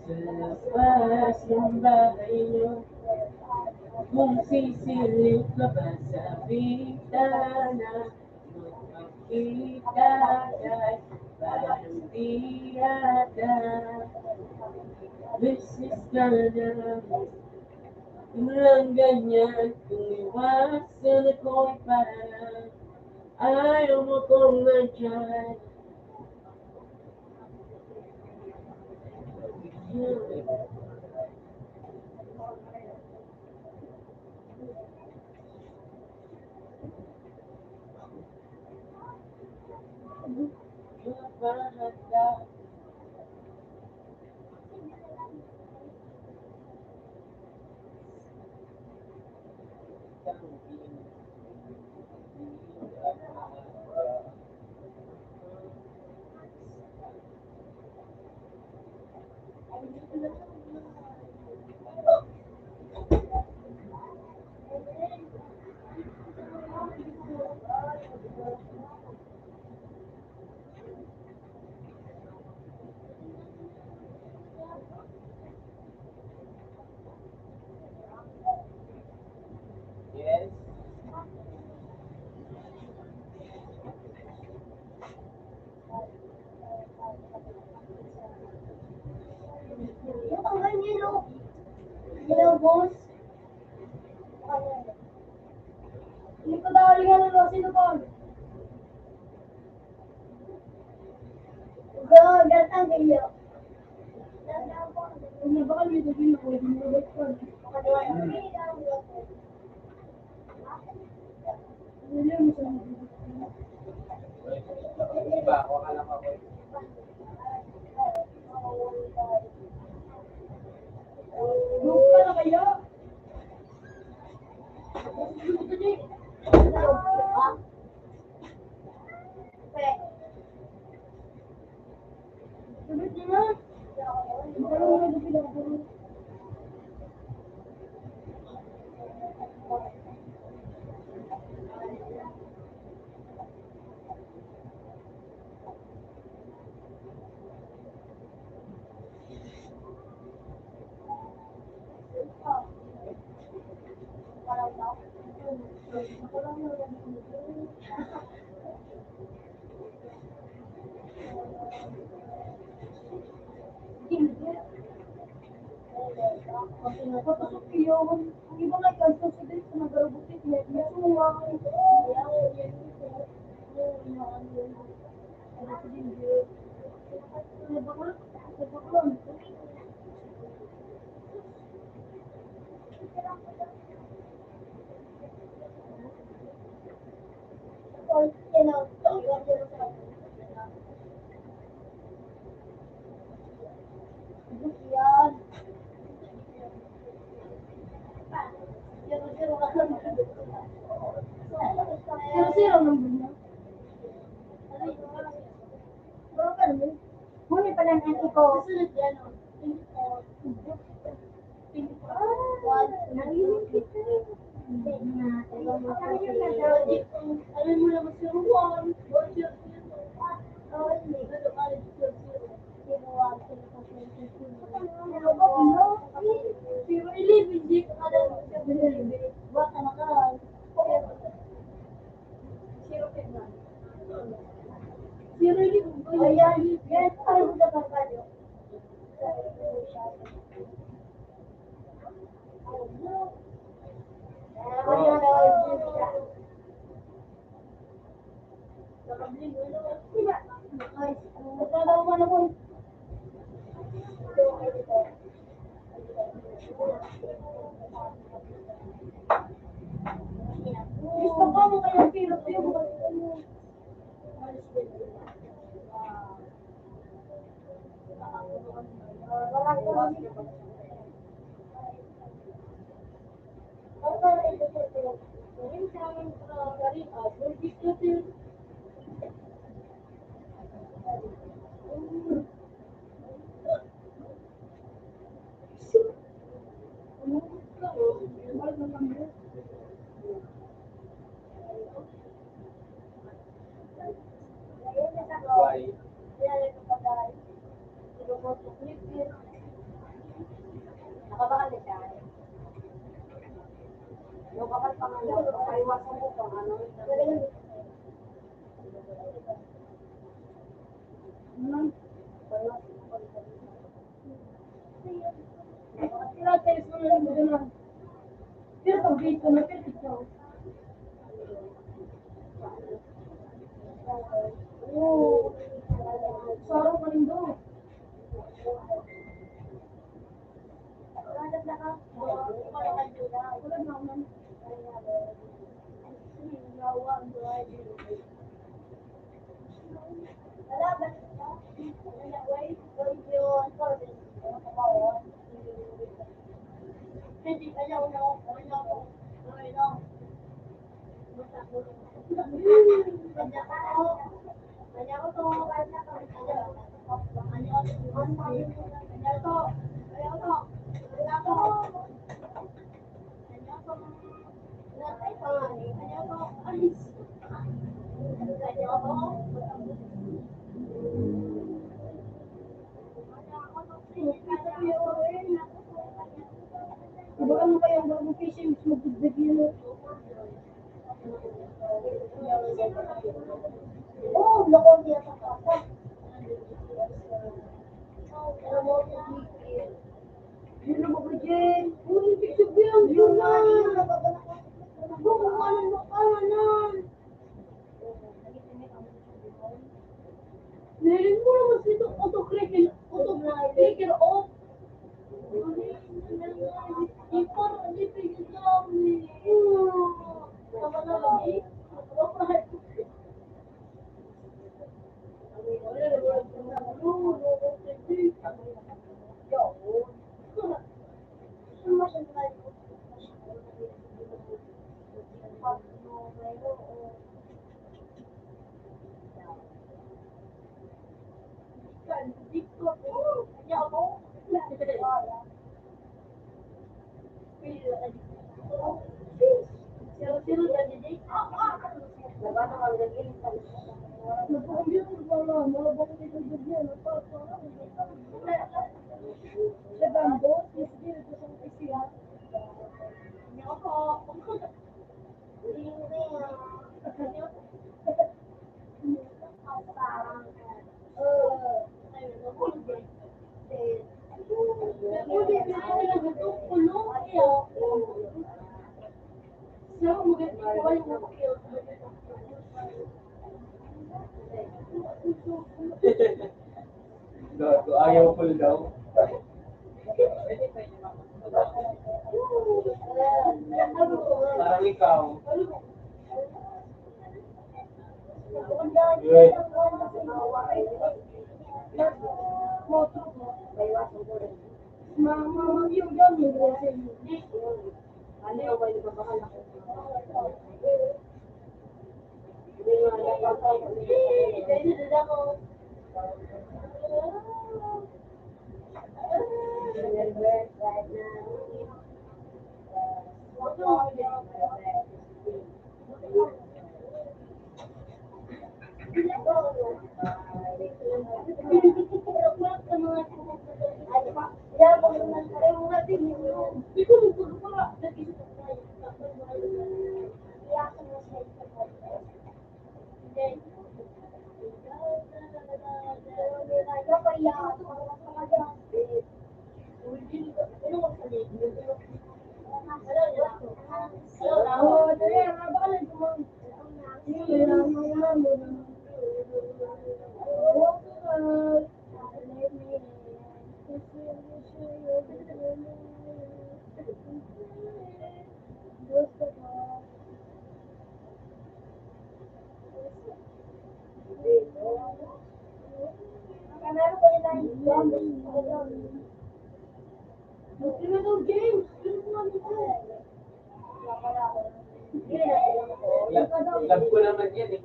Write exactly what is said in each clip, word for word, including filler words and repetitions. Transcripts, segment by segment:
Sa labas ng bahay niyo, kung sisilip ka ba sa bintana, makikita kay parang di yata. Beses ka na lang, kung lang ganyan, kung iwasan ako para ayaw mo kong nandyan. Yes. Ang ganyan, oh. Hello, boss. Hindi ko daw rin ano, sino, Paul? Go, gatang kayo. Ano ba kami sabihin ko? Iba, ako ka lang ako. Buka na kayo. Zero-zero number niya. Broken mo. Huli pa lang ang iko. Ayan, yan, ay, wala pa tayo. Iba ang kayang bago fishing, magdagdag yun. Oh, loko, hindi ako kaka. Yun na, mga Jen. Uy, ibig sabihin, yun na. Kung anong makahanan. Niling mo naman sa ito, autoclicker, autoclicker off. Ipon, hindi pinigyan. Tama na lagi. Gago, ayaw ko daw. Parang ikaw. Uy. Love, love ko naman yan eh.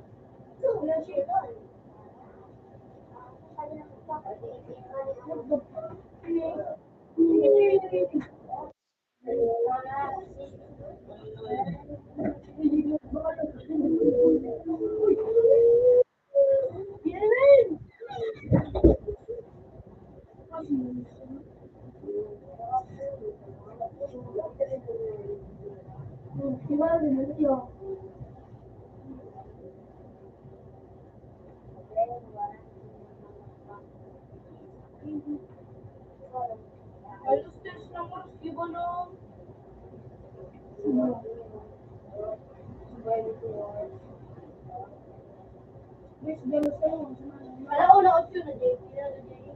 Alos tres na oras, di ba, no? Ala, una, otso na, Jay. Pila na, Jay?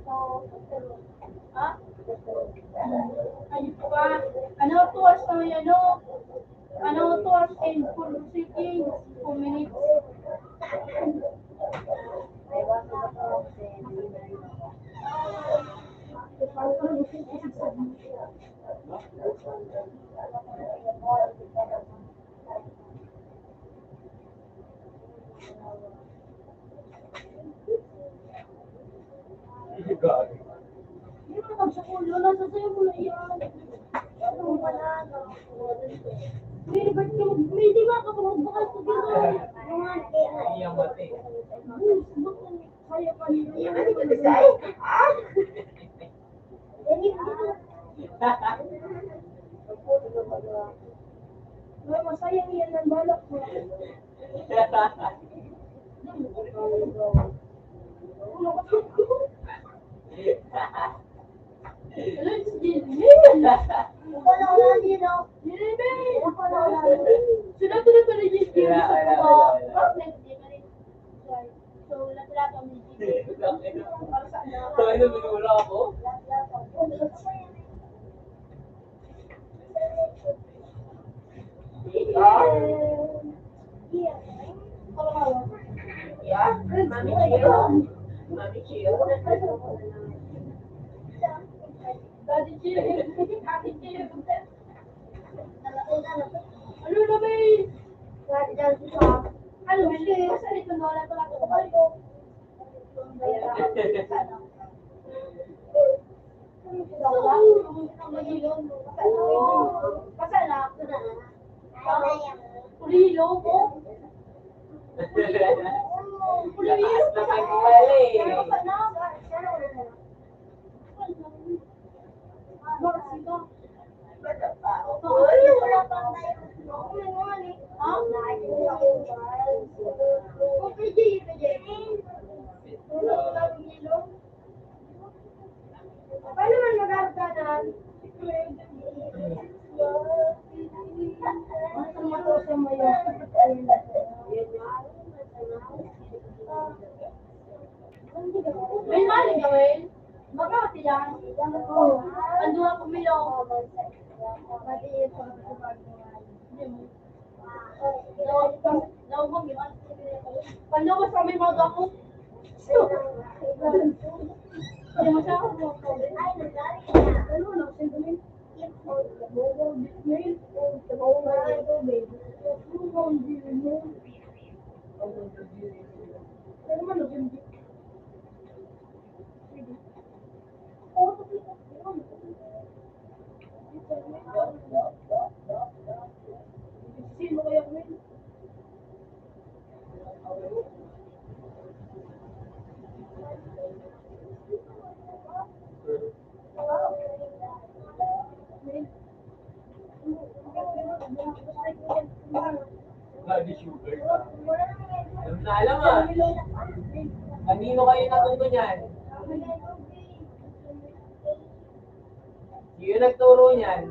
So, ha? Ayun pa. Ano, two hours na yan, no? Ano, two hours and four seconds, four minutes. Hindi mo pagsakulo, nasa sa'yo mo na iyan. Ano mo pala, no? May iba ka, may di ba ka pag magbakal sa gano'n? Iyang mati. Kaya pa nila yan. Ay, masaya niya ng balak ko. Hello, it's Jillian. Wala, wala, di na. Jillian. Wala, wala, wala. Sila, sila, sila, Jillian. Wala, wala, wala, wala. So, lahat-lahat kami dito. Para sa anak. So, ano, minura ako? Lahat-lahat kami. Ah. Yeah. Mami Chill. Mami Chill. Daddy Chill. Ate Chill. Ano na ba eh? Ano, hindi, basta dito na wala talaga. Basta na. Purilo ko. Purilo. Lakas na pagpali. Pero basta na. Paano man mag-aarganan? May mali ka, Wen? Baka sila. Ang duha ko, Milo. Hindi mo. Naubang yun. Panlabas kami mga gako. Hindi mo siya. Ano na, siyempre, Blood sugar. Alam na alam ah. Kanino kayo natuto niyan? Sino nagturo niyan?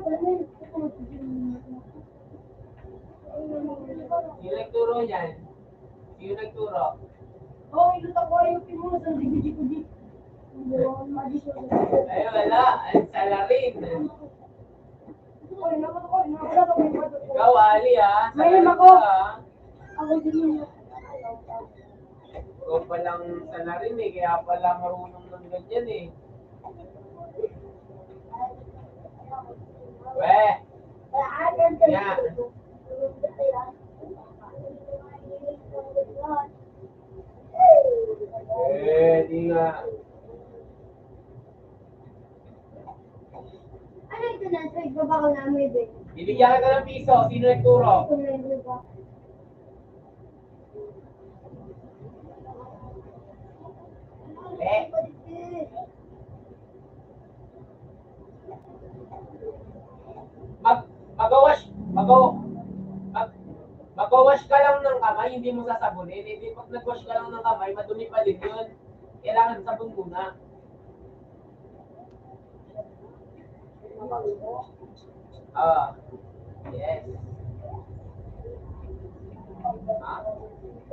Sino nagturo niyan? Sino nagturo? Oh, ilo ta ko ayo, pimo na sa digdi ko di. Ay, wala. Ang salarin. Ikaw, Ali, ha? May Salarin ako. Ka, ha? Ako din yun. Ikaw palang salarin, eh. Kaya pala marunong ng ganyan, eh. Weh. Yan. Eh, di nga. Ano ito na? Sa iba ba ako na may bin? Bibigyan kita ng piso. Sino nagturo? Ito na yung iba. Eh. Mag, magawash, magaw, mag, magawash ka lang ng kamay, hindi mo sasabunin. Hindi, pag nag-wash ka lang ng kamay, madumi pa din yun. Kailangan sabon muna. Ah, yes. Ha?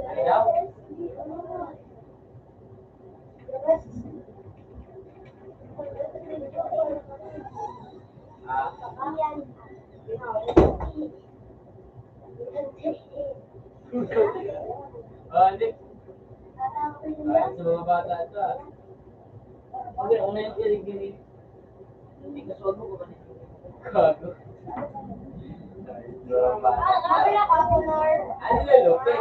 Ano daw? Ah. Ah, hindi. Ah, sa mga bata ito, ah. Hindi, ako na yung kilig-kilig. Hindi ka suwag mo, kapatid. Gago. Ano na, Lope?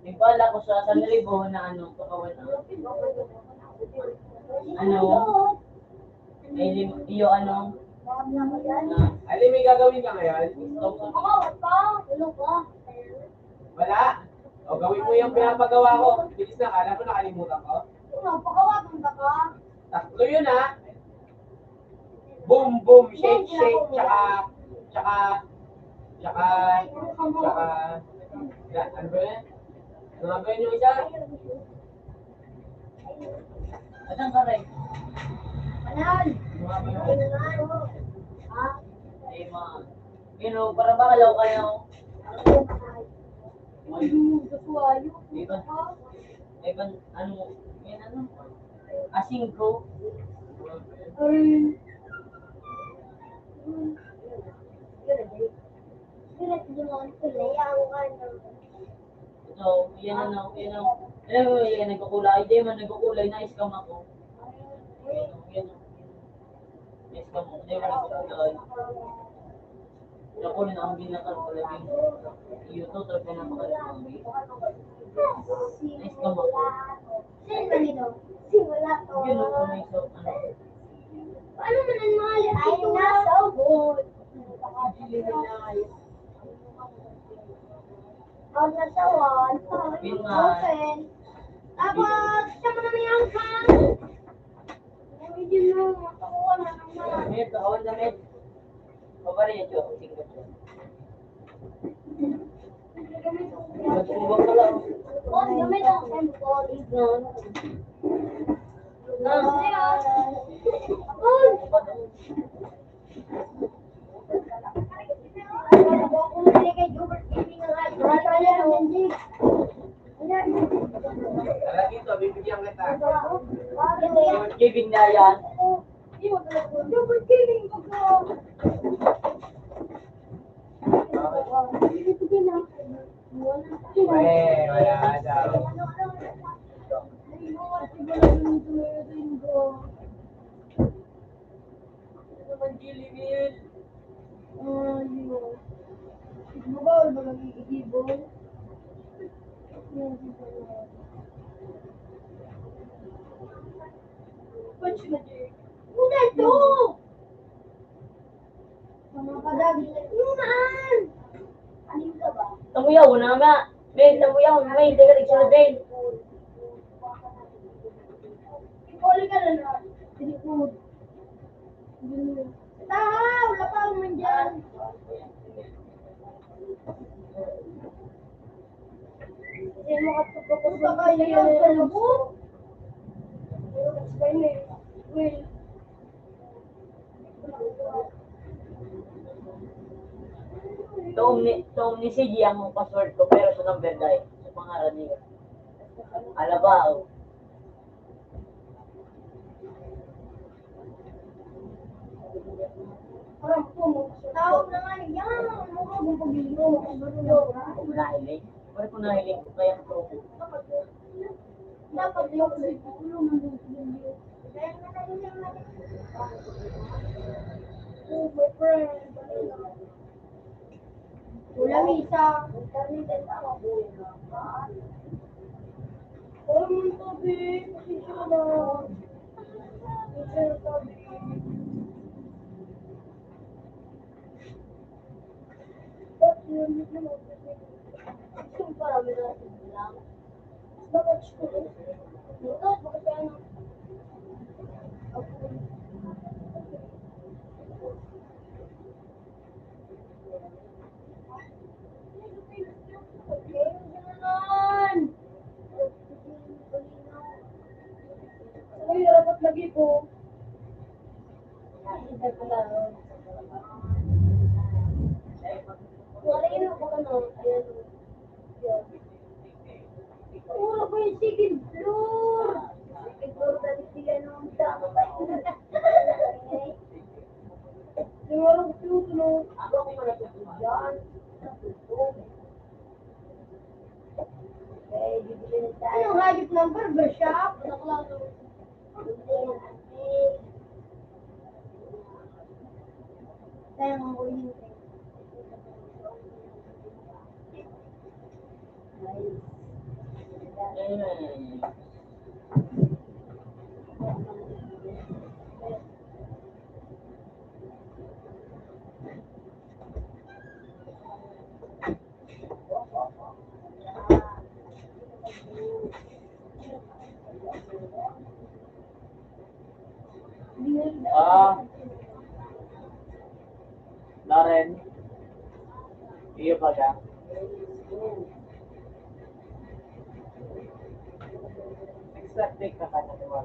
Yung pala ko sa San Ribo na ano, pakawan na. Ano? Ay, lim-, iyo, ano? Na, Ali, may gagawin ka ngayon? Gusto ko. Wala? O, gawin mo yung pinapagawa ko. Bilis na, kala mo nakalimutan ko. Tatlo yun, ha? Boom, boom, shake, shake, tsaka, tsaka, tsaka, tsaka, ya, ano ba yan? Ano nga ba yun yung isa? Asan ka, Ray? Ano nga ba yun? Ha? Ay, ma. Yun, oh, para ba kalaw kayo? Ay, yung gusto ko, ayun. Di ba? Ay, ban-, ano, yan, ano? Ah, singko. Ay. Ito, yan, ano, yan, ano. Alam mo, yan, nagkukulay. Di man nagkukulay, na-scam ako. Yan, yan. Yes, kamu, di ba, ay. Ako rin ang binakal ko lagi. Iyo to, talaga na makalimutan. Yes, kamu. Sino ba nito? Simula ko. Yun, ako may so, ano. Paano man ang mga lipit ko? Ay, nasa good. Hindi na ay. Ang natawan. Yun nga. Open. Tapos, siya mo naman yung hang. Damit, awan damit. Pabari niya, Chok. Sige, Chok. Ba't mo ba pala? Oh, damit ang cellphone. Na. Tara dito, bibigyan kita. Giving na yan. Eh, wala daw. Ano naman, Gilibin? Ah, yun. Mabawal ba mag-iibon? Punch na, Jay. Una to! Mga padagit na. Yun na! Aling ka ba? Tamuyaw na nga! Ben, tamuyaw! Ben, teka, nagsunod, Ben! Ikaw, halika na na. Hindi ko. Tahaw! Lapaw man dyan! Hindi mo katupag ko sa kanya yung kalbo. Wait. Tuom ni, tuom ni C G ang password ko, pero sa number dai. Mga rani. Alabao. Tawag na nga yan. Ano ba kung pag-iinom? Nahiling. Pwede ko nahiling. Kaya ko. Dapat yung siguro. Oh, my friend. Wala, Misa. Wala mong tabi. Pasensya na. Pasensya na, tabi. Ba't yun? Gusto mo parang may nasa lang? Bakit? Bakit? Bakit kaya na? Uy, dapat lagi po. Wala yun ako, ano, ayan. Puro ko yung second floor. Second floor, dati sila nung dami pa yun. Siguro gusto ko, no? Ako, ako pala sa dyan. Ano, hayop ng barbershop? Kaya ang uling. Ah. Lauren. Iyo ba ka? Exactly, kakatawa.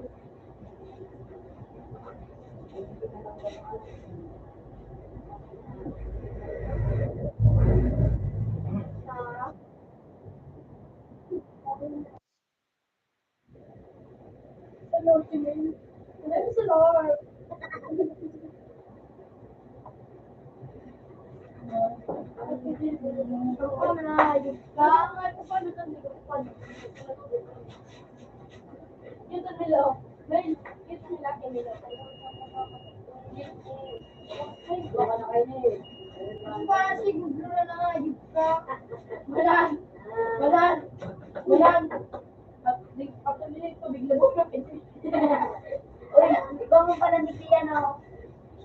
Sa Lord, amen. Praise the Lord. Ito na, Diyos ka. Ito pa, ito pa, ito pa. Ito nila. Guys, ito nila, Camilo. Ay, baka na kayo na eh. Ang parang siguro na nga, Diyos ka. Malan! Malan! Malan! Pag-, pag-, pag-, tubig na buka. Uy, ikaw mo pala ni Pia, no?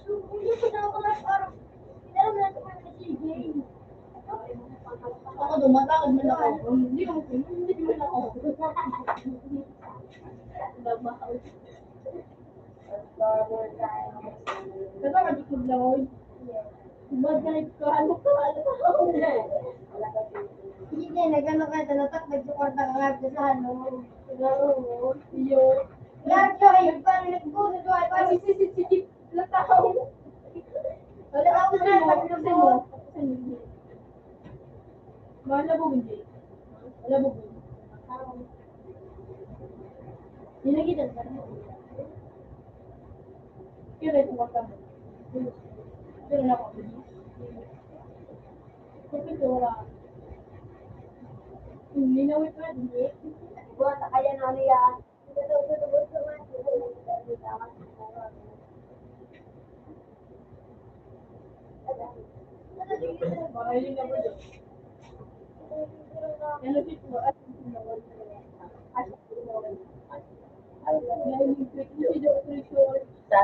So, hindi ko na ako na parang, hindi alam na ito parang si Jay. Ako, dumatakad man ako. Hindi ako, hindi man ako. Nagmahal. Kasama si Kudlaw. Mabalik ka, ano ka, ano ka? Hindi, nag-ano ka, talatak, nagsuporta ka nga sa ano. Iyo. Lahat yun, ay, parang nagbuso doon, ay, parang sisisikip na tao. Wala ako sa pag-, sa mo. Wala mo, hindi. Wala mo, hindi. Hindi na kita. Kaya ito, wag ka mo. Pero na ako. Sa pintura. Hindi na, wait, wait, hindi. Buwan na kaya na ano yan. Sa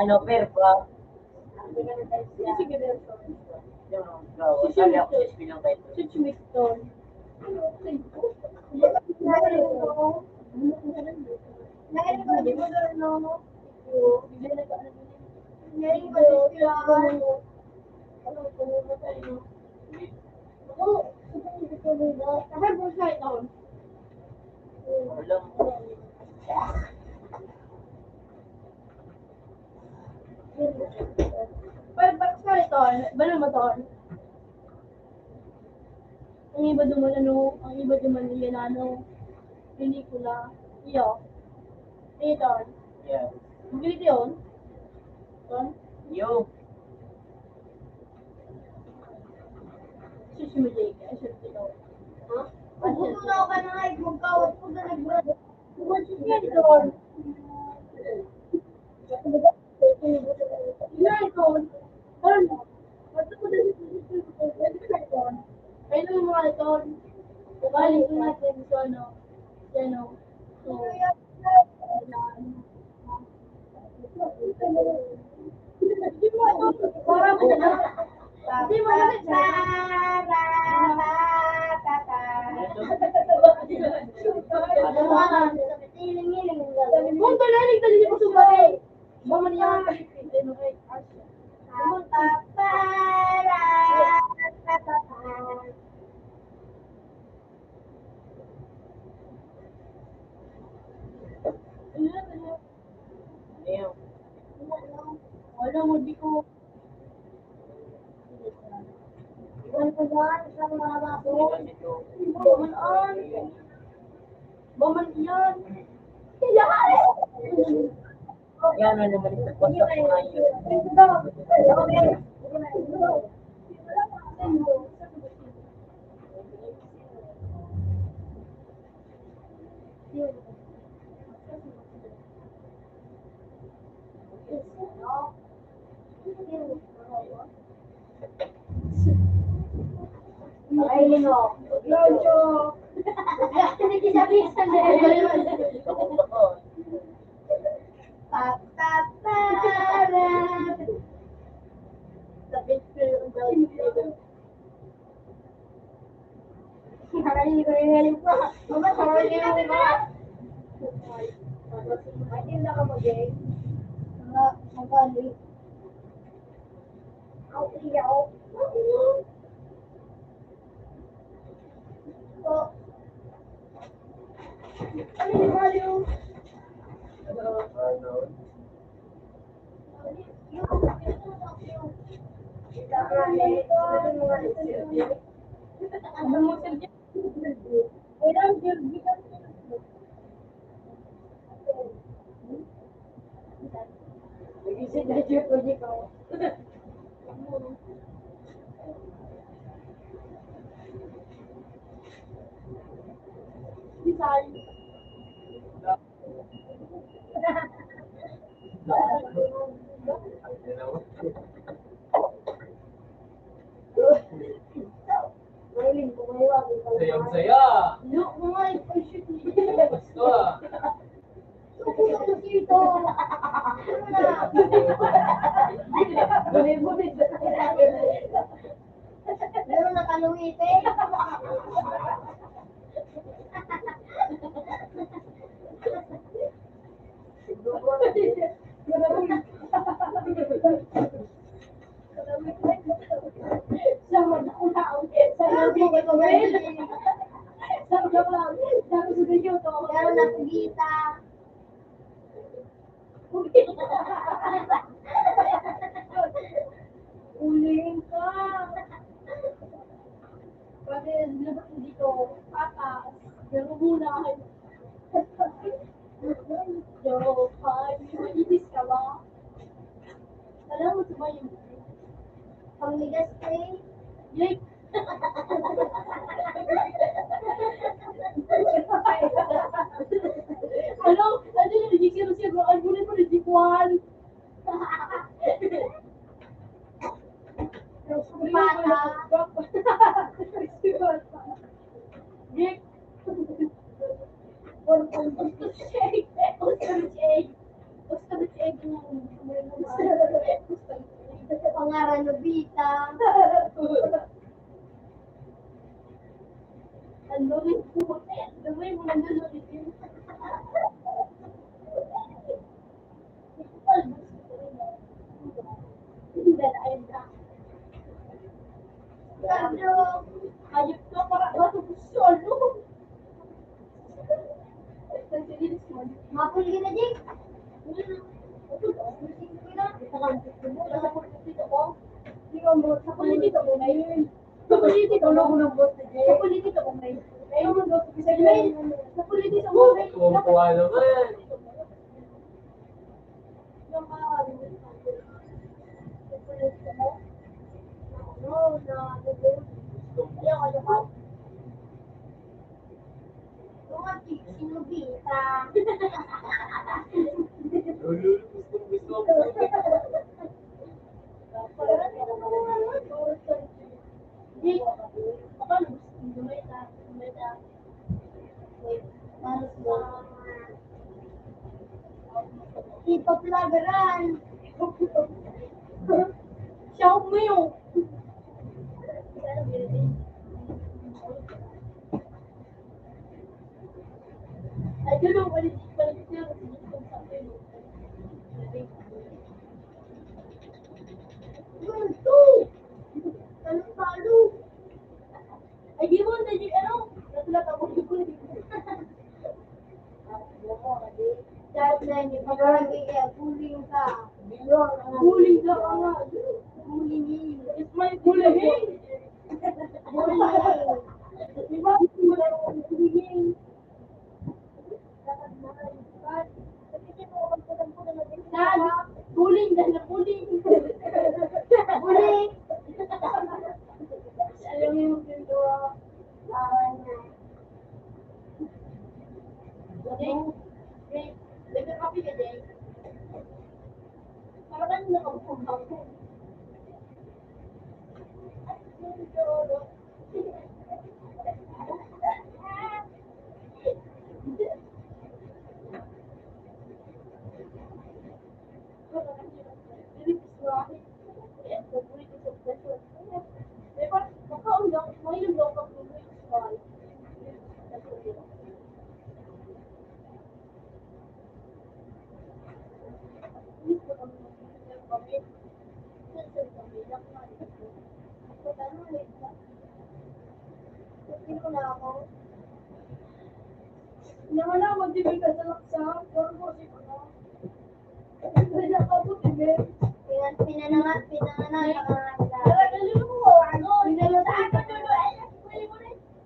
ano, fair ba? Yung, yung, yung, yung, Pag, pag, sorry, Ton. Balon mo, Ton. Ang iba duman, ano, ang iba duman, yan, ano, pelikula. Iyo. Iyo, Ton. Yeah. Ang ganito yun. Ton? Yo. Sushi mo, Jake. Ay, sushi ko. Ha? Ang gusto na ako ka na nga, eh, magkawat ko na nag-, Sushi yan, Ton. Ayun ang mga ito. Balik natin sa ano. Yan o. So, Kung talagang dali ko sumali. Bumalik yan. Alam mo, di ko. Iwan ko yan sa mga baso. Baman an. Baman yan. Kaya. Yan, ano, balik sa kwarto ko ngayon. Ay, no. Jojo. Hindi kita bisa na. Papapara. Sa picture yung girl. Ay, ay, ay, pa. Mama, sorry, mama. Ay, hindi ka mag-, mga, mga, Aw, iyaw. Po. Ano ni Mario? Ano mo, sir? Sayang-saya. Look, mga ipag-shoot niya. Basta. Ito. Pero nakaluwit eh. Pero nakikita. Uling ka. Pati labas mo dito, papa, pero muna. Joke, ay, maiinis ka ba? Alam mo, sumayin. Pangmigas ko eh. Jake. Ano? Ano yung Jake? Sino siya? Ang gulay mo, Jake, Juan. Bata. Jake. Gusto si Jake. Gusto si Jake. Gusto si Jake. Gusto si Jake. Pangaran, Nobita. Ang dumi mo. Ang dumi mo, nandun, nandun. Hayop ka, para matubos yun, no? Mapuli na, Jake. Sa politika mo ngayon. Sa politika mo ngayon. Sa politiko ba may? Sa politiko ba may? Tuwang-tuwa naman. Ipapalabaran. Siya mo yun. Ay, yun ang balik, balik niya. Yun, ito. Talo-talo. Ay, di mo, hindi, ano, nasulat ako, di ko, di ko. Dahil na hindi pa barangay, eh, bullying ka. Bullying ka pa nga. Bullying. It's my bullying. Bullying. Di ba? Bullying. Dad, bullying na na, bullying. Bullying. Alam mo yung pinagawa, ah, niya. Jake, Jake, nagkakape ka, Jake? Parang nakabukog ako. Nangalaman din ka sa laksa, pero mo si ano? Kaya ka po, Tibet. Pinanangat, pinanangat, pinanangat. Pinanangat.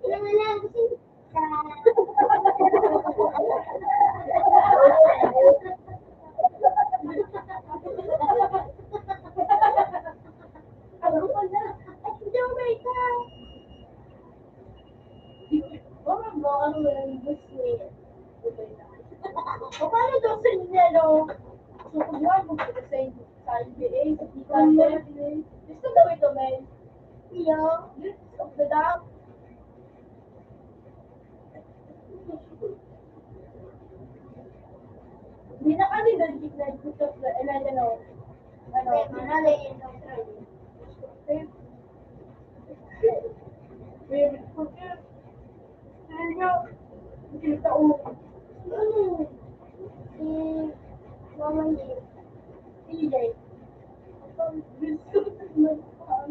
Pinanangat. Ano ka na? Ay, hindi ako may ikaw. Di ko, parang baka ano na lang yung gusto niya. O, paano daw sa inyo, no? So, kung buwan mo sa, sa N B A, sa T V, gusto daw ito, men. Iya. Gusto ko daw. Hindi na kami nag-, nag-, nag-, ano, ano, ano, ano, si Mama Lee. Hindi. Ang gusto ko naman, um,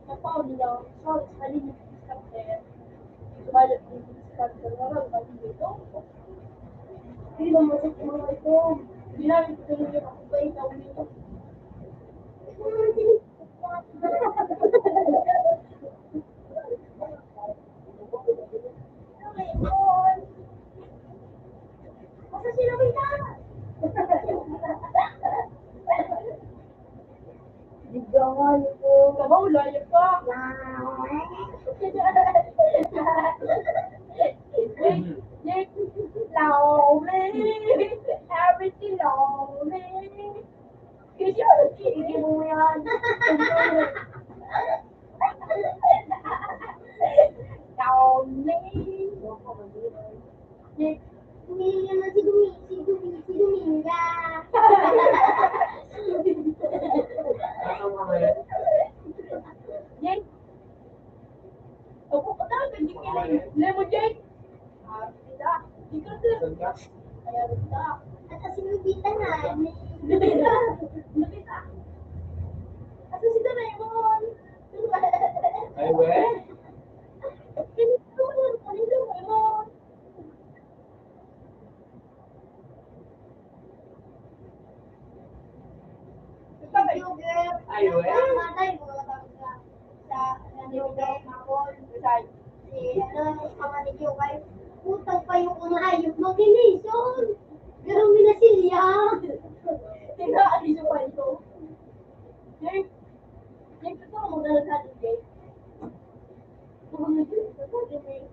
napauli lang. So, malinis sa kapatid. Sumalat din sa kapatid. Wala, malinis ito. Hindi naman sa mga ito. Ginamit ko rin yung ako ba yung tawag nito? Basta sila may tama. Bigangan ko. Kabaw, layo pa. Lonely. Everything lonely. Kasi ano, sige mo yan. Lonely. Hindi naman si Dumi-, si Dumi-, si Dominga. Ano mo ba yan? Yan. Opo, pagkakagigil. Lemon Jake. Ah, kita. Ikaw, sir. Saan ka? Kaya kita. At kasi yung tita nga, may Nabita. Nabita. At si Doraemon. Ay, we? Hindi ko alam kung ano yung Doraemon. Ikaw ba yung Ay, we? Matay, mga tao sa, sa, sa, sa, Eh, ano, ang panganay ko kay, putang pa yung umayos, makinison. Pero minasilya. Tinaalis yung payo. Jake, Jake, ito ang magandang sa atin, Jake. Kung ano, Jake, ito ang magandang.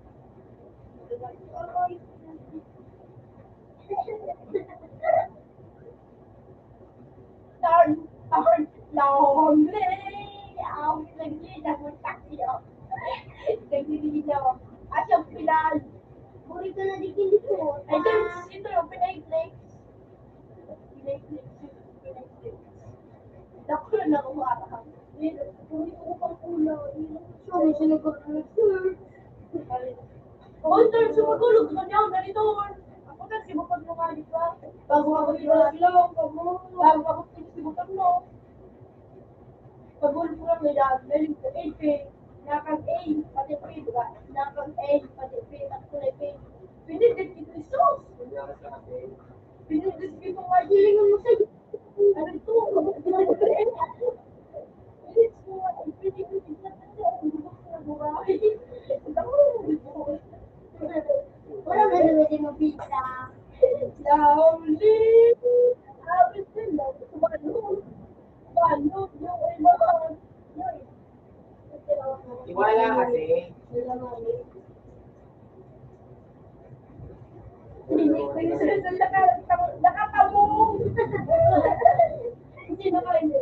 Third, third, lonely. Ang naglilibot tayo. Naglilibot. At yung final. Burrito na di kinito. Ay, then, ito yung pinay-flex. Pinay-flex. Pinay-flex. Dako na ako, ah. Burrito ko pang ulo. Siya, may sinagod na, sir. Hoy, Tol, sumagulog ka niya, ganito. Ako na, simupag mo nga, di ba? Bago ako, di ba? Bago ako, simupag mo. Pagulog ko lang, may daan, may link sa A P. Nakag A, pati P, di ba? Nakag A, pati P, at kulay pink. Pinindot ko, Jesus! Pinindot ko, nga, hilingan mo sa'yo. Ano to? Wala na naman din mabisa. Lonely. Awit din, no? Balog. Balog yung iba. Yun. Tiwala kasi. Naka-, nakatamong. Hindi na kayo.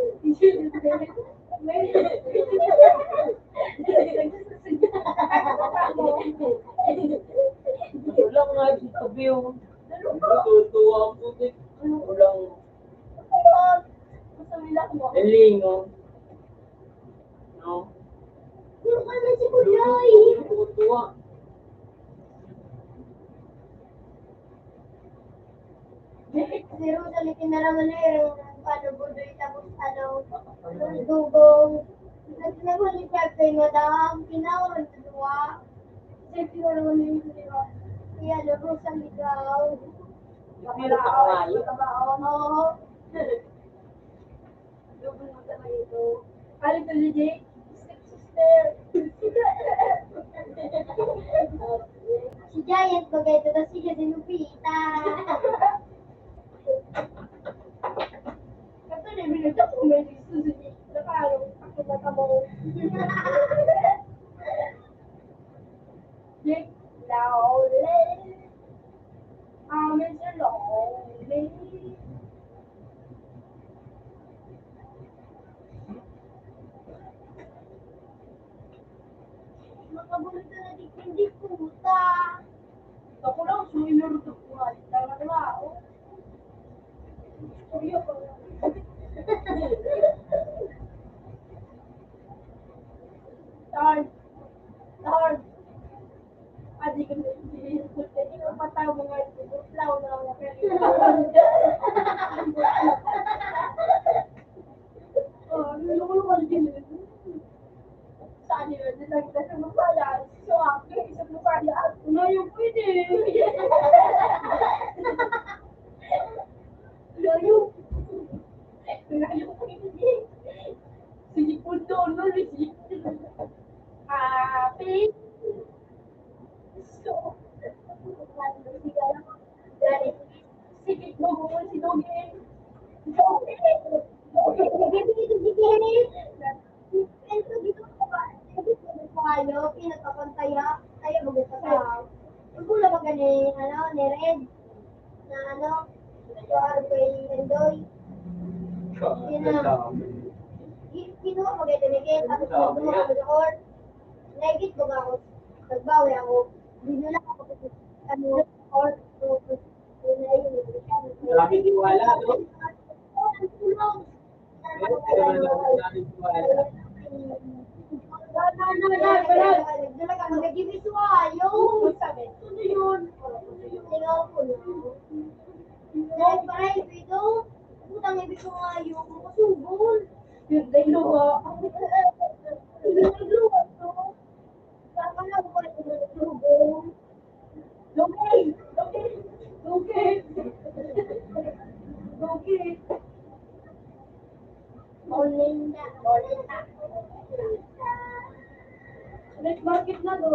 Wala nga dito, Bill. Natutuwa ako dito. Wala. Ang lingo. No? Yung ano si Kuloy? Tuwa. Pero sa likin na naman na yung ano, Budoy, tapos ano, Dugong. Nag-, naghuli siya kay Madam, kinaon sa duwa. Siyempre na naman yung duwa. Kaya lubos ang ligaw. Yung pinakamayo. Oo. Lubos mo sa mga ito. Kali ko, Lili, stepsister. Si Giant, bagay ito, kasi siya si Lupita. Kato na, may nagtapong may gusto sa Jake. Nakaharap, ako na tamo. Jake, lonely. I'm so lonely. Mga bulita na di, hindi puta. Ako lang, suwi na rin ako. Tama na ba? Oh. Istorya pa. Tan. Tan. Ah, di ko na, di ko na, di ko pa tao mga, lao na ako. Oh, ano, ano, ano, ano, ano, Saan yun? Dito lang kita sa Mapala. So, ako, sa Mapala. Ano yung pwede? Ano yung, ano yung pwede? Sige po, no, no, sige. Happy. So, sige po, si Doge. Doge. Doge. Ito dito ko ba? Ito dito ko kayo, pinagpapantaya, kaya mag-isa ka. Ang pula ba gani, ano, ni Red? Na ano, kuwan kay Endoy. Yun na. Gi-, kinuha ko kay Dominic, tapos kinuha ko sa court. Naigit ko ba ako? Nagbawi ako. Dinala ako sa, ano, court. So, yun na yun. Grabe tiwala, no? Ang tulong. Dugay! Dugay! Dugay! Dugay! Olinda, Olinda. Night market na do.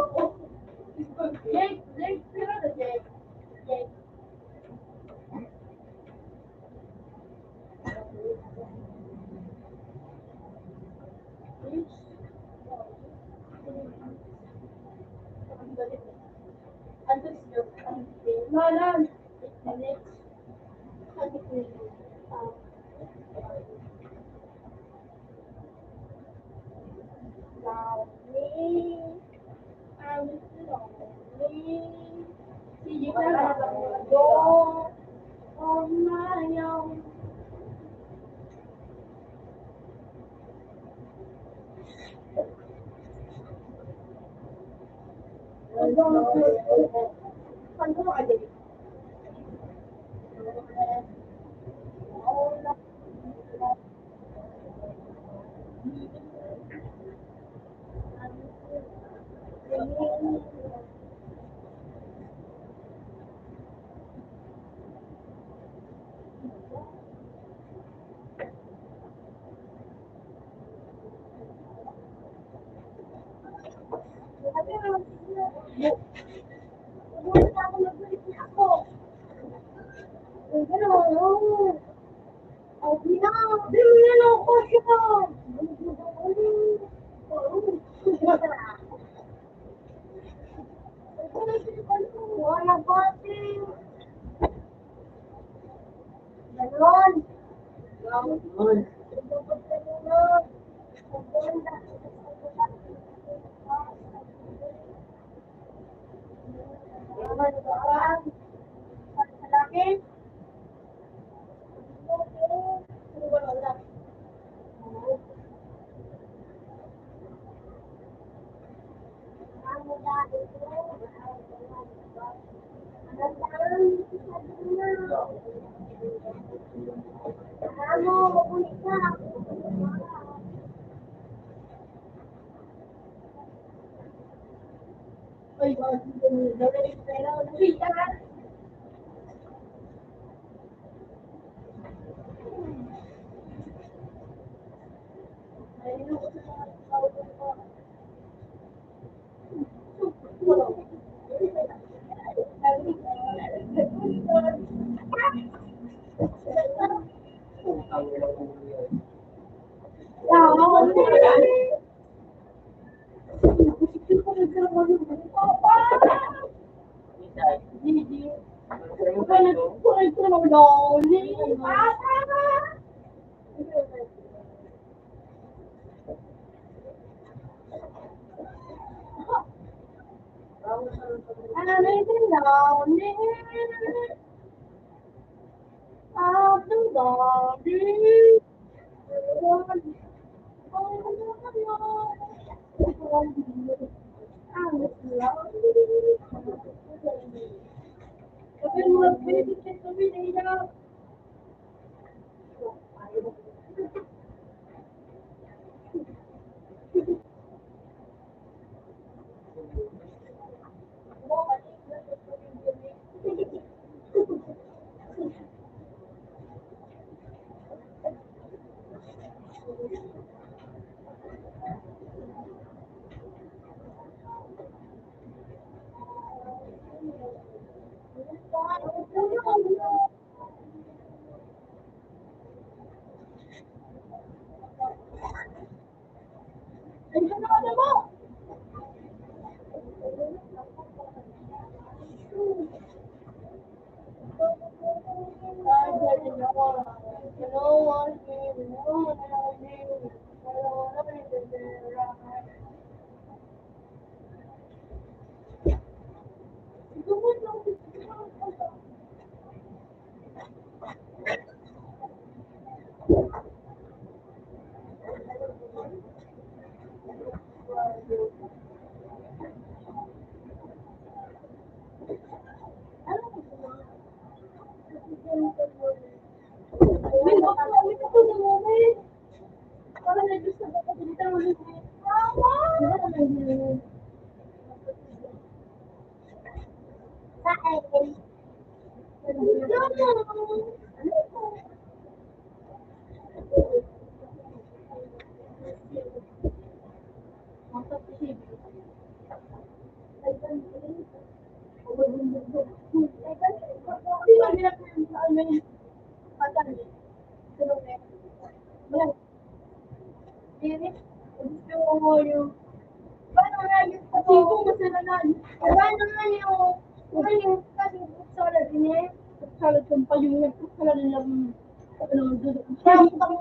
Ay, yung kasi salad niya, salad yung payong niya, salad niya, ano, dudu-, parang pang-,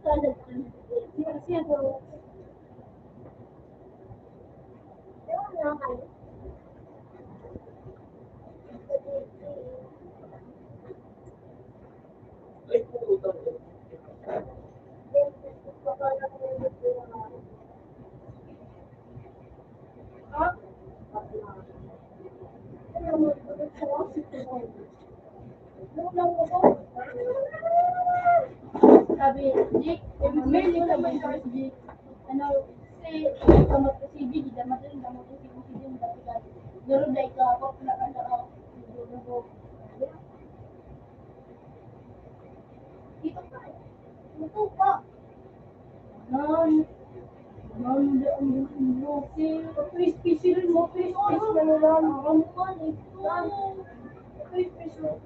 salad, siya, siya, sabi, Jake, may dito naman, Jake. Ano, si, kamot ko si Big, damat rin, kamot ko si Big, dapat ka. Pero dahil ka, ako, pinakanta ka. Dito ka. Dito ka. Nan, nan, nan, nan, si, crispy sila mo, crispy na lang. Ang ano ito? Crispy sila.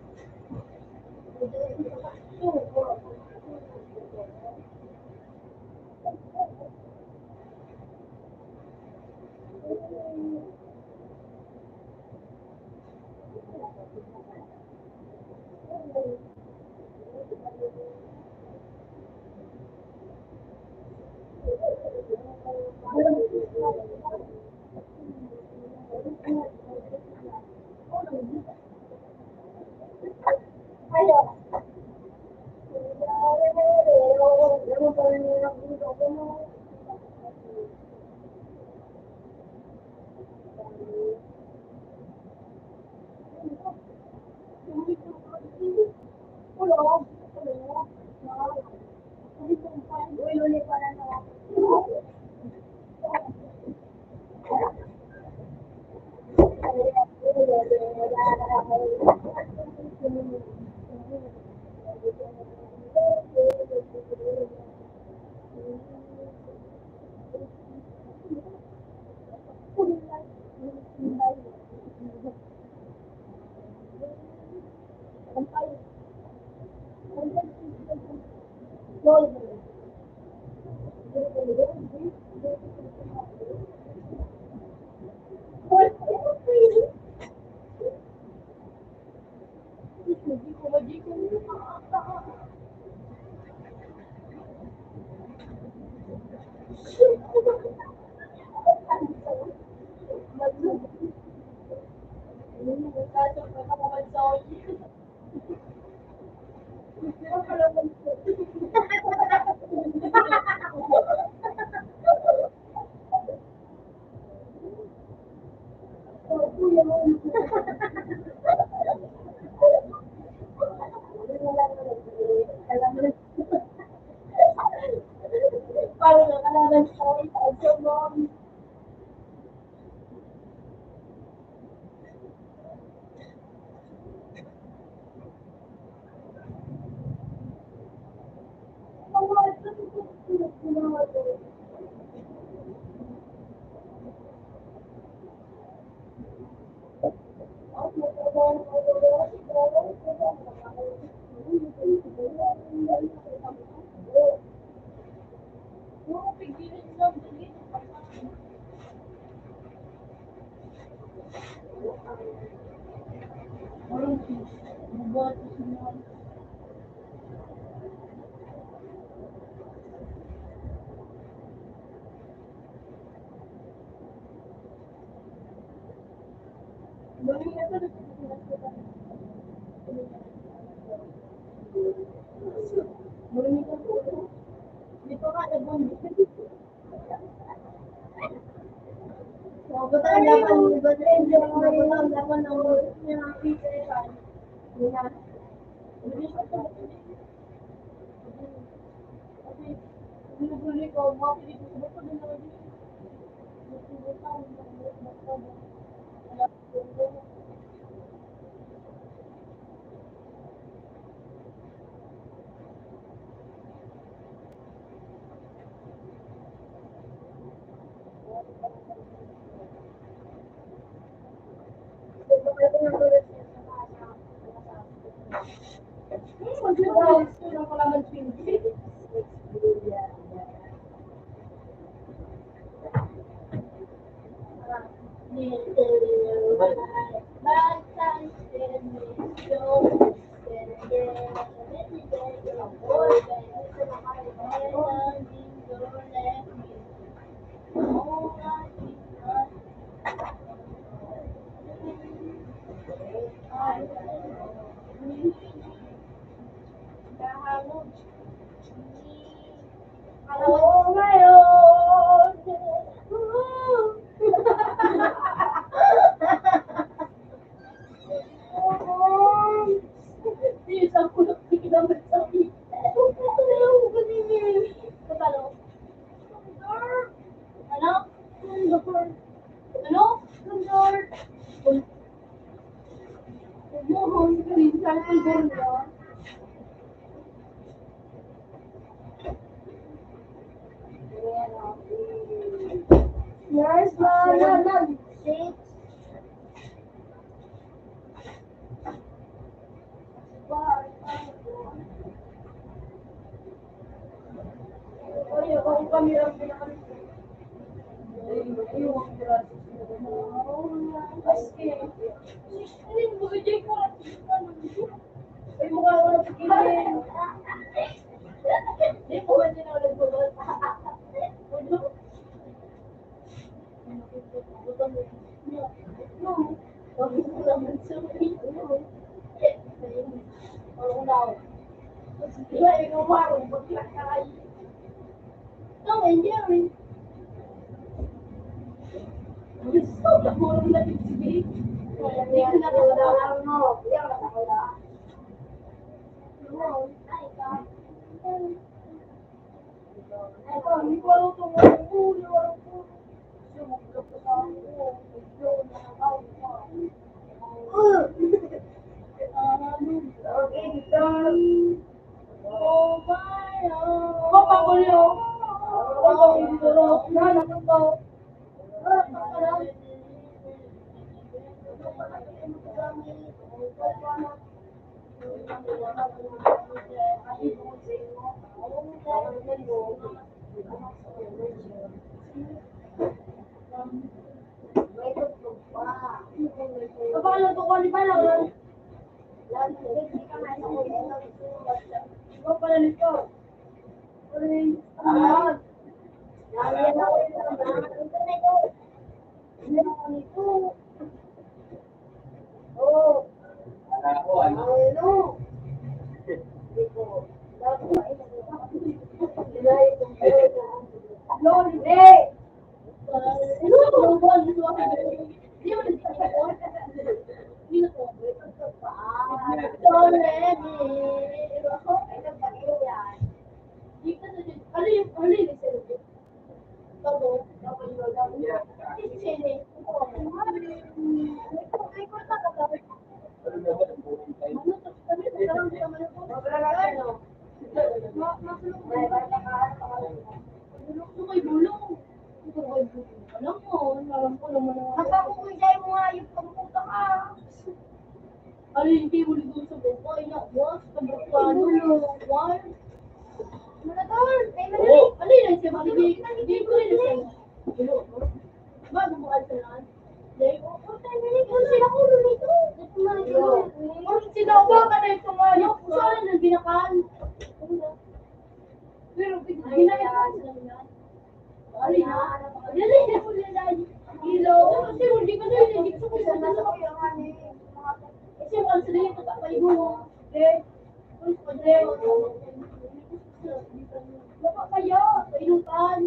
Oo, ngayon. Ano? Ano? Yes, ma, na, na. Tom and Jerry. Gusto ko mong nag-ibig. Hindi ko na Alin kayo mo dito sa baba? Ay, naku, sa Brooklyn. Ano? Manador! Ay, manador! Alin lang siya, Mami? Hindi, hindi ko rin siya. Bago mo altanan? Hindi. Kung sila ulo nito. Kung sila ulo ka na ito nga, yung saan ang binakan? Pero, ginaya ko sila yan. Dali na. Dali na po nila. Ilaw. Kasi hindi ko na yun, hindi ko sa mga. Kasi once na yun, kapag mo. Okay. Uy, pwede. Dapat kayo, kainutan.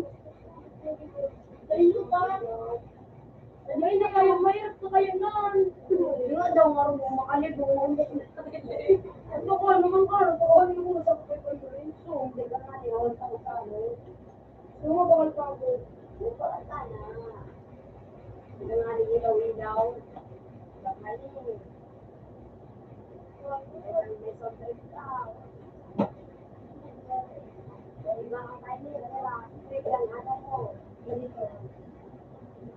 Kainutan. Ay, na kayo, mahirap na kayo nun. Di nga daw, nga rin, makalib, kung hindi. Ito ko, naman ka, ito ko, ano mo, sa pagkakas mo rin. So, hindi ka na, hindi ako sa kasalo. Sumabakal pa ako. Ito, ang sana. Ito nga, di ilaw-ilaw. Bakal eh. Ito, may sobrang tao. May mga kanila, may mga anak ko. Ganito.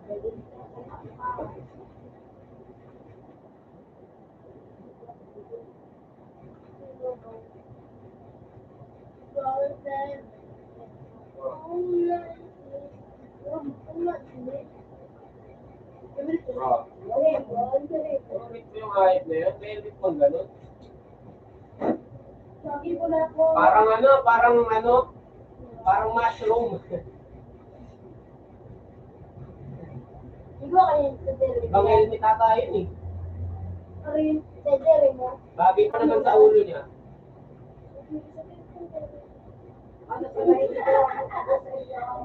Ganito. Pangit mo yung hayop na yun. May helmet pang ganun. Parang ano, parang ano, parang mushroom. Ibang helmet ata yun eh. Bagay pa naman sa ulo niya.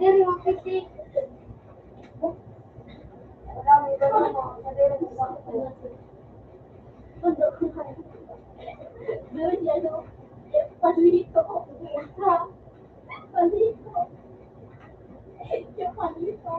Diri, magpiti. Diri, ano, palito. Palito. Yung palito.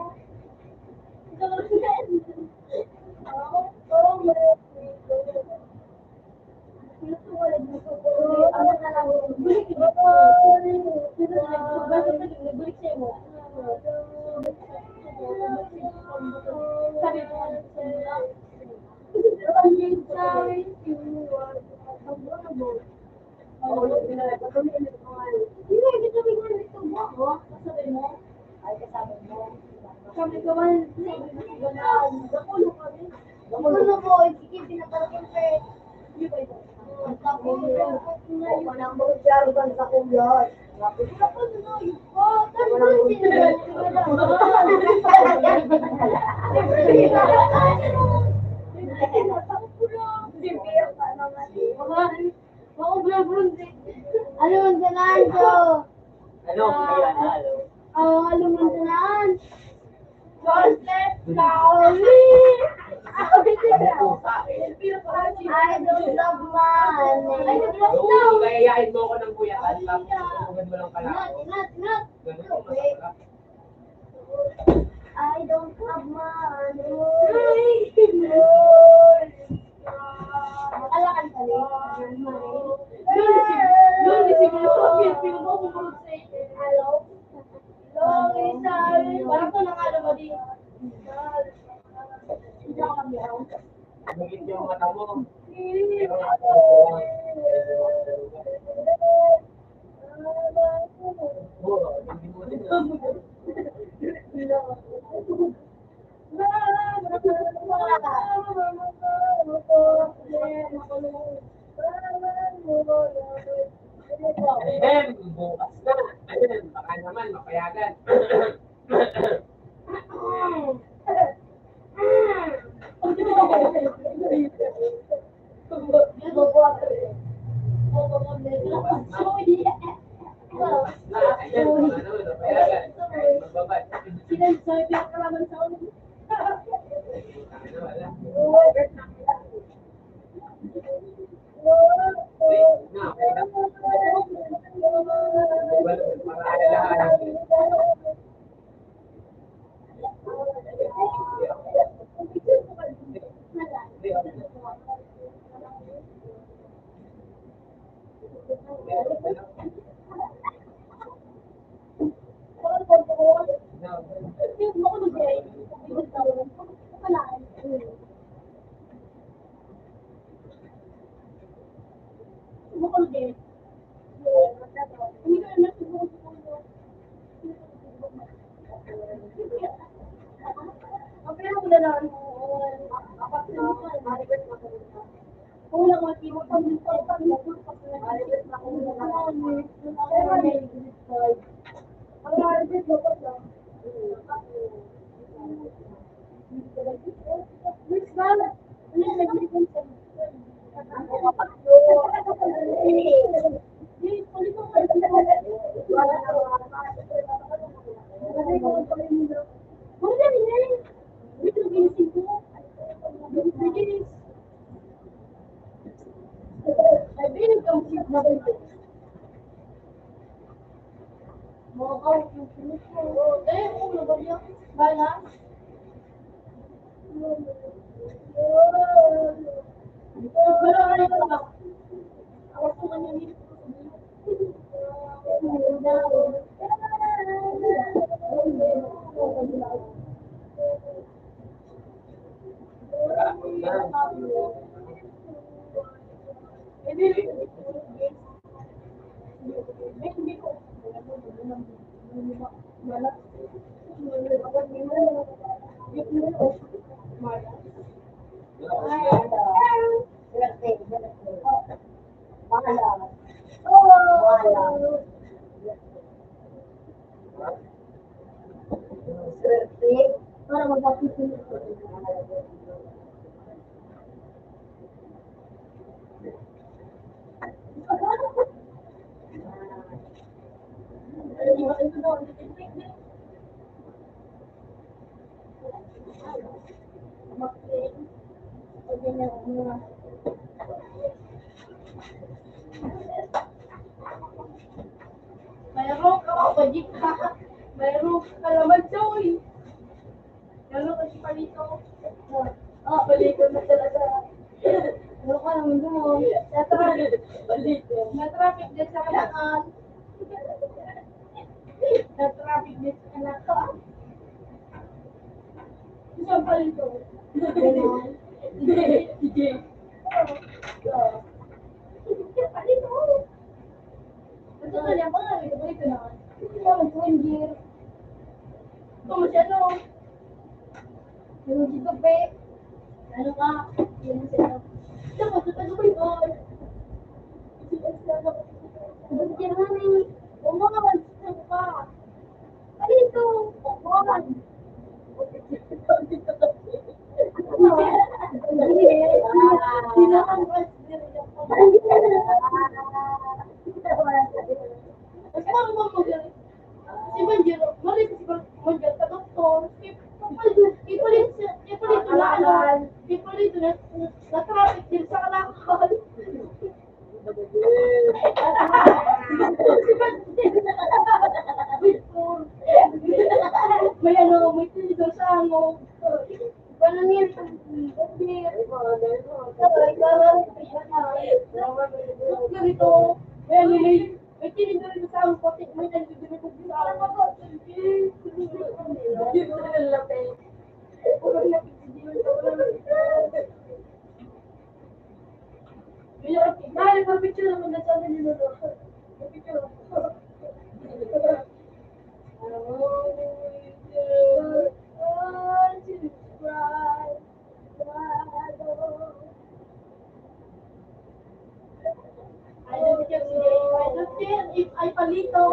Ay, kasama mo. Kami ka man, sabi mo, ganahan. Gapulo kami. Gapulo po, sige, pinaparating ko eh. Ang kapulo. Ako na ang magsiyarugan sa kuya. Gapulo na yun po. Tapos sila, sila naman. Mga, mga bronze. Ano ang ganahan ko? Ano? Ano? Ah, alam mo na yan. Joseph Lowry! I don't love money. Ay, nag-block na. Oo, kayayain mo ako ng kuya. Tapos, tugtugin mo lang pala ako. Ingat, ingat, ingat. Ganun yung masarap. I don't have money. Ay! Makalakan kami. Yun, si, yun, si Bro Sophie, pinubaw ko, Bro Sophie. Hello? Hello, Rizal. Parang to, nang ano ba di? Hindi ako magyaw. Bukit yung mata mo. Pero nga, oo, hindi mo din. Ahem, bukas na. Ahem, baka naman, mapayagan. Swerte para magkapit. Mayroon ka, pwede ka. Mayroon ka naman, Joy. Lalo kasi palito. Ah, palito na talaga. Ano ka naman mo? Natraffic. Palito. Natraffic din sa Kalakal. Natraffic din sa Kalakal. Isang palito. Ganon. Hindi, hindi. Palito. Gusto ko niya, mga palito na. Hindi naman, twenty. Ito mo siya, no? Yung dito, pe. Ano ka? Yun siya. Ito mo, ito mo, ito mo. Gusto ko niya, mami. Huwag mo ka mag-, ano ka? Ano ito? Huwag mo ka mag-, Hindi, hindi naman. Mas marunong mag-, si Banjiro, mali si Ban-, Banjiro sa doktor. Ipalit, ipalit siya, ipalit na ano, ipalit na, na traffic din sa Kalakal. Si Banjiro. May ano, may tinido sa ano. Ganito. May ano, may, may tinido rin sa ang puti, may nandito rin sa ang puti. Puro lapit. Dali, papicture naman na sa amin yun, ano? Papicture. Ay, palito.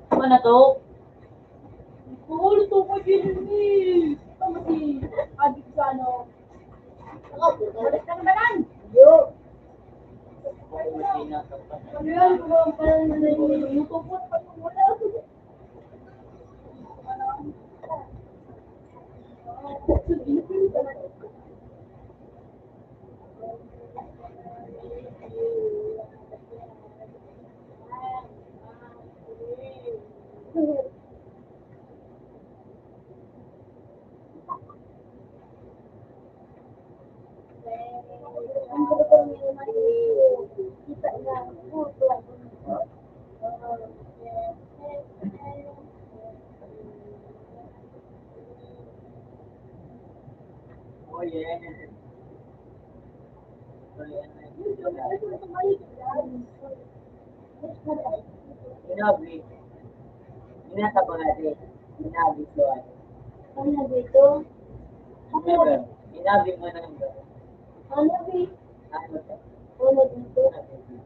Ano na to? Ulit ako din eh. Tama si Adik sa ano. Balik ka naman. Yo. Ano yan? Kung ang parang nanay mo, lutupot pa yung wala. Oh, yeah. Inabi. Inata ba nga di? Inabi ko, ano? Ano na dito? Remember, inabi mo na nga. Ano, di? Ano ka? Ano dito? Ano dito?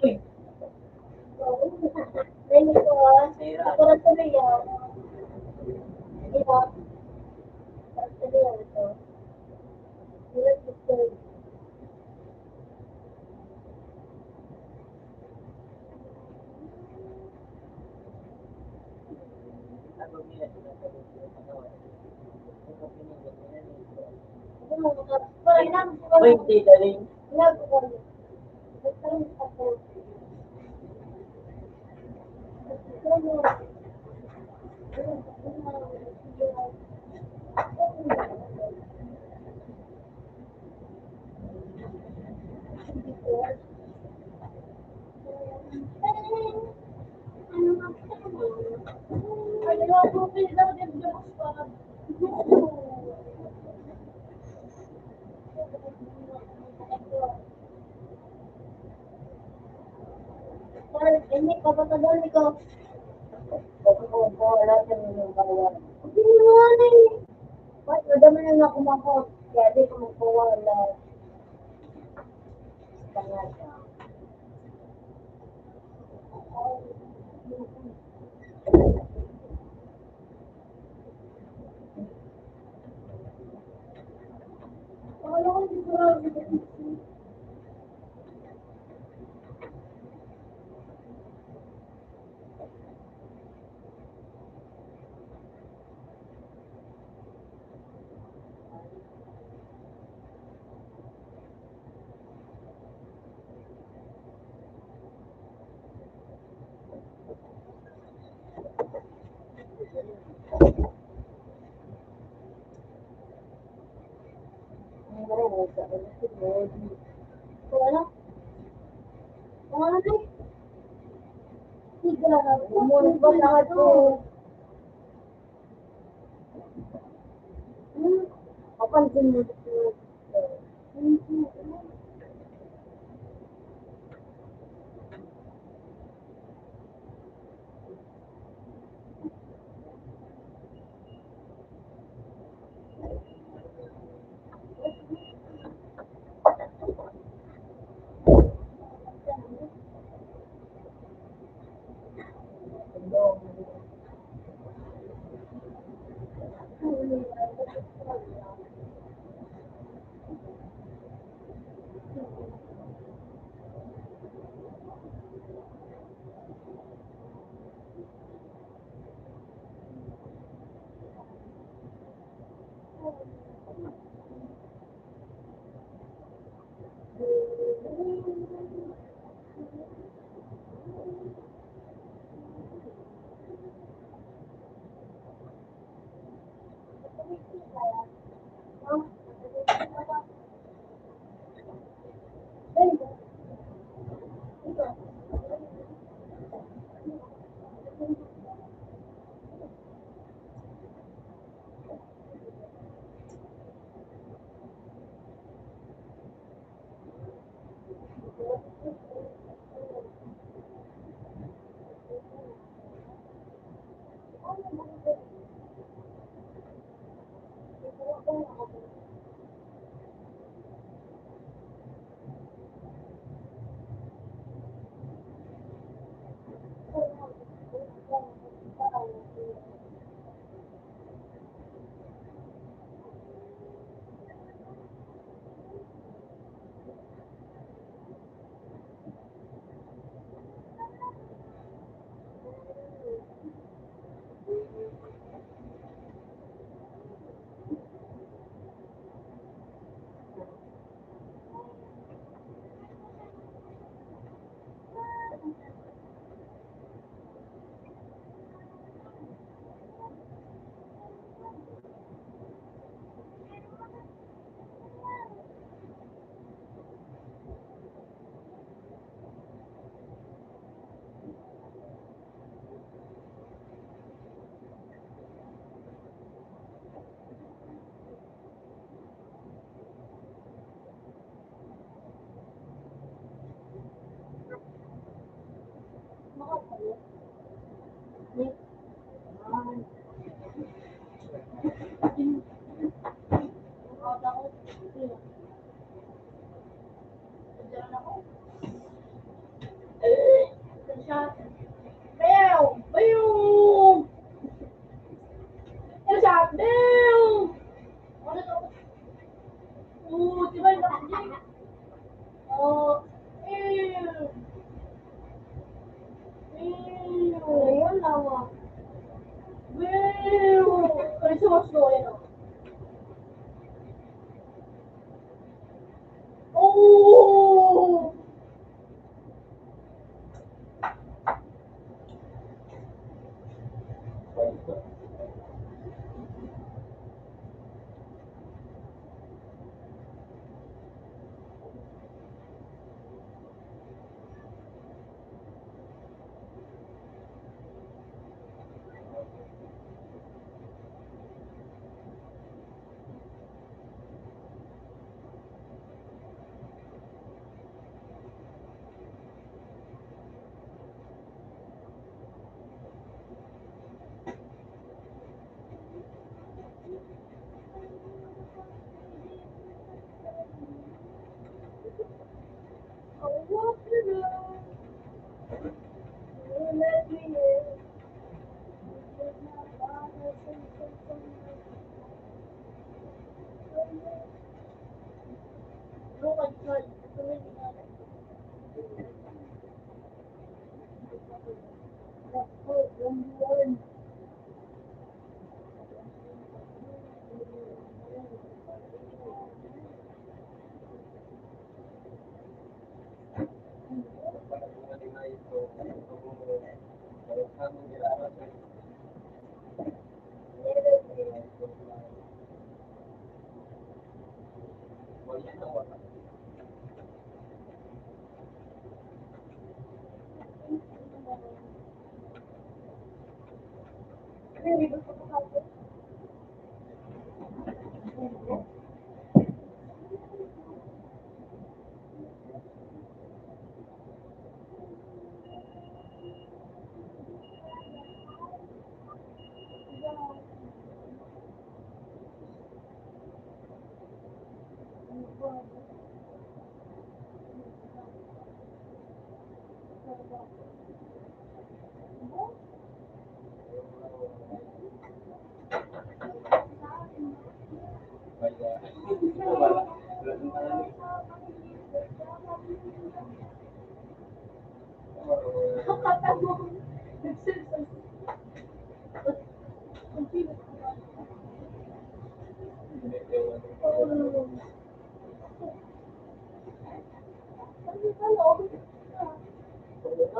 Uy! Dahil ito, ah, Sarah. Ito na tuloy, ah. Di ba? Ito na tuloy, ah, ito. Ito na tuloy. Uy, hindi, galing. Ini, papatadon ko. Baka ko po, wala sa mga bawal. Hindi mo nga eh. Ba't madami na nga kumakot? Kaya di ko magpawala. Pangalan. Ano? Ano? Umulog ba lahat ko? Hmm? Papansin mo dito.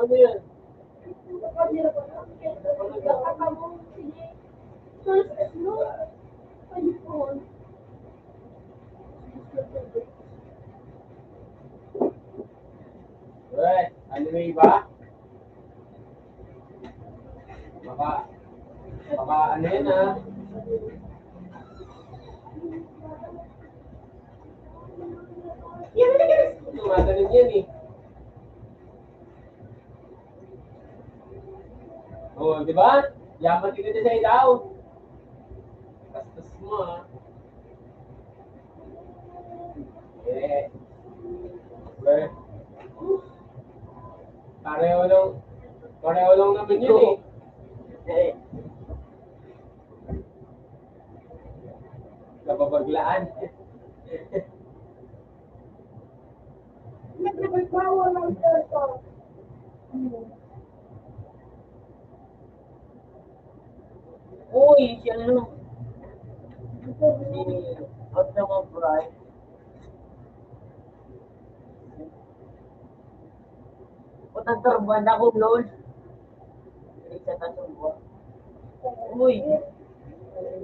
Ano yan? Alright, ano yung iba? Baka, baka ano yan, ah. Gumagano'n yan, eh. Oh, di ba? Yaman ka na sa ilaw. Bastos mo, ah. Eh. Well, pareho lang, pareho lang naman yun, eh. Eh. Nababaglaan. Nagkakagawa ng pera. Uy, si ano? Si Otto Mobray. Putang turban ako, Lord. Isa ka sungko. Uy,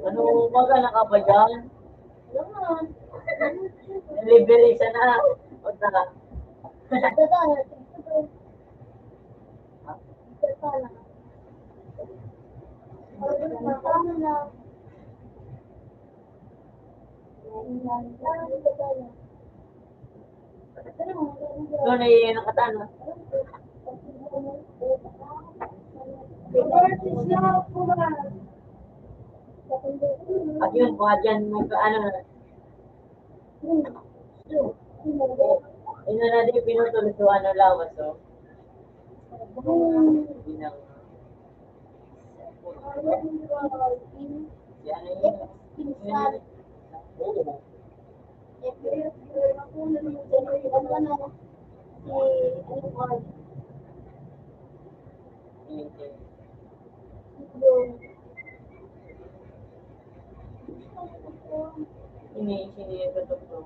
ano, umaga na ka pa dyan? Naman. Delivery siya na. Punta ka. Ito na yung nakatana. At yun, kung adyan mo ka, ano na. Ina na di pinutol sa ano lawas, oh. Yun ang Si ano yun? Oo. Ini, ini yung totoo.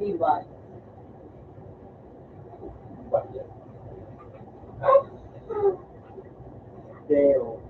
Diba? Deo.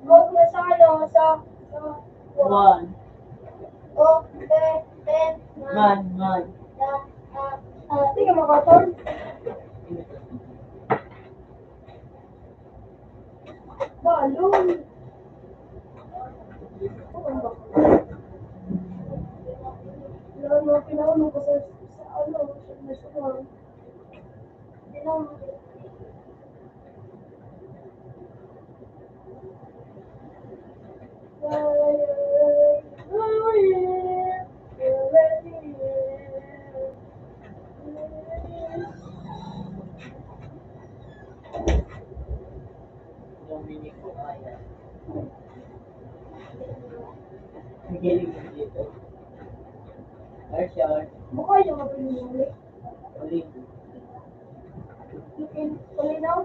Huwag na sa ano, sa, sa One. O, pe, pen, man. Man, man. Na, ah, ah, tingnan mo, Cotton. Balon. Wala, mga pinauno ko sa, sa ano, sa nasyonal. Dominic Buaya. Ang galing mo dito. Marshall. Mukha yung mabili mo ulit. Ulit. Ulinaw?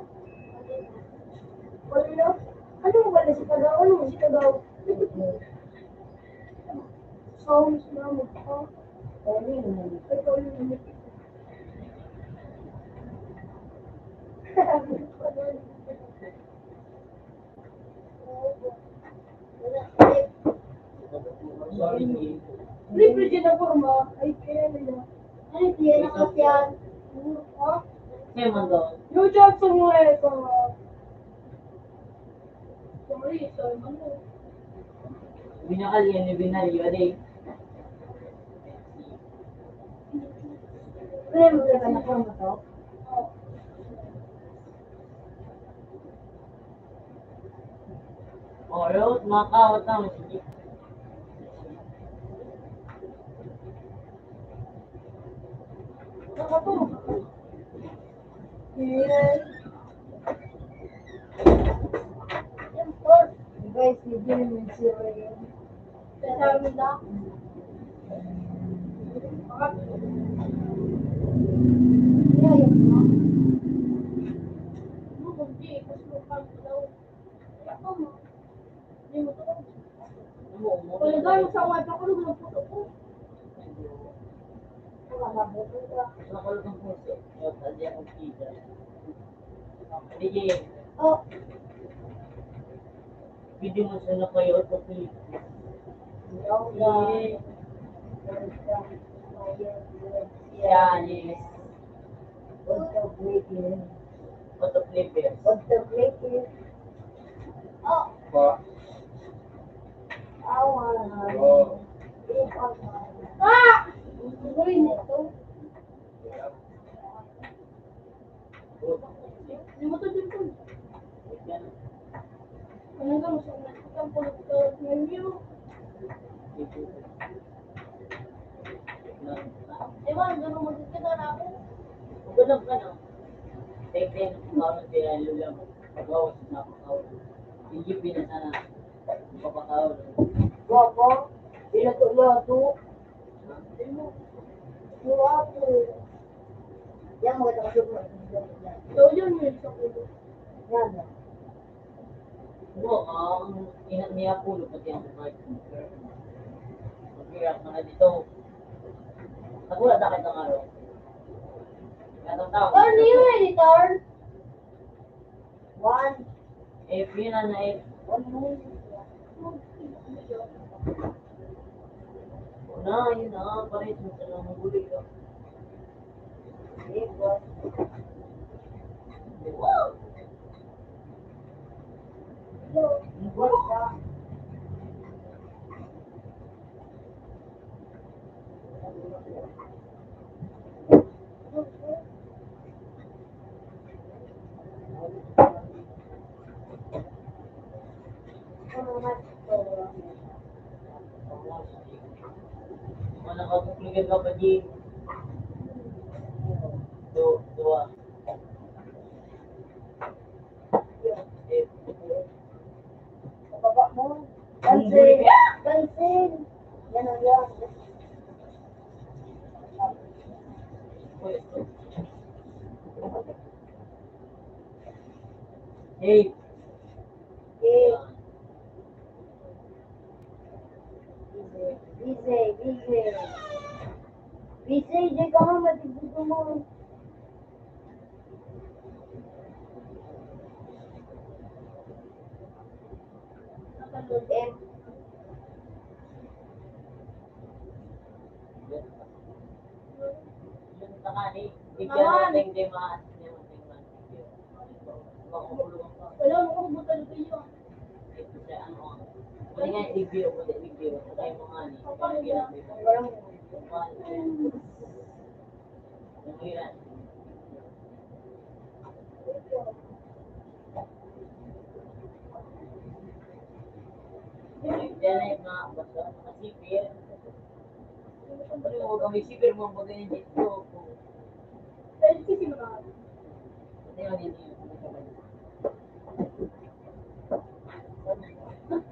Ulinaw? Ano mo pala si Tagaw? Ano mo si Tagaw? Sounds na mo. Uli mo. Ito, uli mo. Libre din ang forma. Ay, kaya nila. Ano, tiyan na kasi yan. Ha? Kaya man daw. Yung Johnson mo eh, forma. Sorry, sorry man mo. Binakal yan, ni binal yun, eh. Kaya mo ka na forma to? Oh, yun, mga kawat na, masakit. Guys, hindi naman sila yun. Sige. Oh. Pwede mo siya na kayo, autoplay. Yanis. Autoplay. Autoplay. Oh. Pa. Awan. Oh. Ah! Uy, nito. Ewan, ganun, magkikita na ako. Huwag ka lang ka, no? Pwede, parang kaya lula mo. Bawas na pakaw. Hindi pinasa na. Papakaw. Guwapo. Ilato-lato. Guwapo. Yan, maganda ka sa mga. So, yun, yun, sa ulo. Yan. Oo, ang ina ni Apollo, pati ang mga. Maghirap na dito. Nagulat na kayo ng araw. Katong tao. Ano yun, editor? One. Eh, pina na eh. One minute. Na, yun na, pareho sa mga gulay ka. Eh, boss. Wow! Hello. Boss, ah. Wala ka, kumplikado ka pa, G. Do, dua. Pababa mo. Pansin. Pansin. Yan ang yan. Hey. Hey. Busy, busy. Busy, di ka nga matigutom mo. Diyan ay mga basta, mga sipir. Ano mo kami, sipir mo, pag ganyan dito. Pwede kasi mga. Ano yun, hindi yun.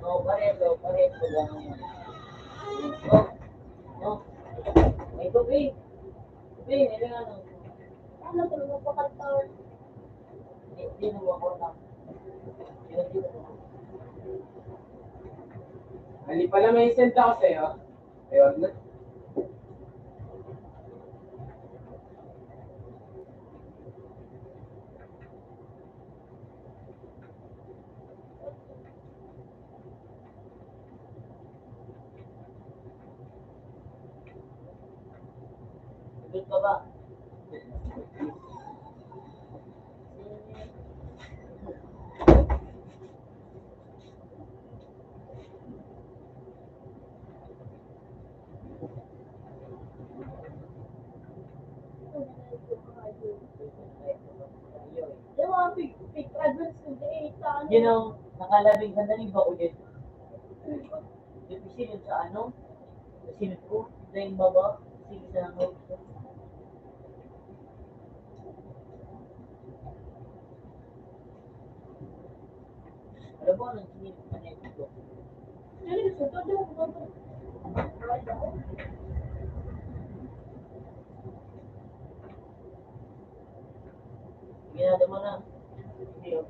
No, pareho, pareho, ganun. No, no. May tubig. Tubig, may ano. Ano to, magpapagtawag? Hindi pala, may send ako sa'yo. Ayun na. Good pa ba? You know, nakalabing ka na rin ba ulit? Yung isilid sa ano? Isilid ko, dahil baba, isilid sa ano? Ano ba ang sinilid sa ano? Ano yung sunod? Ginagawa na. Hindi, oh.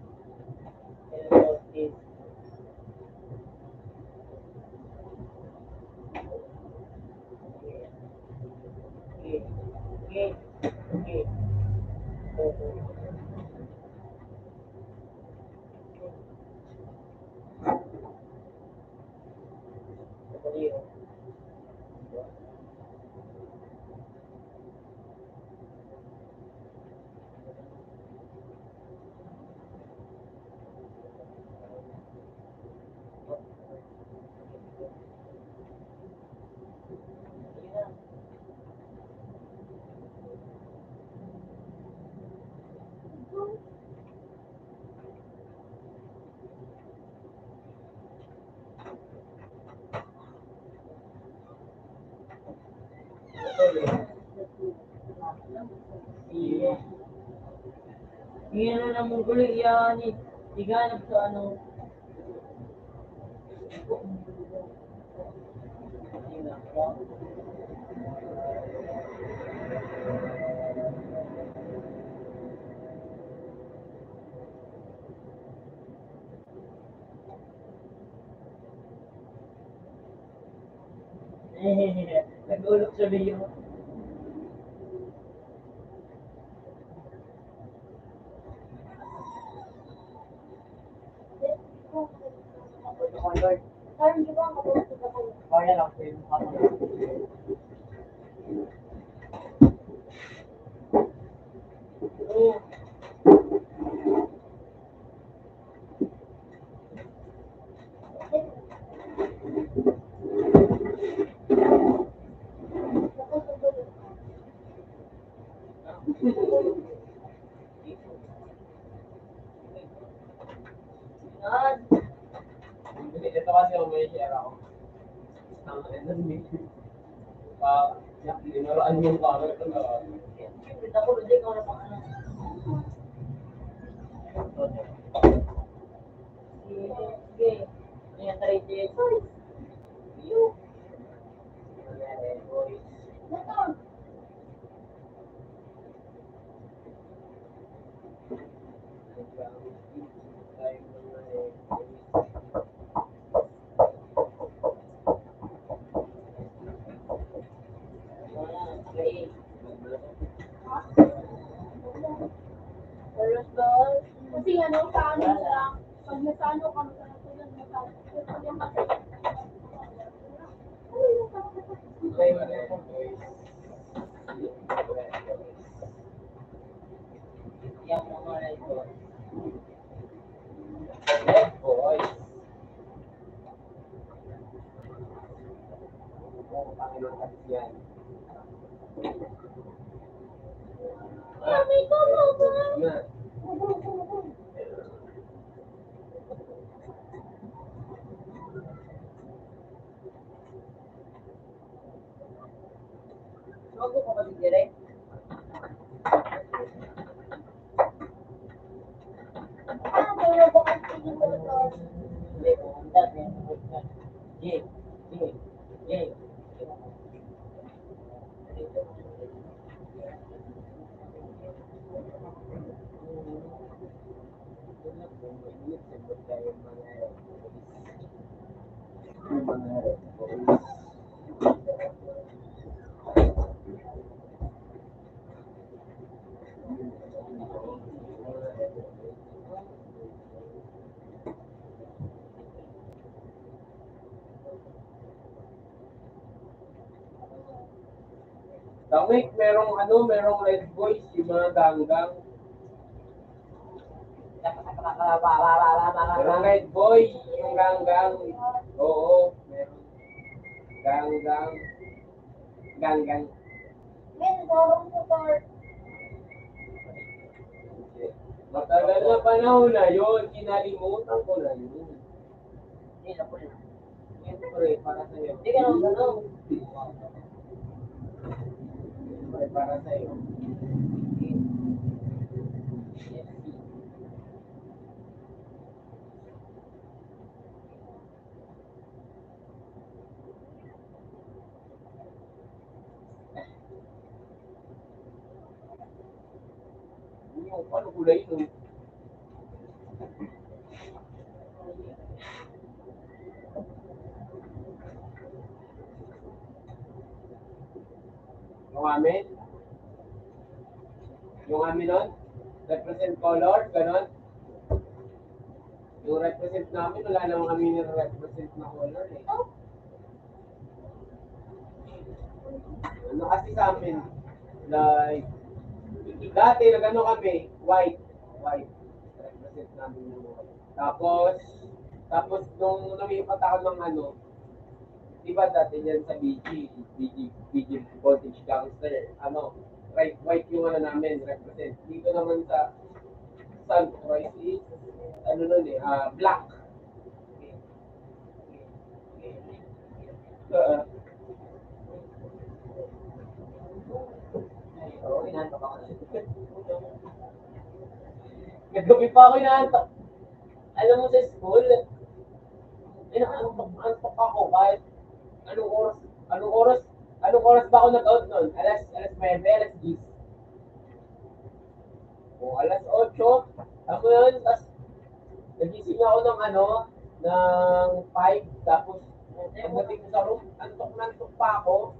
Iyan na namang gulo, iyan, eh. Iganap sa ano. Nag-ulok sa Leo. Kaya lang po yung Ito kasi yung may share ako. Ang ano ni, pa, dinaraan yung camera ko na. Sige, sige. Ayan, try this. Ayan, boys. Kasi ano, sa ano siya, pag nasano ka, masano ka, masano ka. Sa Wick, merong ano, merong Red Boys, yung mga ganggang. Merong Red Boys, yung ganggang. Oo, meron. Ganggang. Ganggang. Ngayon, parang sa part. Matagal na panahon na yun, kinalimutan ko na yun. Hindi na po yun. Siyempre, para sa'yo. Hindi ka naman ganun. Siyempre, para sa'yo. Ano, paano kulay, no? Yung amin? Yung amin nun? Represent color, ganon? Yung represent namin, wala naman kami nire-represent na color eh. Ano kasi sa amin, like, dati nag-ano kami, white. White. Represent namin yung white. Tapos, tapos nung lumipat ako ng ano, di ba dati dyan sa B G, B G, B G Voltage Gangster, ano, right, white yung ano namin, represent. Dito naman sa San Royce is, ano nun eh, ah, black. Oo. Ay, oo, inaantok ako. Nagkape pa ako, inaantok. Alam mo, sa school, inaantok, antok ako kahit anong oras, anong oras, anong oras ba ako nag-out nun? Alas, alas nuebe, alas diyes. O, alas otso, alam mo yun, tas nagising ako ng ano, ng five, tapos pagdating ko sa room, antok na antok pa ako.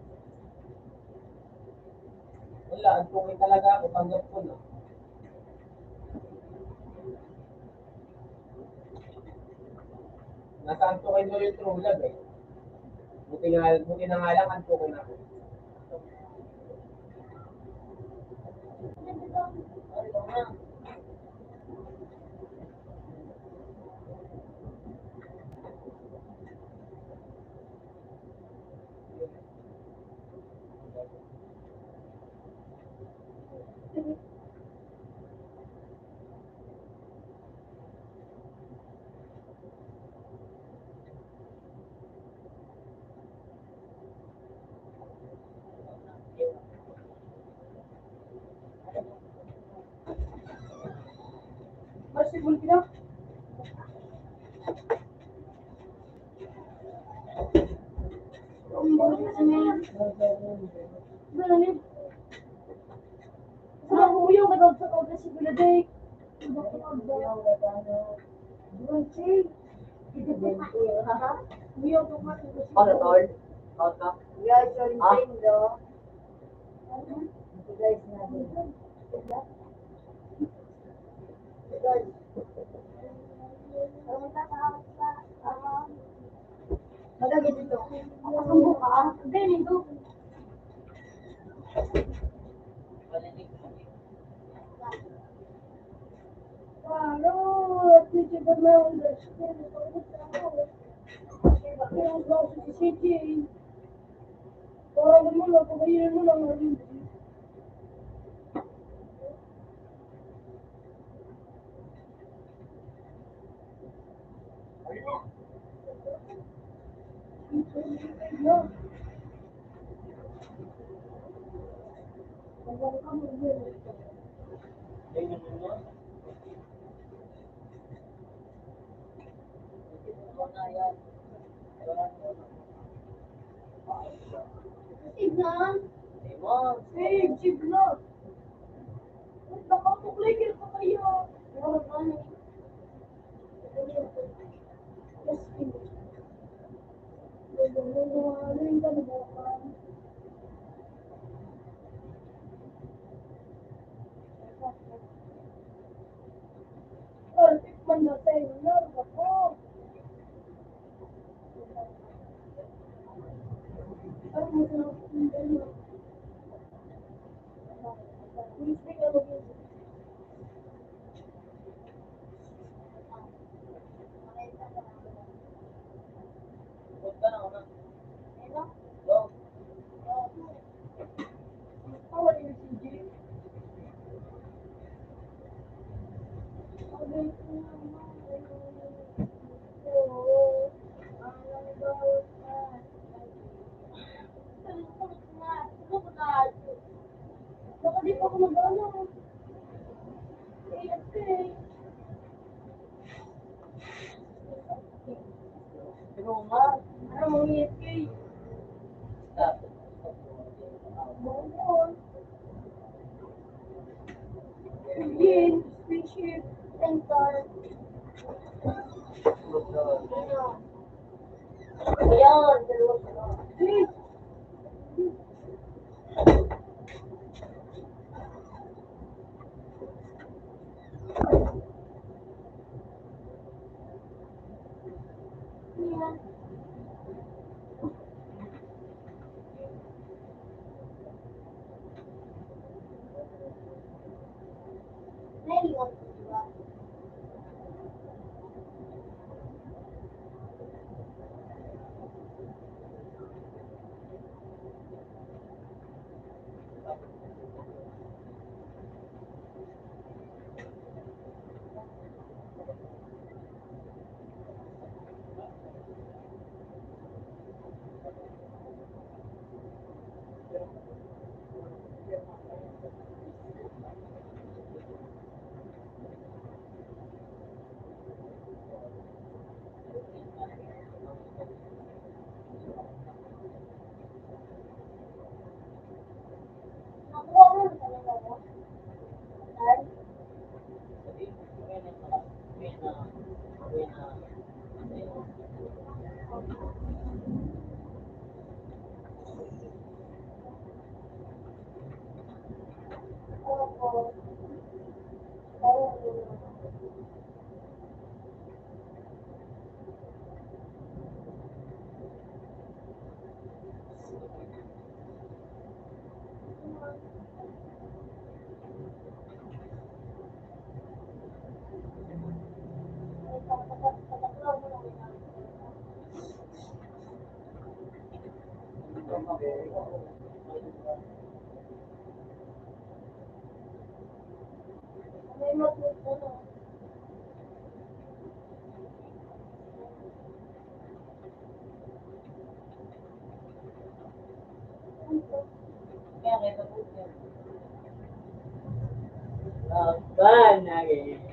Wala, antukin talaga ako, tanggap ko na. Nasa antukin ko yung true love eh. Buti nga, buti na nga lang, antukin ako. Mas sibol ka na. Ang boses niya. Ganun yun. Sa mga kuya, nagagsak ako sa guladay. Ano, tol? Out ka? Yeah, sorry, Ah. Friend, no? Ito, guys, natin. Ito, guys. Pumunta sa, sa, ah, Madagit ito. Ang buka, ah. Ganyan ito. Ano, teacher, ba't may understand? Yung boses ni C J. Parang mo lang, pag-ayun mo lang, ano. Tignan. Hey, tignan. Nakatuklay ka pa kaya. Roma, ano mong E F K? Stop. Yun, spaceship, center. Yan. Aba, nagiging.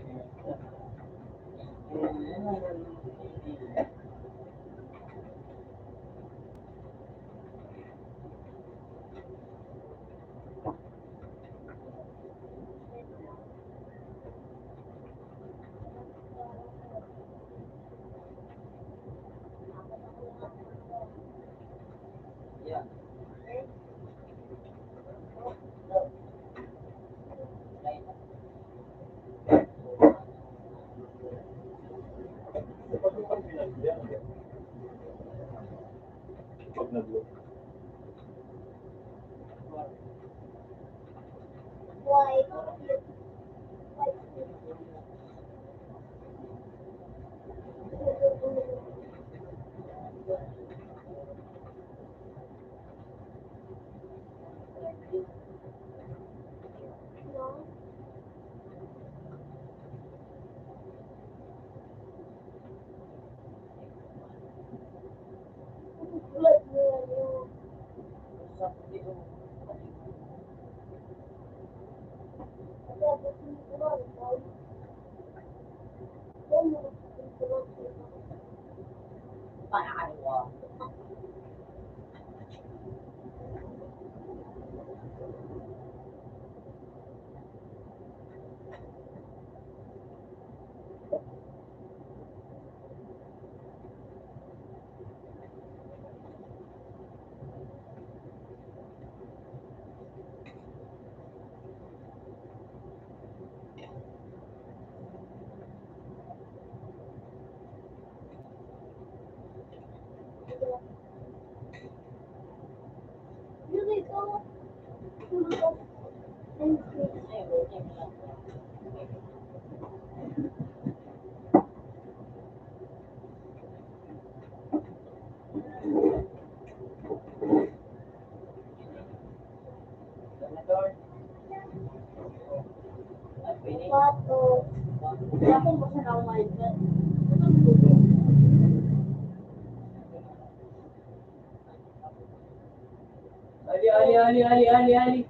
Ali, ali, ali, ali, ali, ali.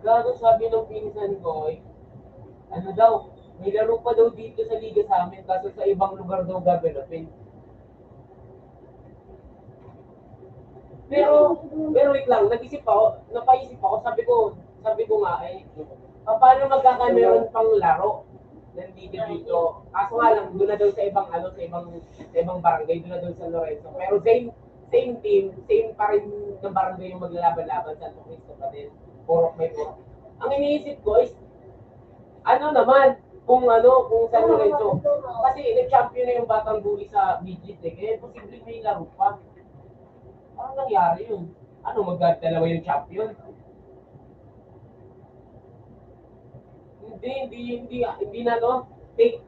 Gago, sabi ng pinsan ko, eh, ano daw, May laro pa daw dito sa liga sa amin, kaso sa ibang lugar daw gaganapin. Pero, pero wait lang, nag-isip ako, napaisip ako, sabi ko, sabi ko nga eh, pa-, paano magkakameron pang laro nandito dito? Kaso nga lang, doon na daw sa ibang ano, sa ibang, sa ibang barangay, doon na daw sa Lorenzo. Pero same, same team, same pa rin ng barangay yung maglalaban-laban, Santo Cristo pa din. Purok may purok. Ang iniisip ko is, ano naman, kung ano, kung San Lorenzo. Kasi nag-champion na yung Batang Guli sa midget eh. Kaya posible may laro pa. Parang nangyari yun. Ano, magdadalawa yung champion? Hindi, hindi, hindi, hindi na to. Fake,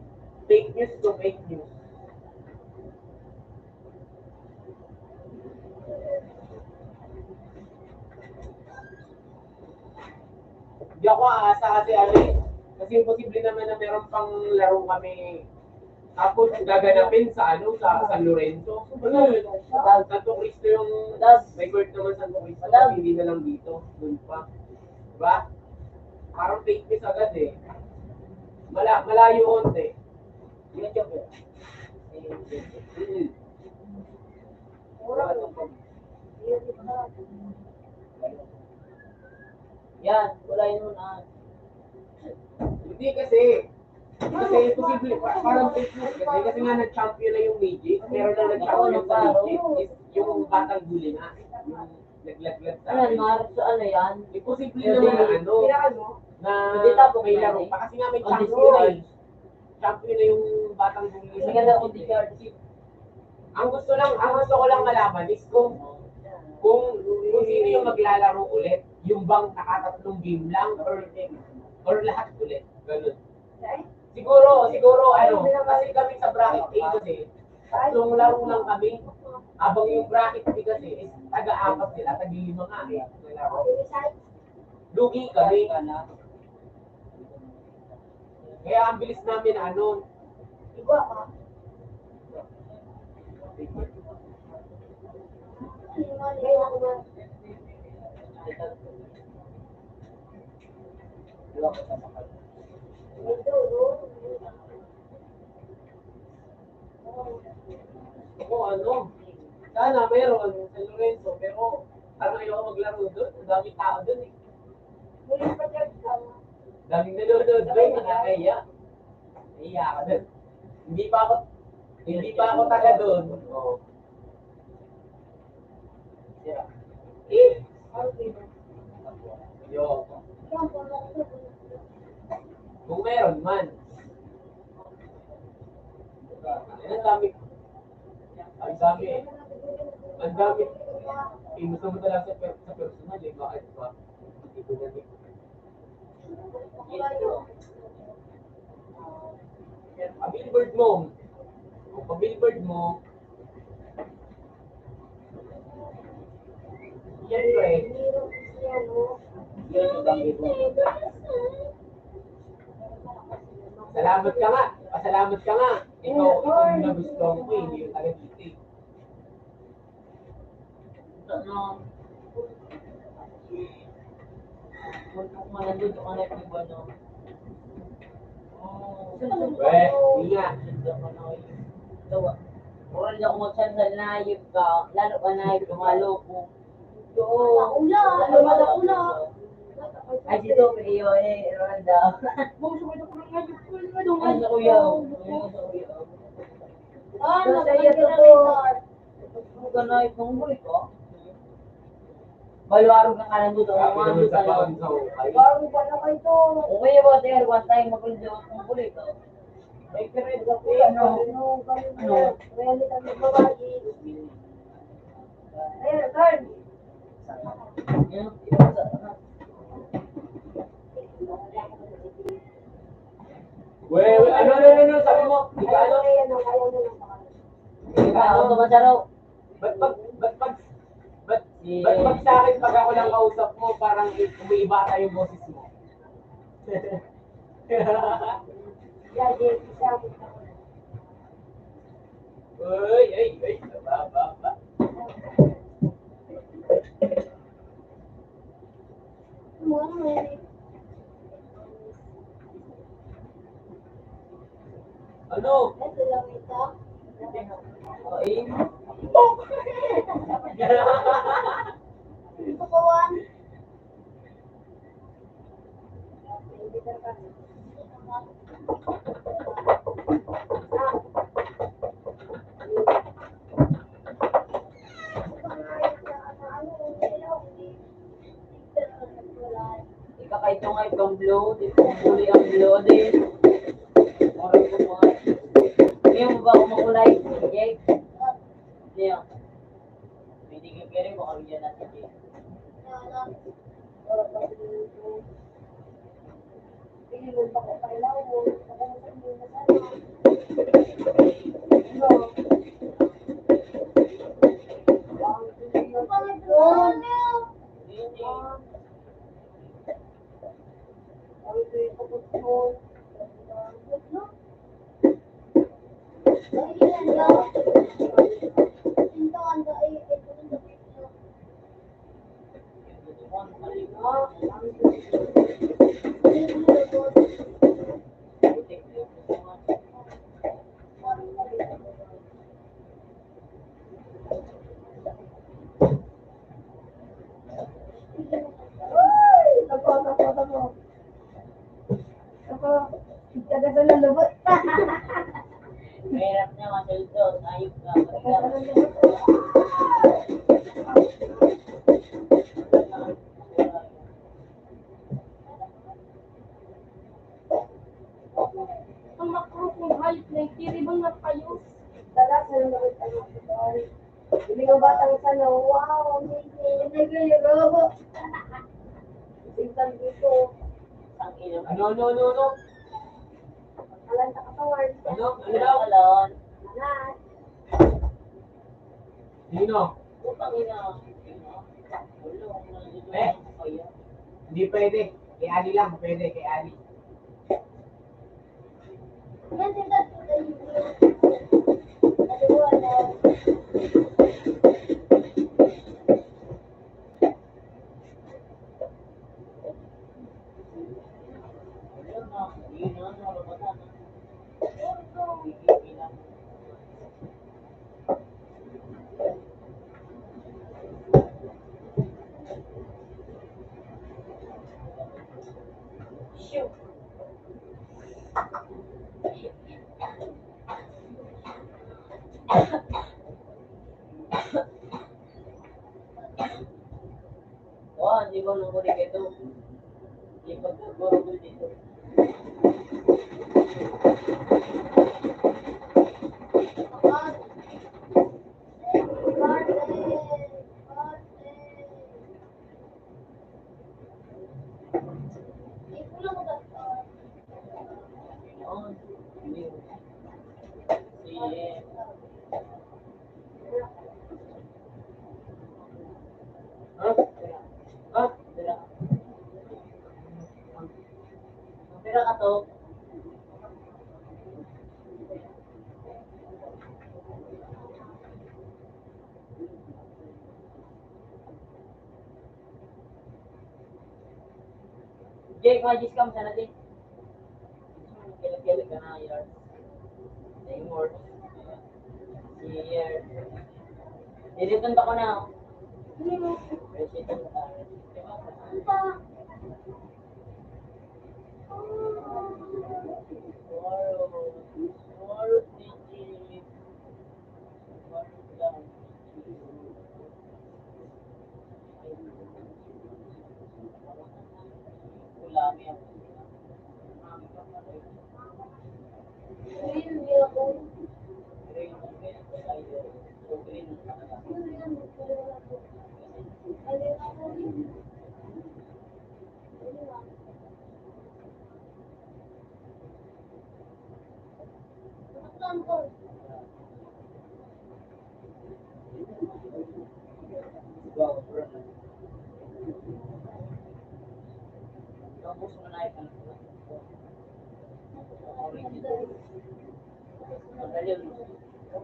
fake news to, fake news. Hindi ako aasa kasi ano eh. Kasi imposible naman na meron pang laro kami. Tapos gaganapin sa ano, sa San Lorenzo. Ano, Santo Cristo yung record naman Santo Cristo. Hindi na lang dito. Doon pa. Diba? Parang fake news agad eh. Mala malayo onte. Yun yung mm. Yan, wala yun ah. Hindi kasi, kasi posible, pa- parang fake news kasi, kasi nga nag-champion na yung midget, pero nang nag-champion sa midget is yung Batang Guli na. Yung naglaglag sa Ano, akin. Mar, so ano yan? Imposible Hindi. naman na ano, Kaya ano? na Hindi tapos may na laro eh. pa kasi nga may Oh, champion na eh. Champion na yung Batang Guli sa Hindi ka daw midget eh. Charge. Ang gusto lang, ang gusto ko lang malaman is kung, kung, kung sino yung maglalaro ulit, yung bang nakatatlong game lang or, or lahat ulit. Ganun. Siguro, siguro, ano, kasi kami sa bracket A kasi, tatlong laro lang kami. Habang yung bracket B kasi, is taga-apat sila, taga-lima nga eh. Lugi kami. Kaya ang bilis namin, ano, Ako, ano, sana mayroon sa Lorenzo, pero parang ayoko maglaro doon. Ang daming tao doon eh. Daming nanonood doon, nakakahiya. Nahiya ako doon. Hindi pa ako, hindi pa ako taga doon. Oo. Eh, yo. Kung meron man. Ang dami. Ang dami. Inuso mo talaga sa per-, sa personal, eh. Bakit ba? Hindi ko na, pa-billboard mo. O, pa-billboard mo. Siyempre. Yun ang banggi mo. Salamat ka nga. Pasalamat ka nga. Ikaw, ikaw yung nagustuhan ko, eh. Hindi yung taga dito, eh. Ano? Kung manandun ka na yung ano. Weh, yun nga. Dawa. Oral na ako magsansan, nayib ka. Lalo ka nayib ka, maloko. Oo. Ula, ano ba na ula? Ay, dito, may iyo eh, Rhonda. Bang, sabay na ko lang nayib ko, ano ba doon? Ay, naku, yaw. Ay, naku, yaw. Ah, Basta naku, yan, naku, totoo. Ganay, kung muli ko. Baluarog na kanan mo daw. Grabe naman sa kaon sa ukay. Bago pa naman ito. Okay, ba, sir? One time, magulo, magulo ito. May period ka po, ano? Ano? Ano? May ano kami, babae. Ayan, Carl. Yan, ito sa, ano? Weh, weh, ano, ano, ano, ano, sabi mo? Di ba, ano? Di ba, ano? Ano ba, Charo? Ba't pag, ba't pag, ba't, Si ba't pag sa akin, pag ako lang kausap mo, parang i-, umiiba ata yung boses mo? Uy, ay, ay, ba, ba, ba. Gusto ko one. Ika kay tunga itong blue, di ko huli ang blue, di. Oras ko po. Hindi mo ba ako makulay? Sige. Hindi ah. Pwede ka kere, baka yan natin, di. Ay, tapo, tapo, tapo. Tapo. Taga sa lalubot. Mahirap na, masuldo. Ayos na. Ang makro kong hayop na itiribang na payo. Dala sa lalubot ang mga Hindi ng batang sana, wow, amazing. Nagre-robo. Tingnan dito. Ang ina. Ano, ano, ano, ano? Alan sa katawan. Ano? Ano daw? Alan. Alan. Sino? Putang ina. Eh? Hindi pwede. Kay Ali lang, pwede. Kay Ali. Oh, hindi ko nang huli ito. Hindi ko nang huli dito. Pira ka to? Jay, kung adjust ka, masana, Jay. Kaya-kaya ka na, yar. Dahil more. Sige, yar. Dilitan ba ko na? Resitan ka. Tomorrow. Tomorrow, Jay.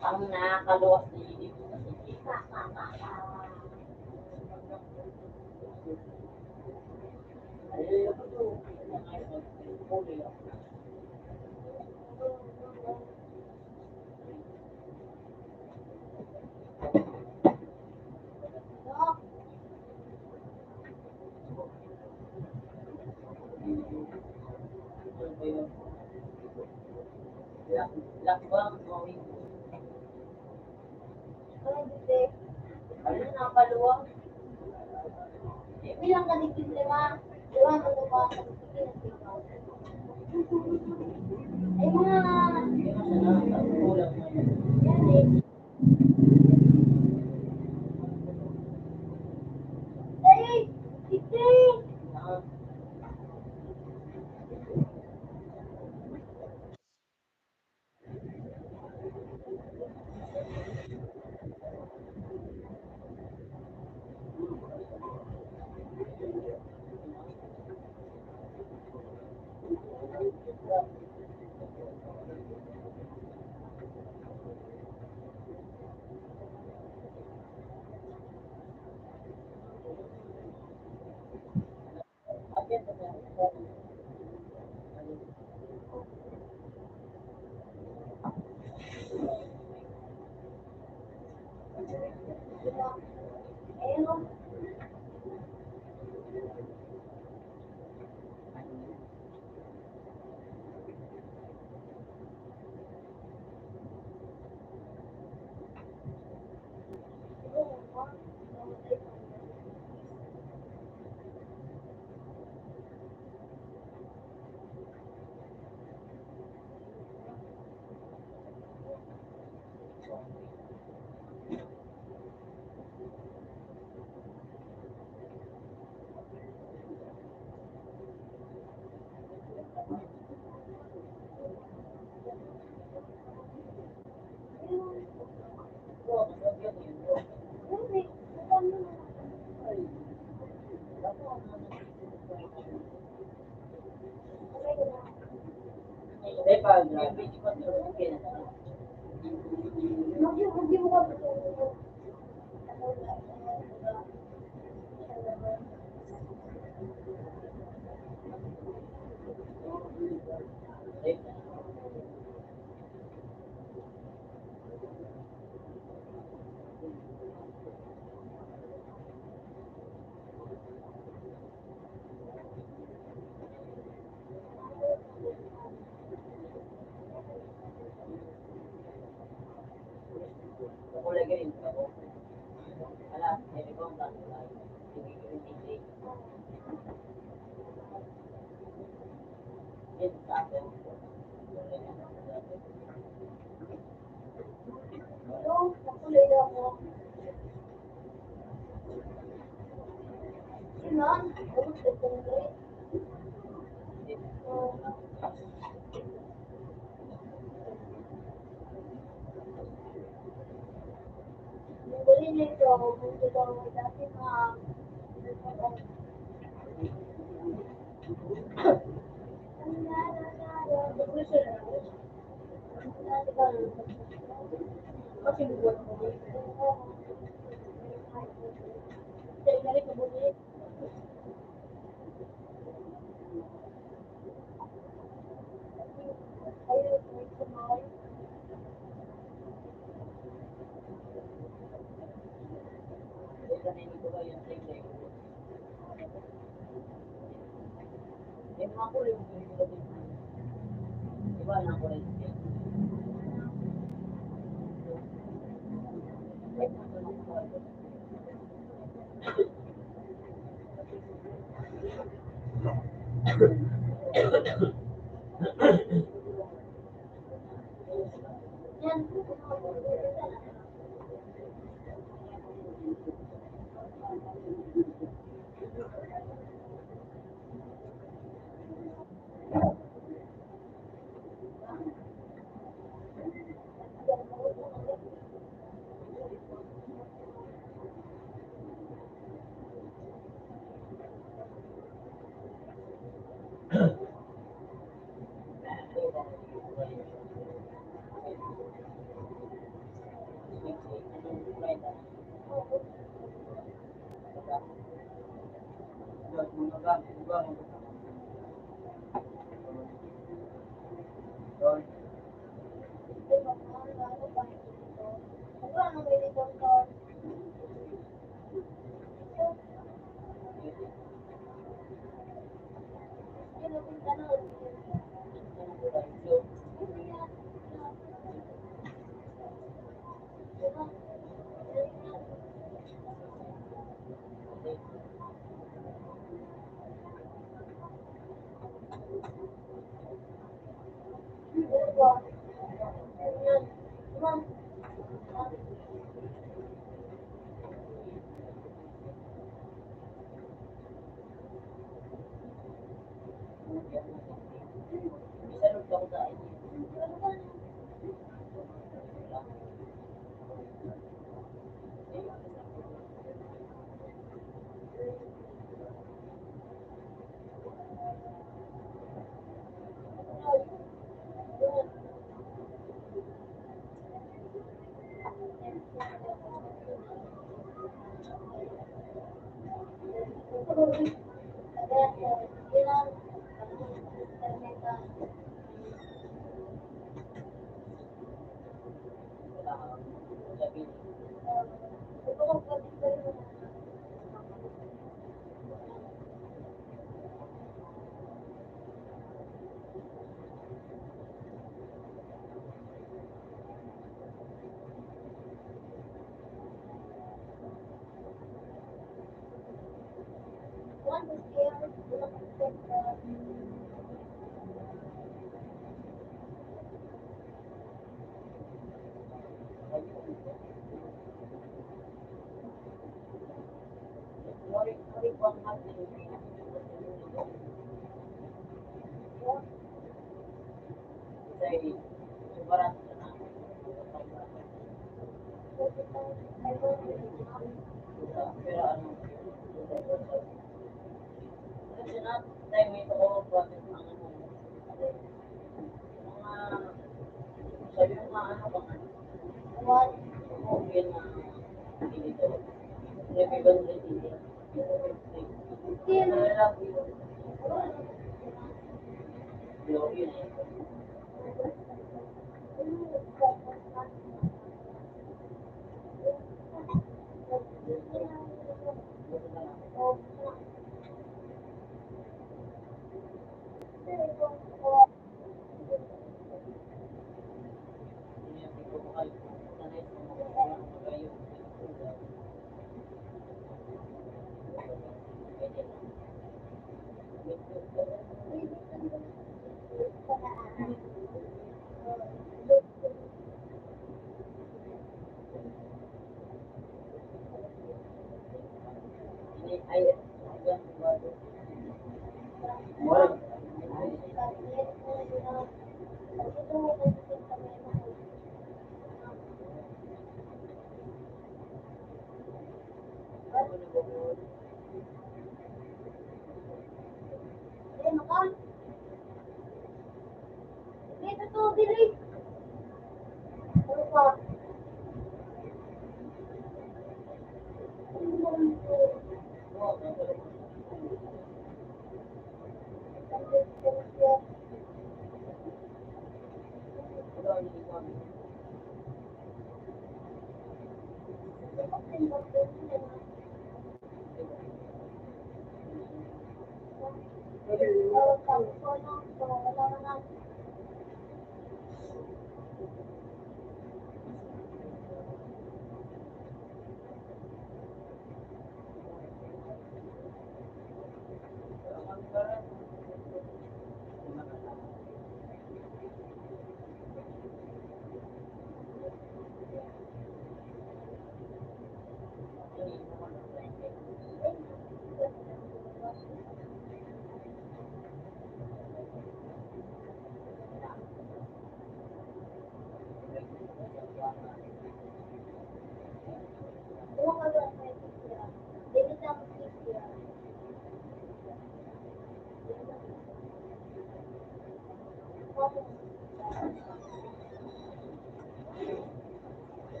Ang nakakaluwas na yun. Ano na, paluwang? Bilang ka ni Kim Lima, iwan mo ba sa Pilipinas, ikaw? Ay, mga, yan eh. Ay, tignan.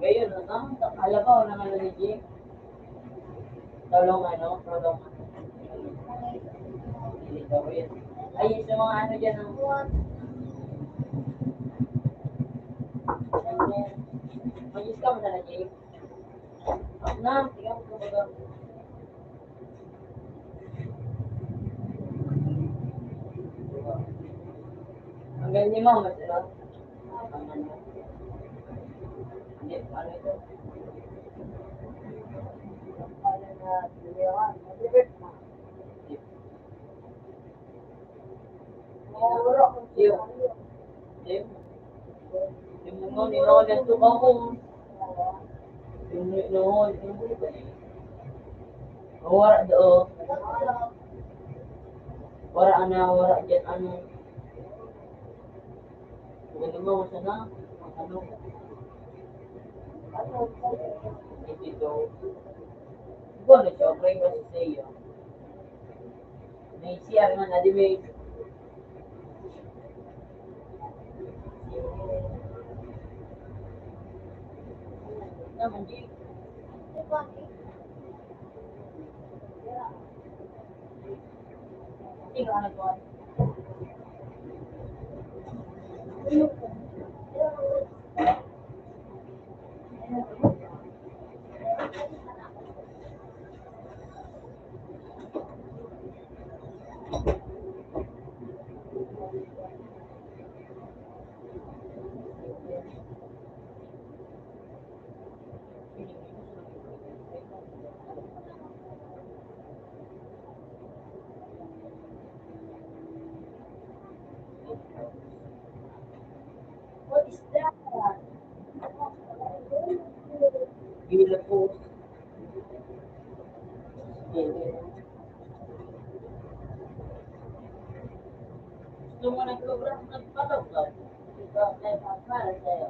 Ngayon, ano? Alam mo, nang ano ni Jim? Tolong ano, tolong ano. Ay, sa mga ano dyan, ang mag-scam na na, Jim. Na, tingnan mo kumbaga. Ang ganyan mo, mas ano? Ang ano? Hindi, ano ito? Yung, yung, yung, yung, yung, yung, yung, yung, yung, wala do. Wala na, wala dyan, ano. Ano mo, sana? Ano? Dito. Ikaw na siya, privacy sa iyo. May C R man, adi may naman, di. Tingnan ko. What is that? Beautiful. Gusto mo nag-program, magpatawag ka. Ikaw, may para sa'yo.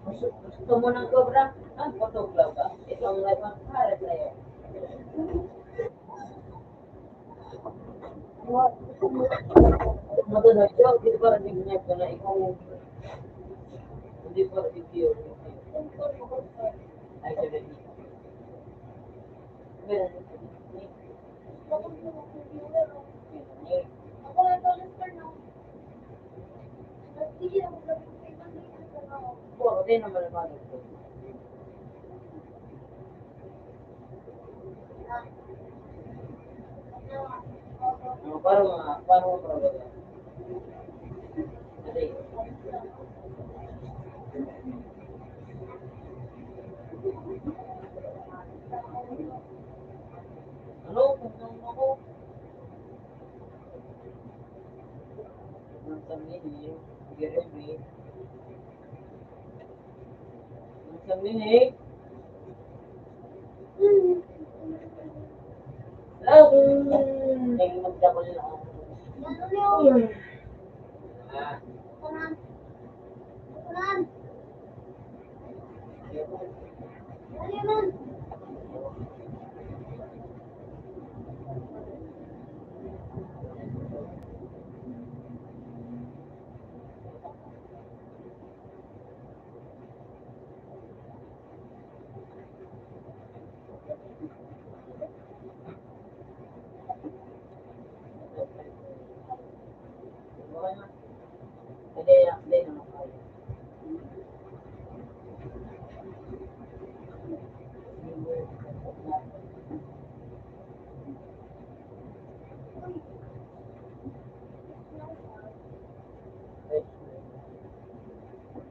Gusto, gusto mo ng cobra? Ang photographer. Ito ang live ang para sa'yo. Maganda siya, hindi pa rin niya na ikaw. Hindi pa rin niya. Ay, sabi niya. Meron. Parang, ah, parang, parang, ano, kung ano ako, ang sabihin, Jeremy, ang sabihin, love, ay, magdakol na ako. Ah.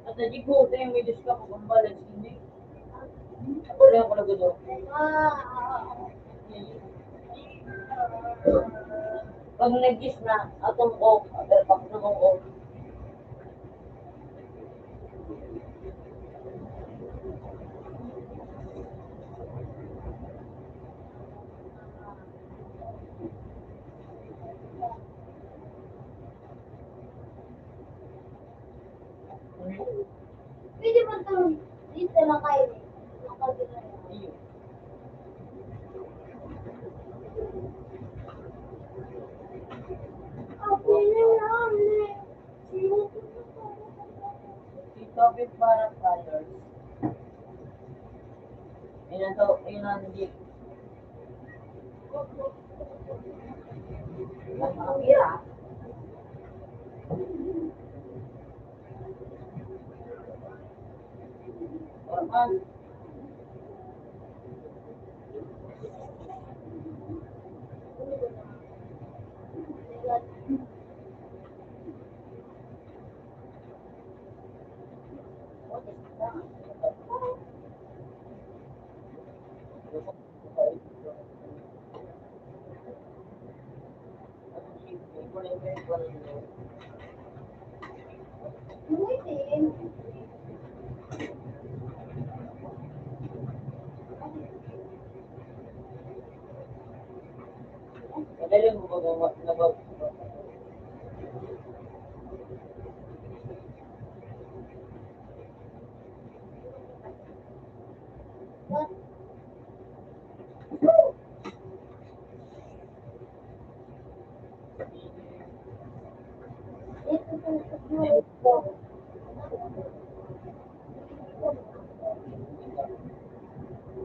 At nagigo tayo may discuss kung balag sini. Wala ko nagado. Pag nagis na, atong ko, atong ko. Para flyers. Inan to, inan di. Ang pira. Normal.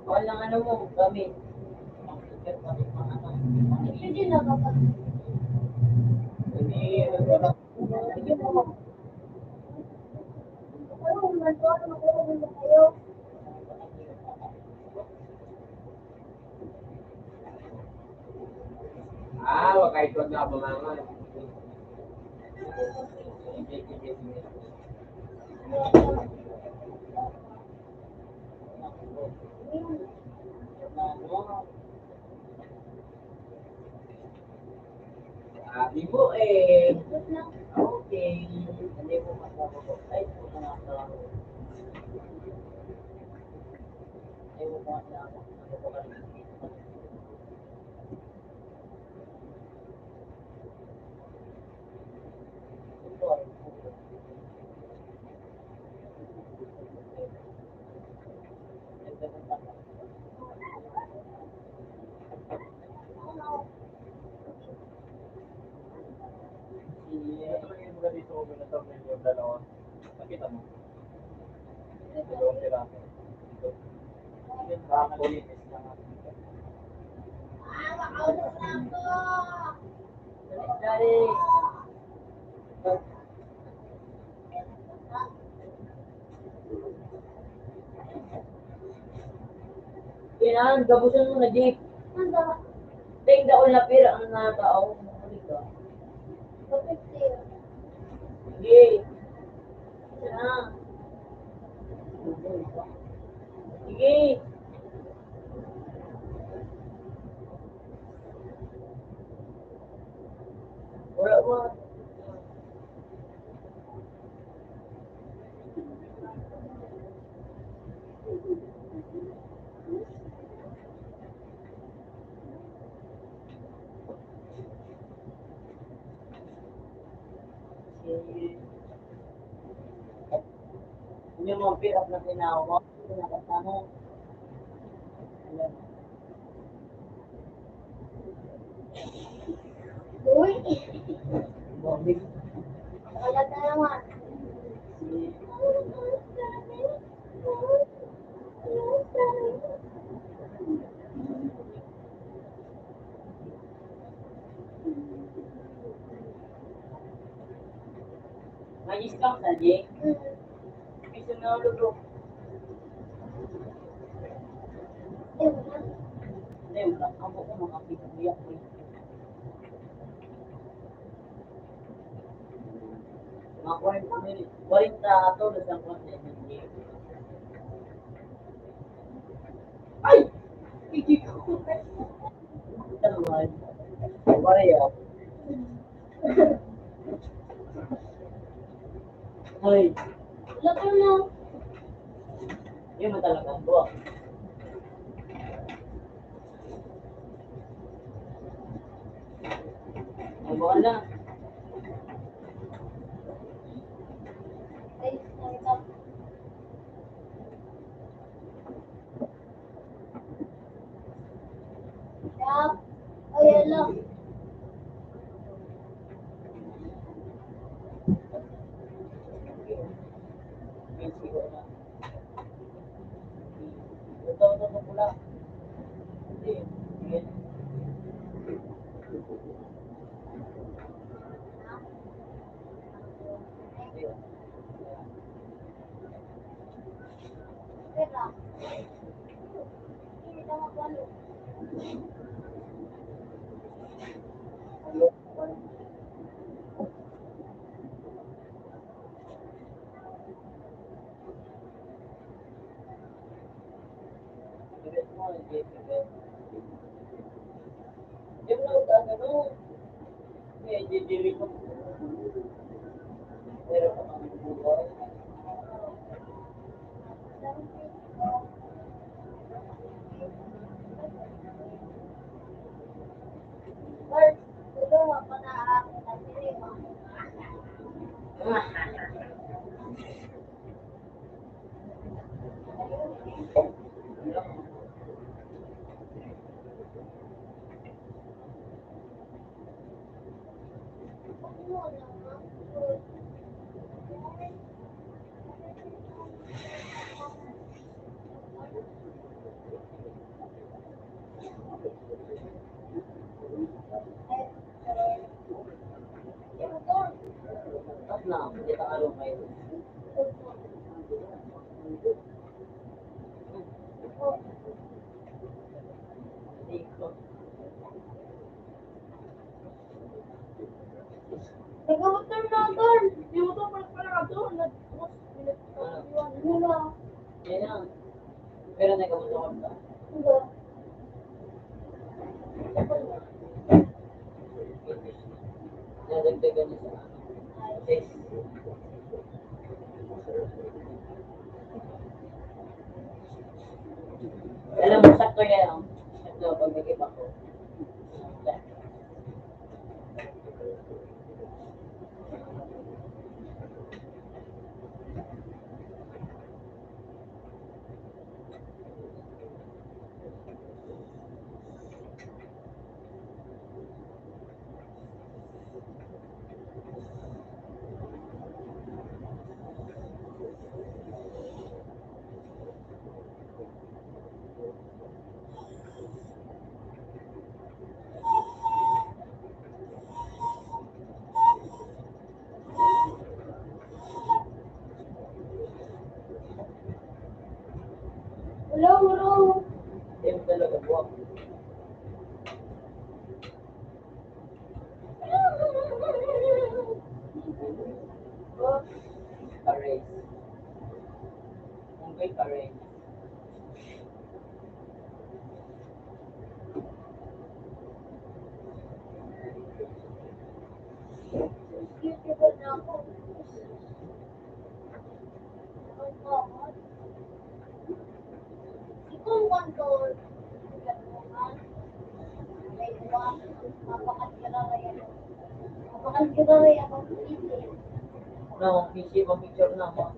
Walang ano mo, kami. Hindi na kapag Ah, wakay ko na bumangon. Sabi mo eh. Okay. Hindi mo masagot. Ay, ito na nga. Hindi mo masagot. Nakita mo? Dalawang piraso. Baka kulinis na nga. Kailangan gabusan mo na, Jake. Ang dami. Ting daon na pira ang natao. Ano ka? Fifty. Sige. Isa na. Sige. Wala mo. Yung mga pirap na tinawa mo, pinakita mo. Uy! Wala na naman. May discount na, Jay? Mm. Gusto na ulo, bro. Ayun na. Ayun na. Ako ko makakita ko yan, eh. Mga kwarenta minutes. Kwarenta ato na sa kwarenta minutes. Ay! Hindi ko. Ito naman. Wala yan. Ay. Lato na. Yun ang talagang buwak. Ang buwan na. Ay, ang Yap. Oh, yan lang. Nagawat na yung motor. Yung motor pala pala ka doon. Nag-, nag-, nag-, Yan na. Pero nagawat na ka ba? Hindi. Nadagdagan niya sa ano. Yes. Alam mo, sakto yan, oh. Sakto, pag nag-iba ko. Hello, hello. Yan talaga, buwak. Aray. Ang gay, aray. No, busy mag-picture na mo.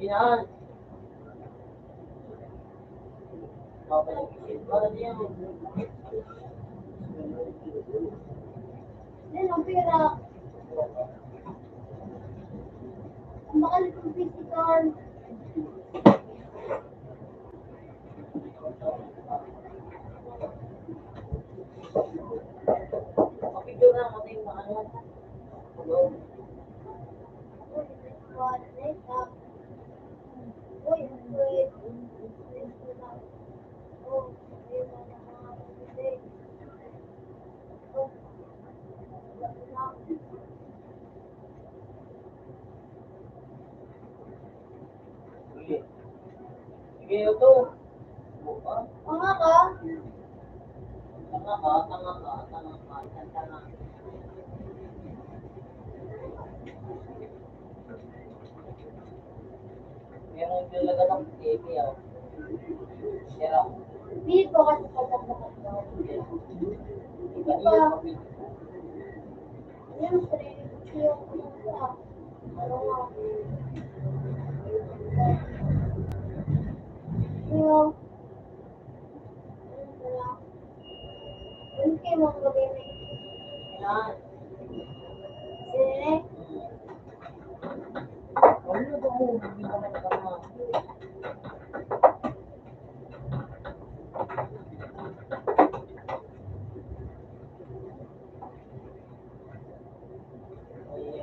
Yan. Yan ang pera. Ang bakal kong physical. Sige, ito. Tanga ka? Tanga ka, tanga ka, tanga ka, tanga ka. Meron yung talaga ng baby, oh. Pero, hindi po kasi pagkakataon. Iba pa. Yung sarili ko yung ano nga. Yung, yung kay mga gabi na yun. Yan. Sine? Ano ba kung hindi mo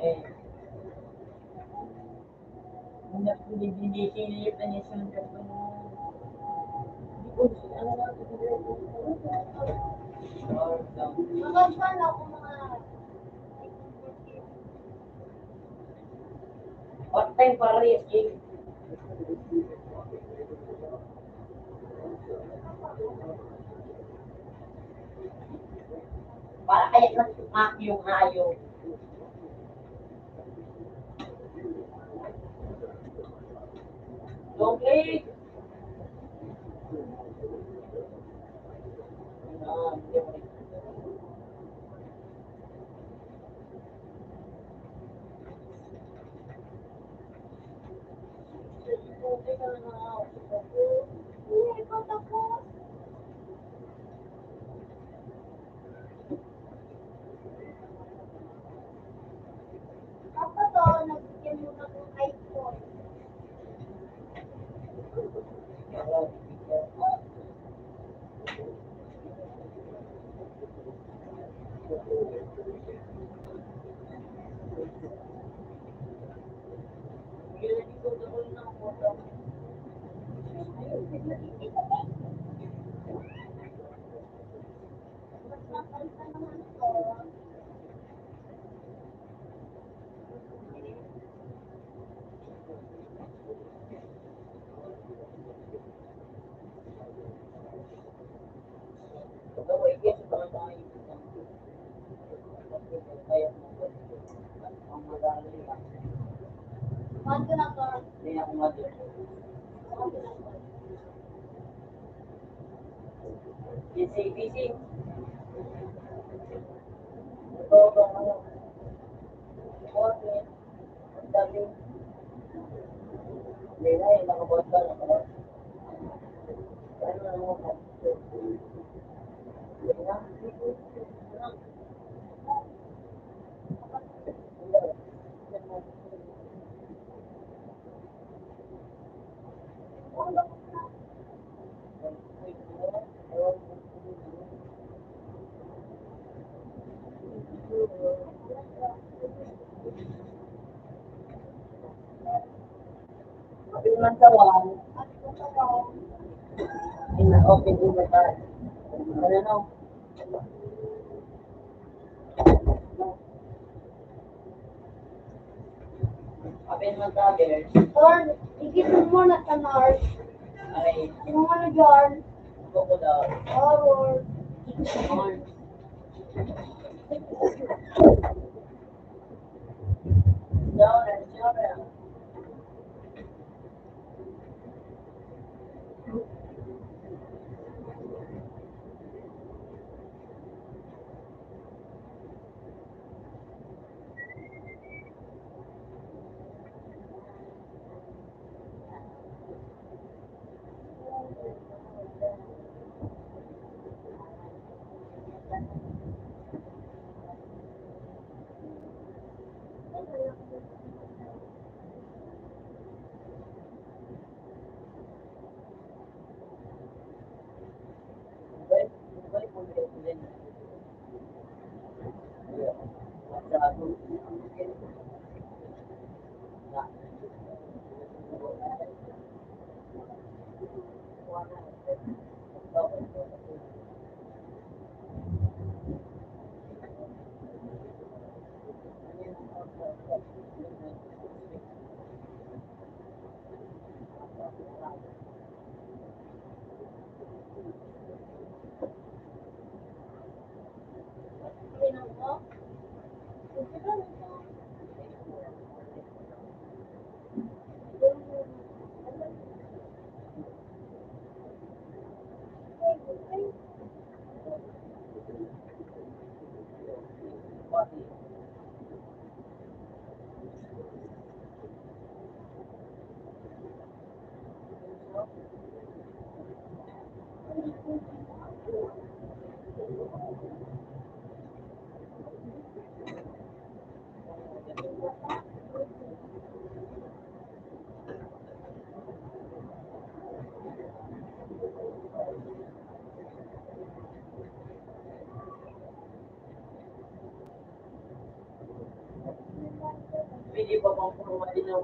What time pa rin, eh? Para kaya nagtumak yung hayop. Don't click. Busy, busy. Open man sa one. Ina-open din ba tayo? Ano, no? Open man tayo, girl. Or, ikit mo na sa Mars. Ay. Yung ano dyan? Ako ko daw. Power. Mars. Pwede ba bang puro malinaw?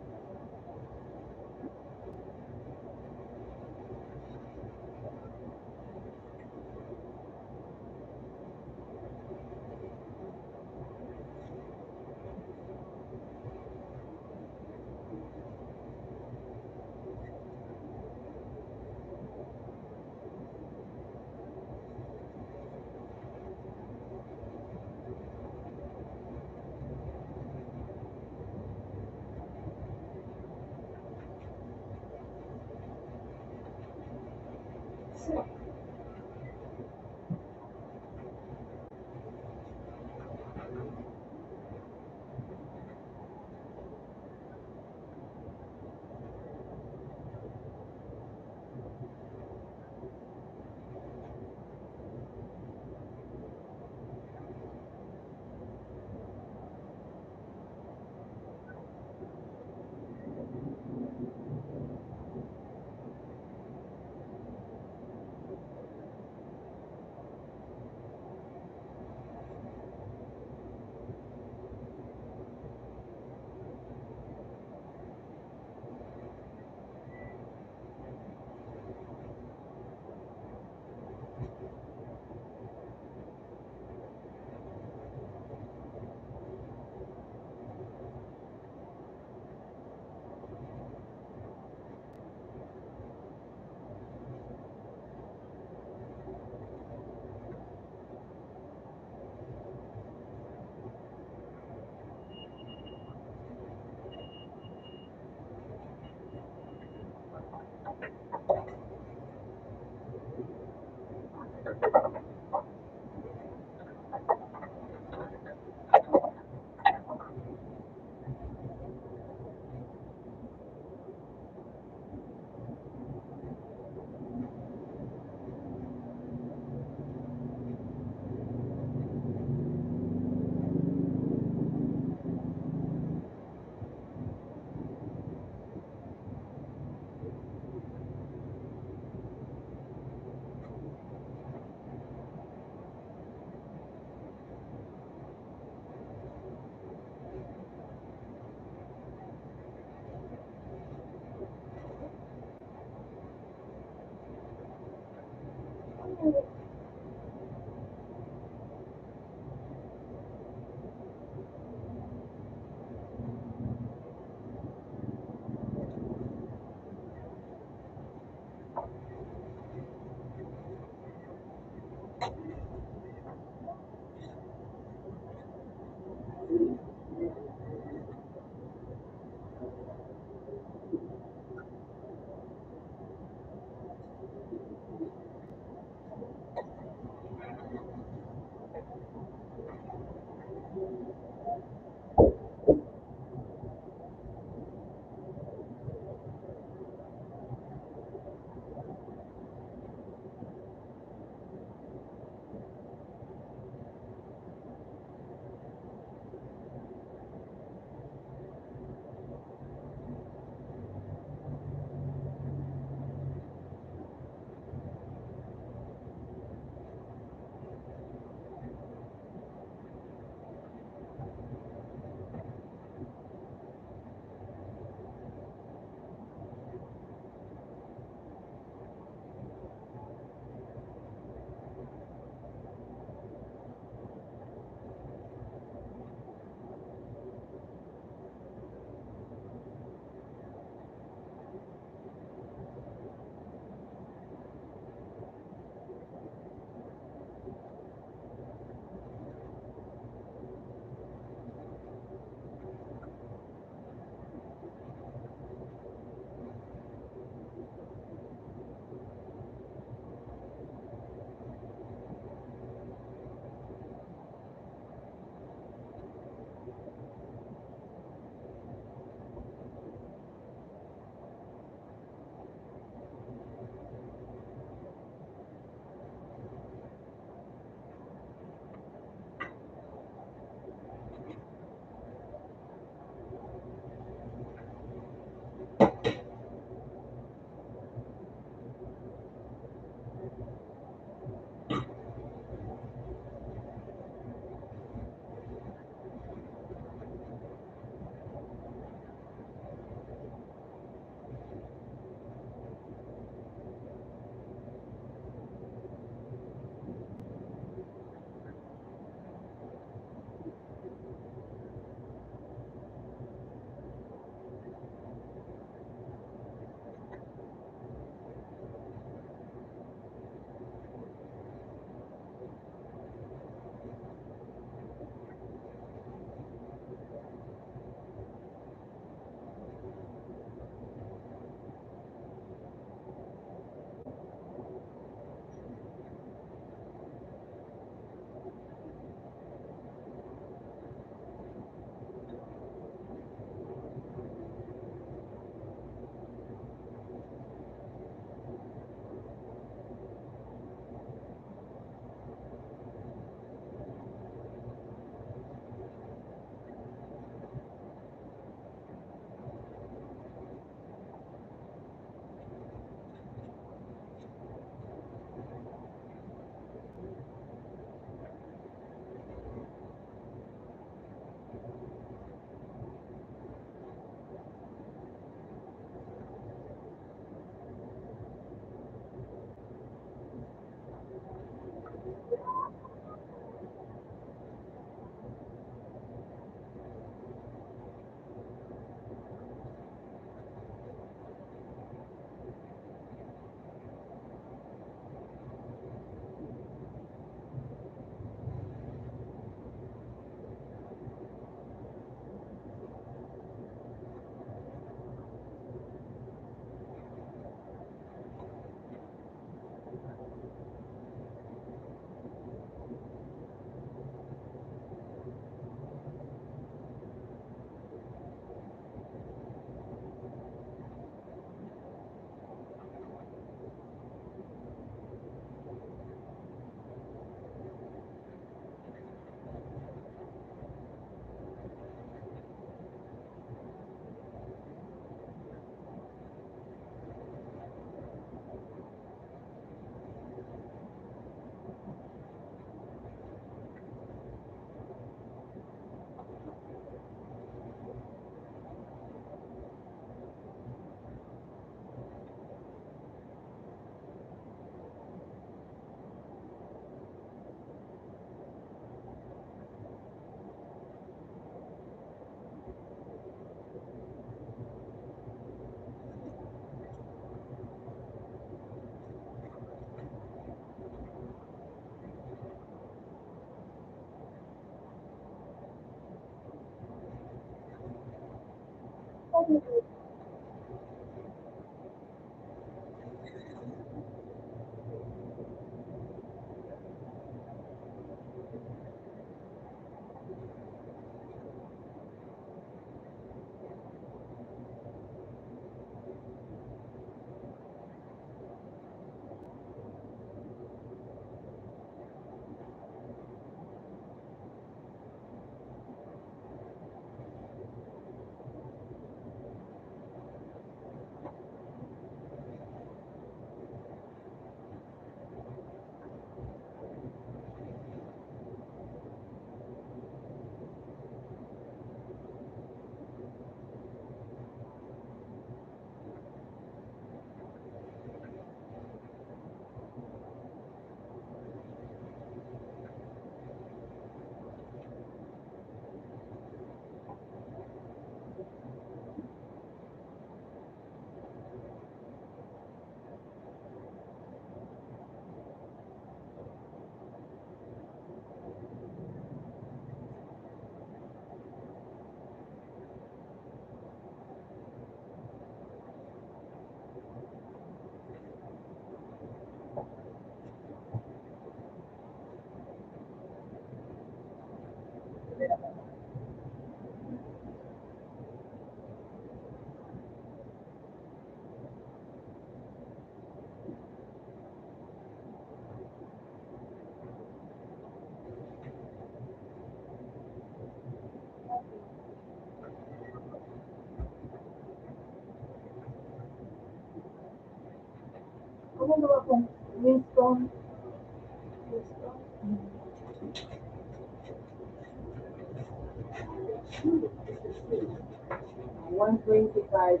One twenty-five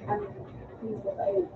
and piece of eight.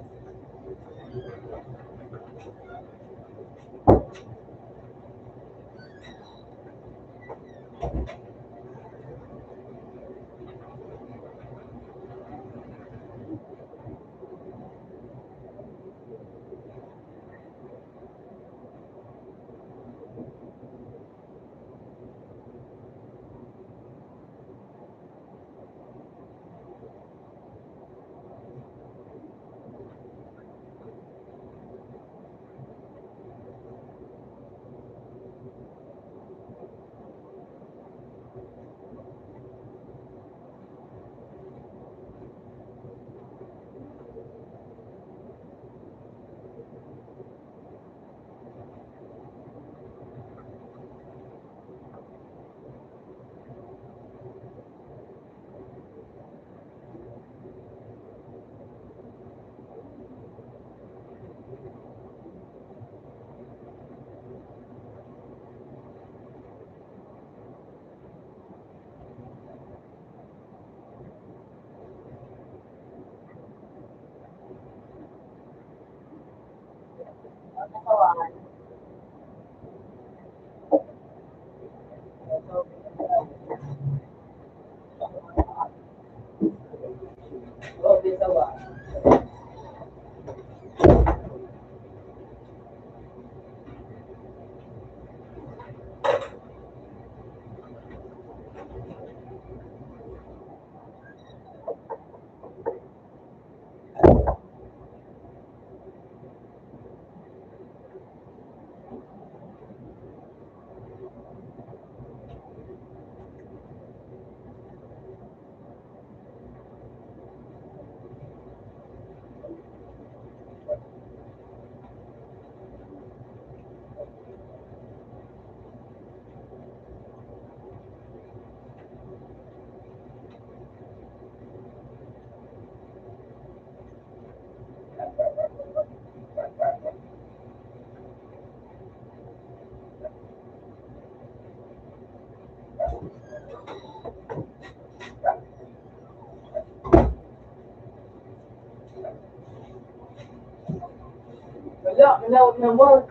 Wala, wala, wala, wala.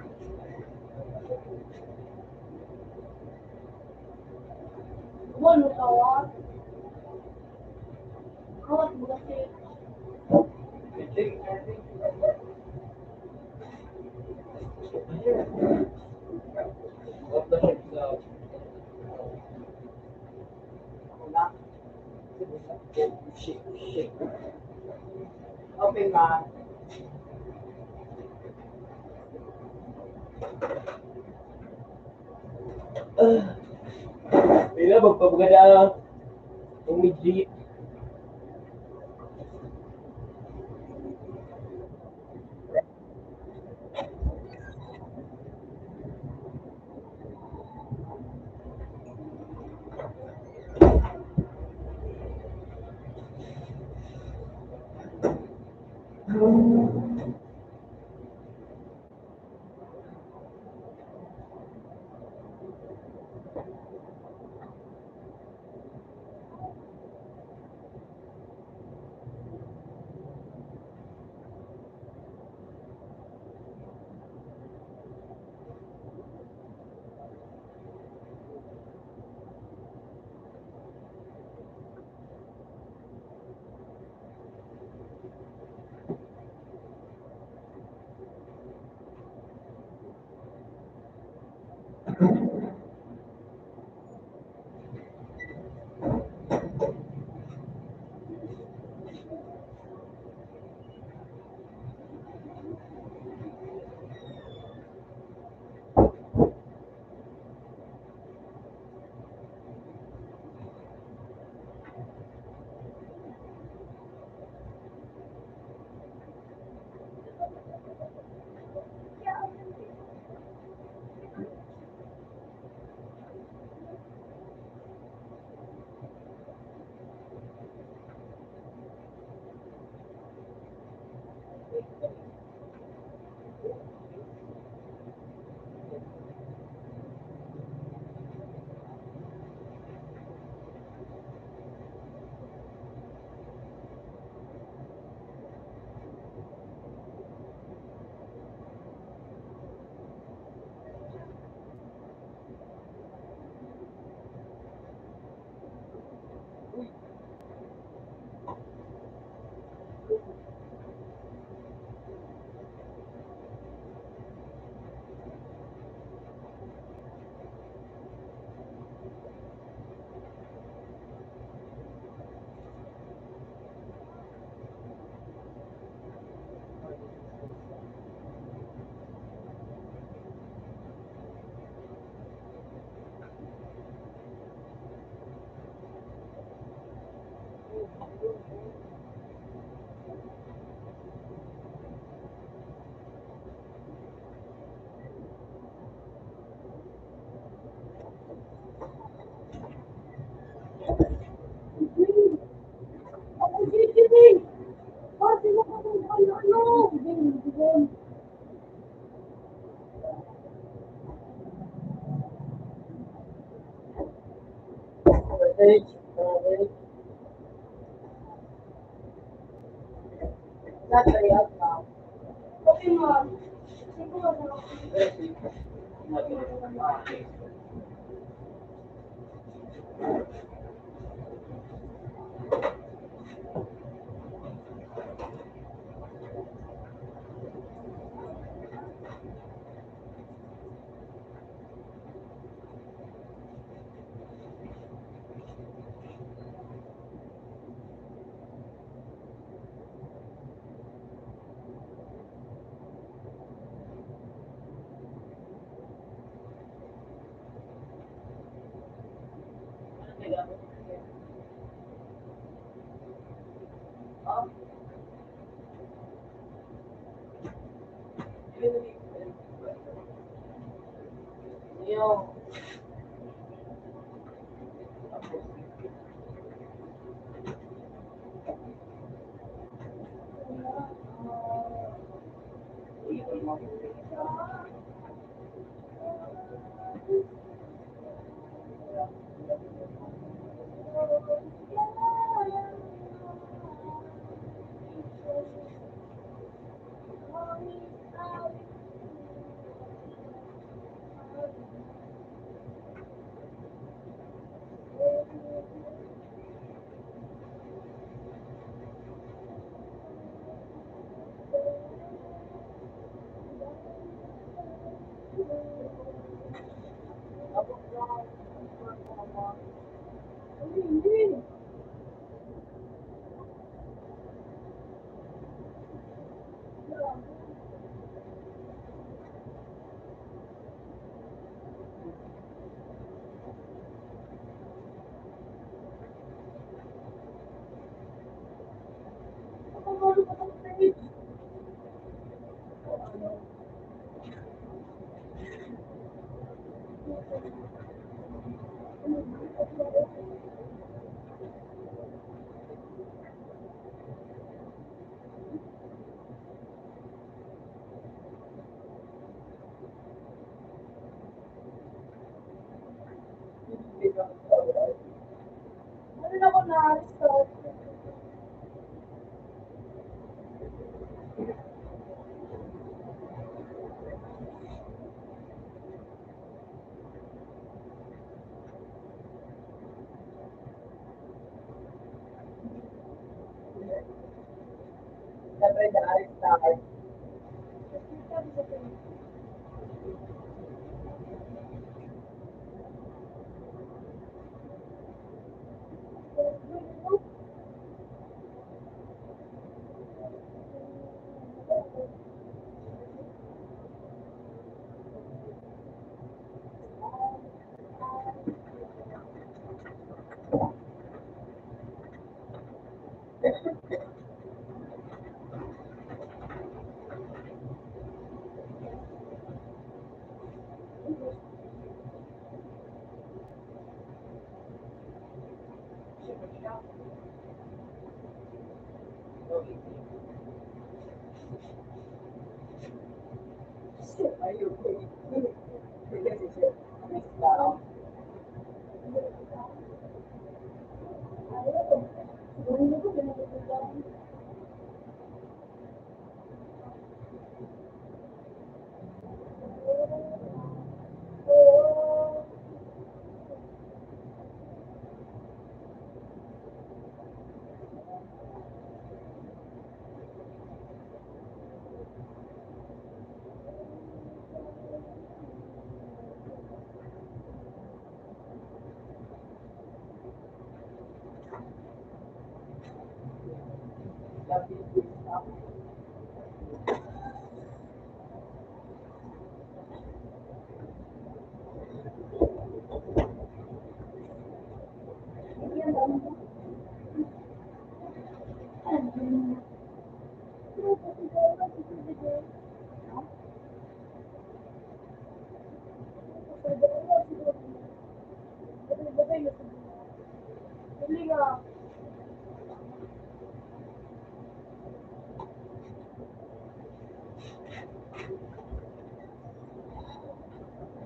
Wala, wala. Shit, shit. Open ba? Ah. Pila, magpabugada ang midget.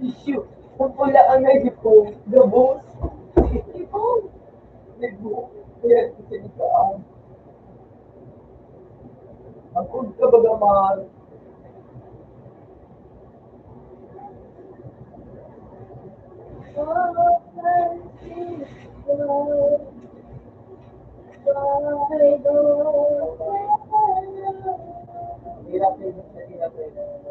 Issue. Kung wala ang nag-ipon, gabos. Ipon. Nagbuhok. Kaya sa likaan. Ang kung kabagaman. Hirap yun, hirap yun.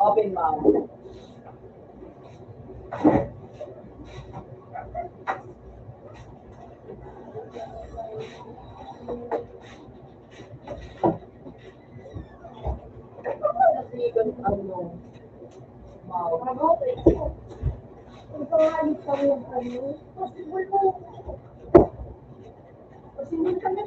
Open mouth. Nasigan ang iyong mouth. Ang pangalit kami ng ano, possible mo. Possible kami.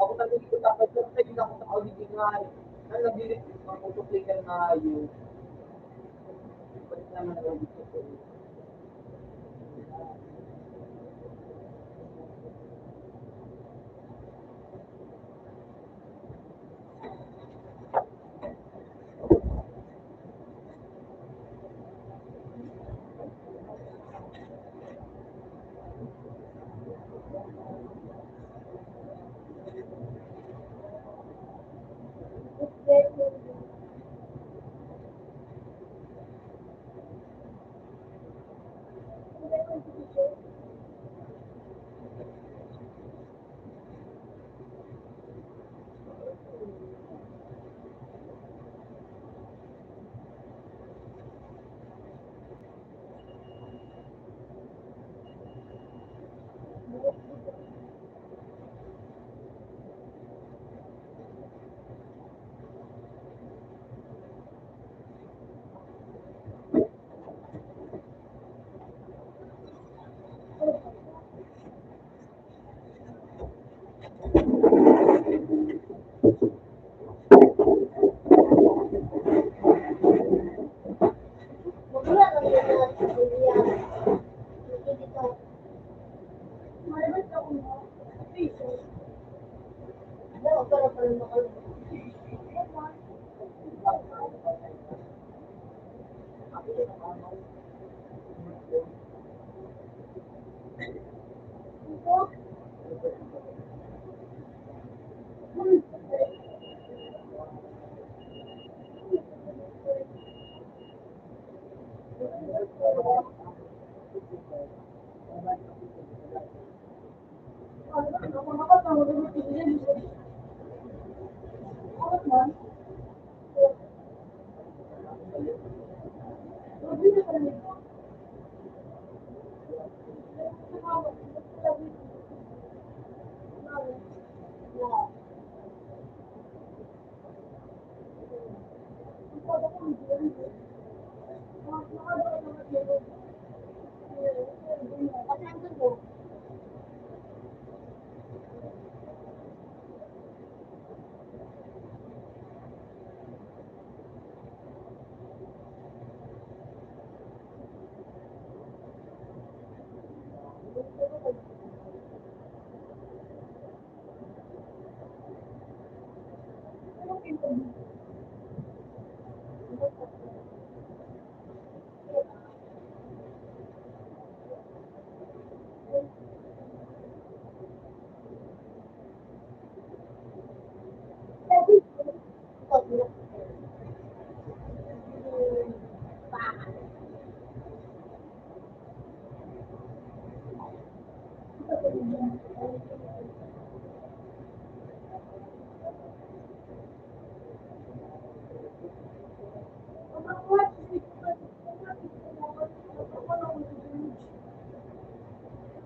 Ako talaga di ko takot, pero pwede na ako sa audio nga, na nabilis, maputok ka na yun. Balik naman ako dito.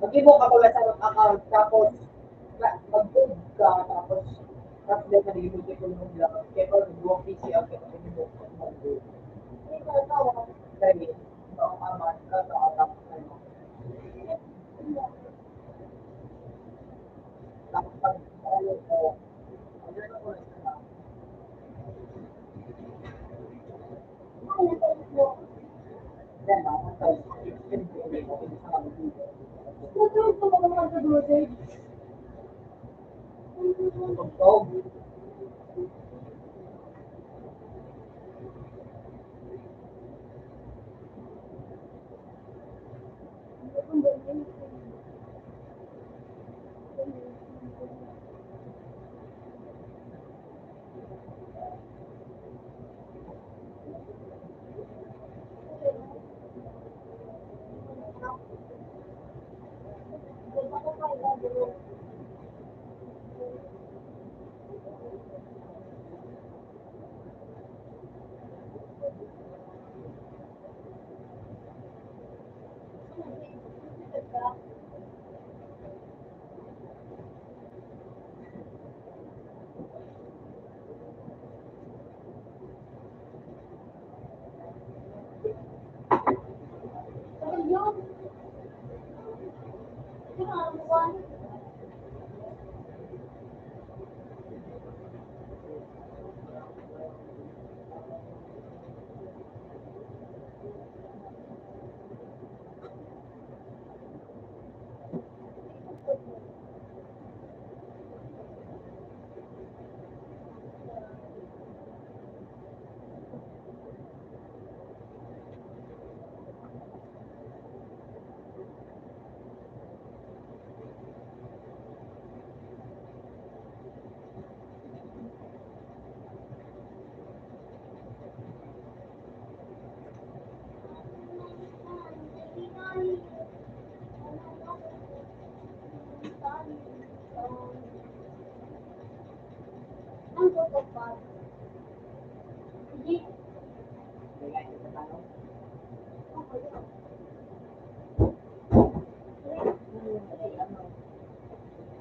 Mag-ibo ka pala sa account, tapos na, mag-code ka, tapos, tapos dahil nag-ibo ka yung mga, kaya pag nag-walk P C ang kaya nag-ibo ka, mag-code.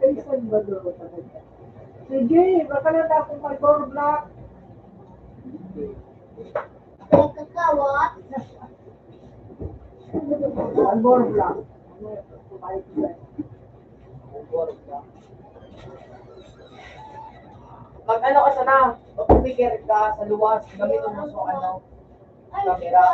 Ay, Salvador talaga. Sige, baka na akong mag-door block. Nagkakawat. Ang door block. Mag-ano ka sana? Mag-figure ka sa luwas. Gamitin mo sa ano? Camera.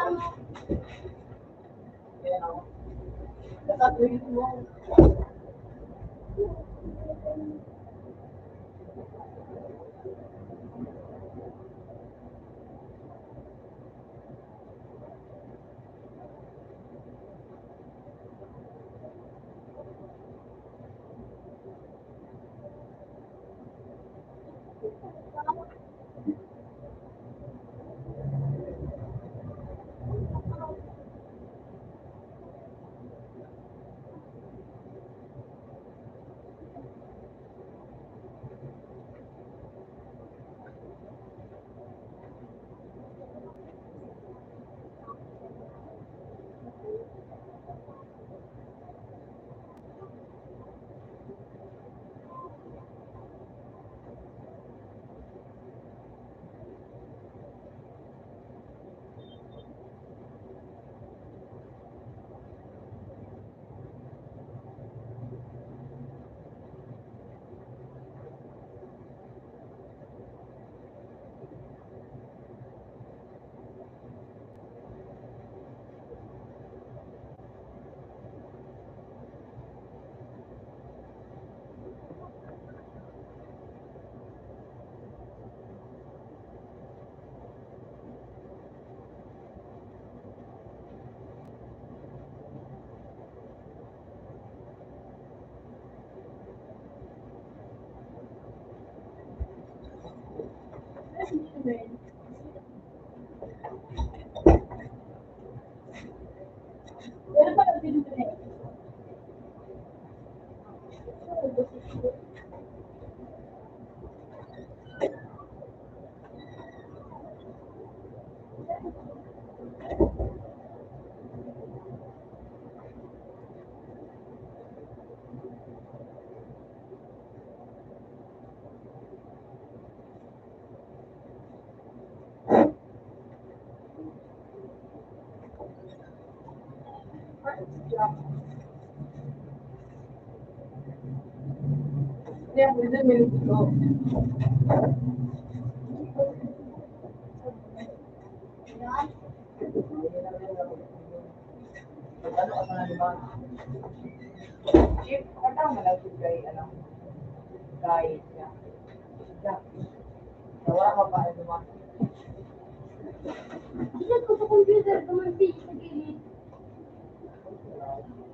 Ano ka na naman? Chief, katama na siya kay, ano, kay, siya. Siya. Nawala ka pa, ano, naman. Siya ko sa computer, dumanti sa gilid.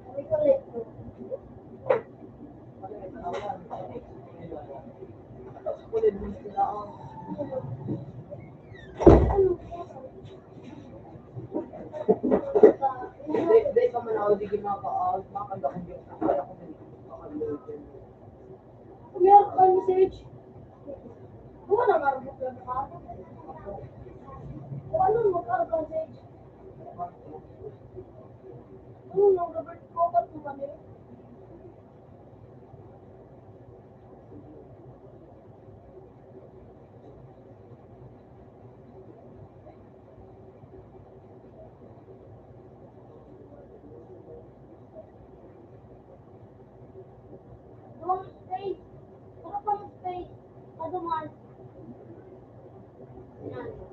Sabi ko, like, Dai, dai pa man ako, di ginagawa, makagawin yung, ano, ako, Meron kang message? Buwan ang arbot lang ka. Kung ano, mag-arbot message. Ano, nung Robert Copat mo kami? Duwang space. Saka pang space. Paduman. Yan.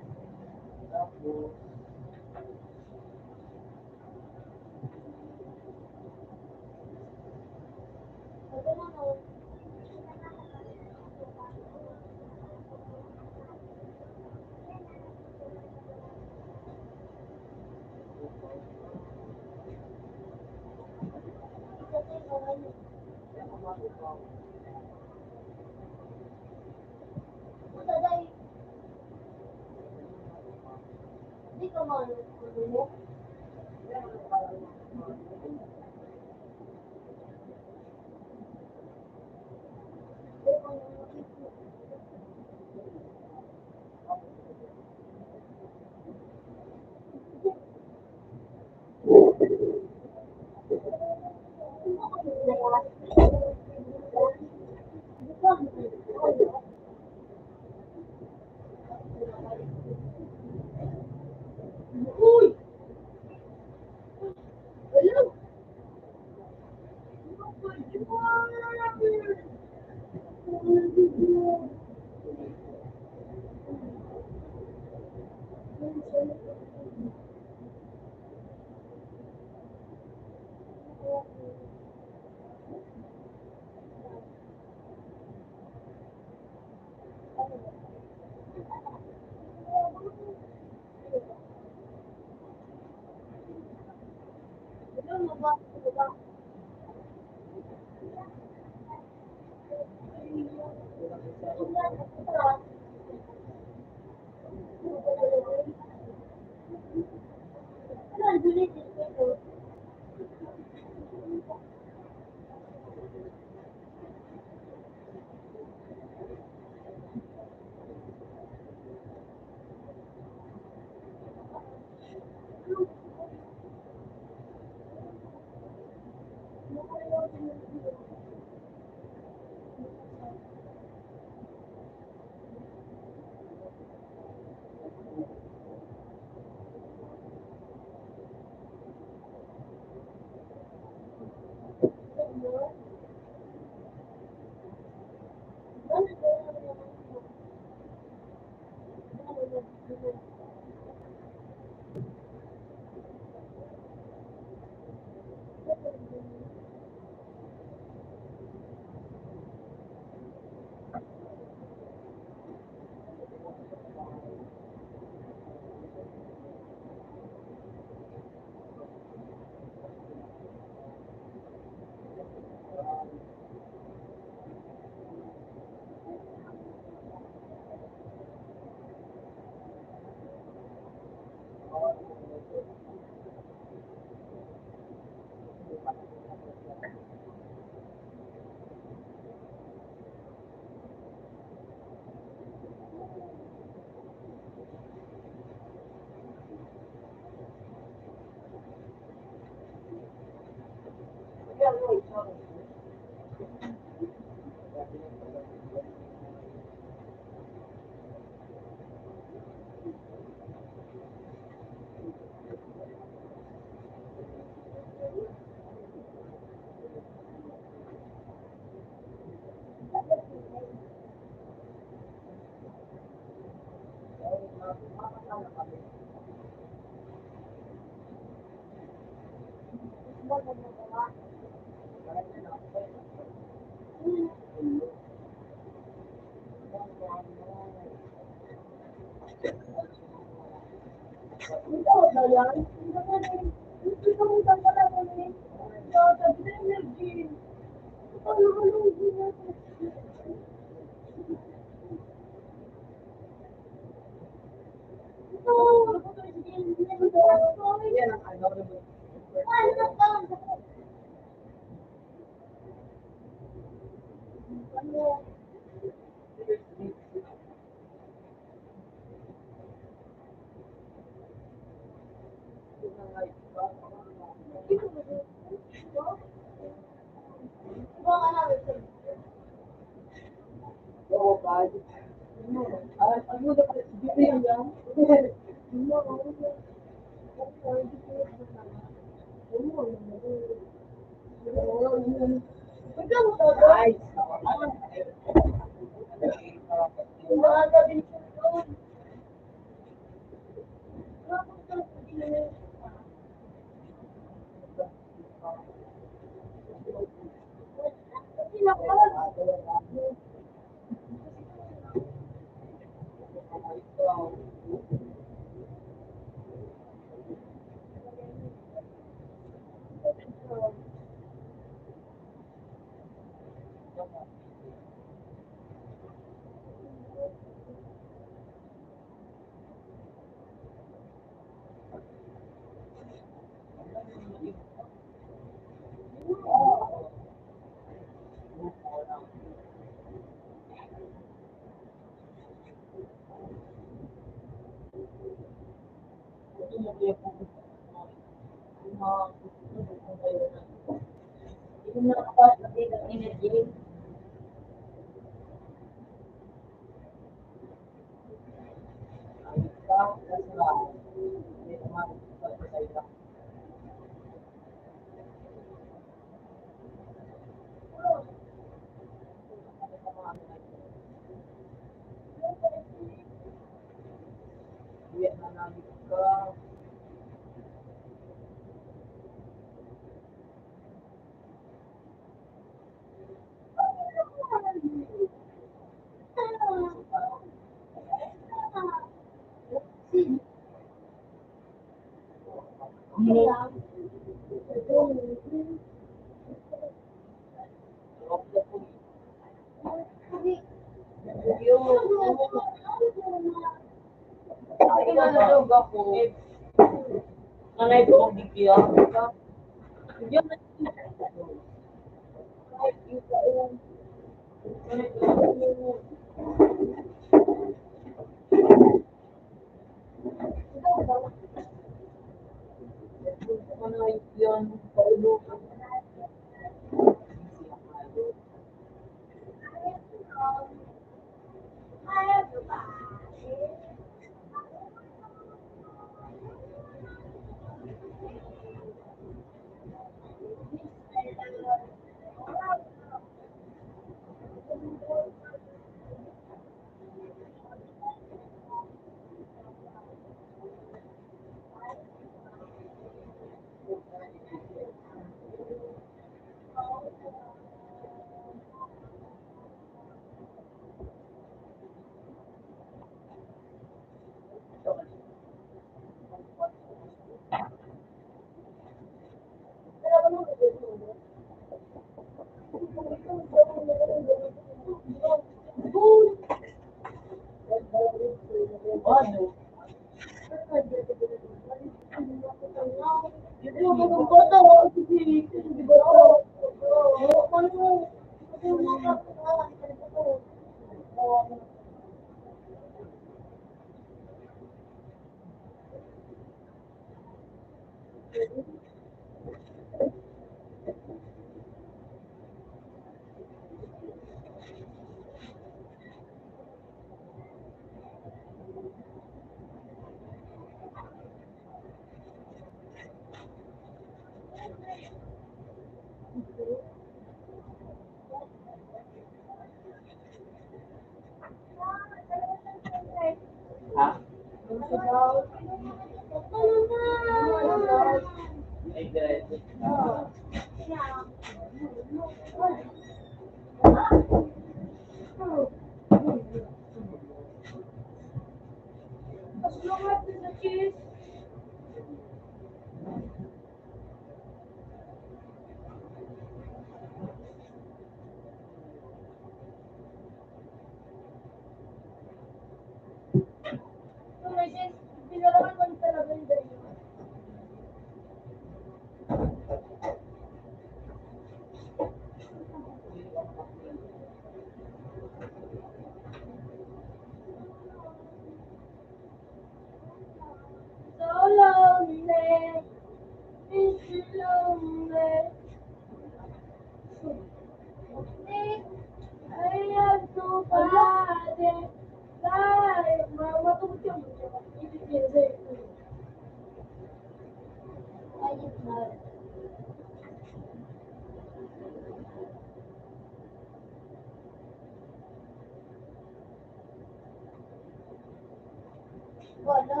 Wala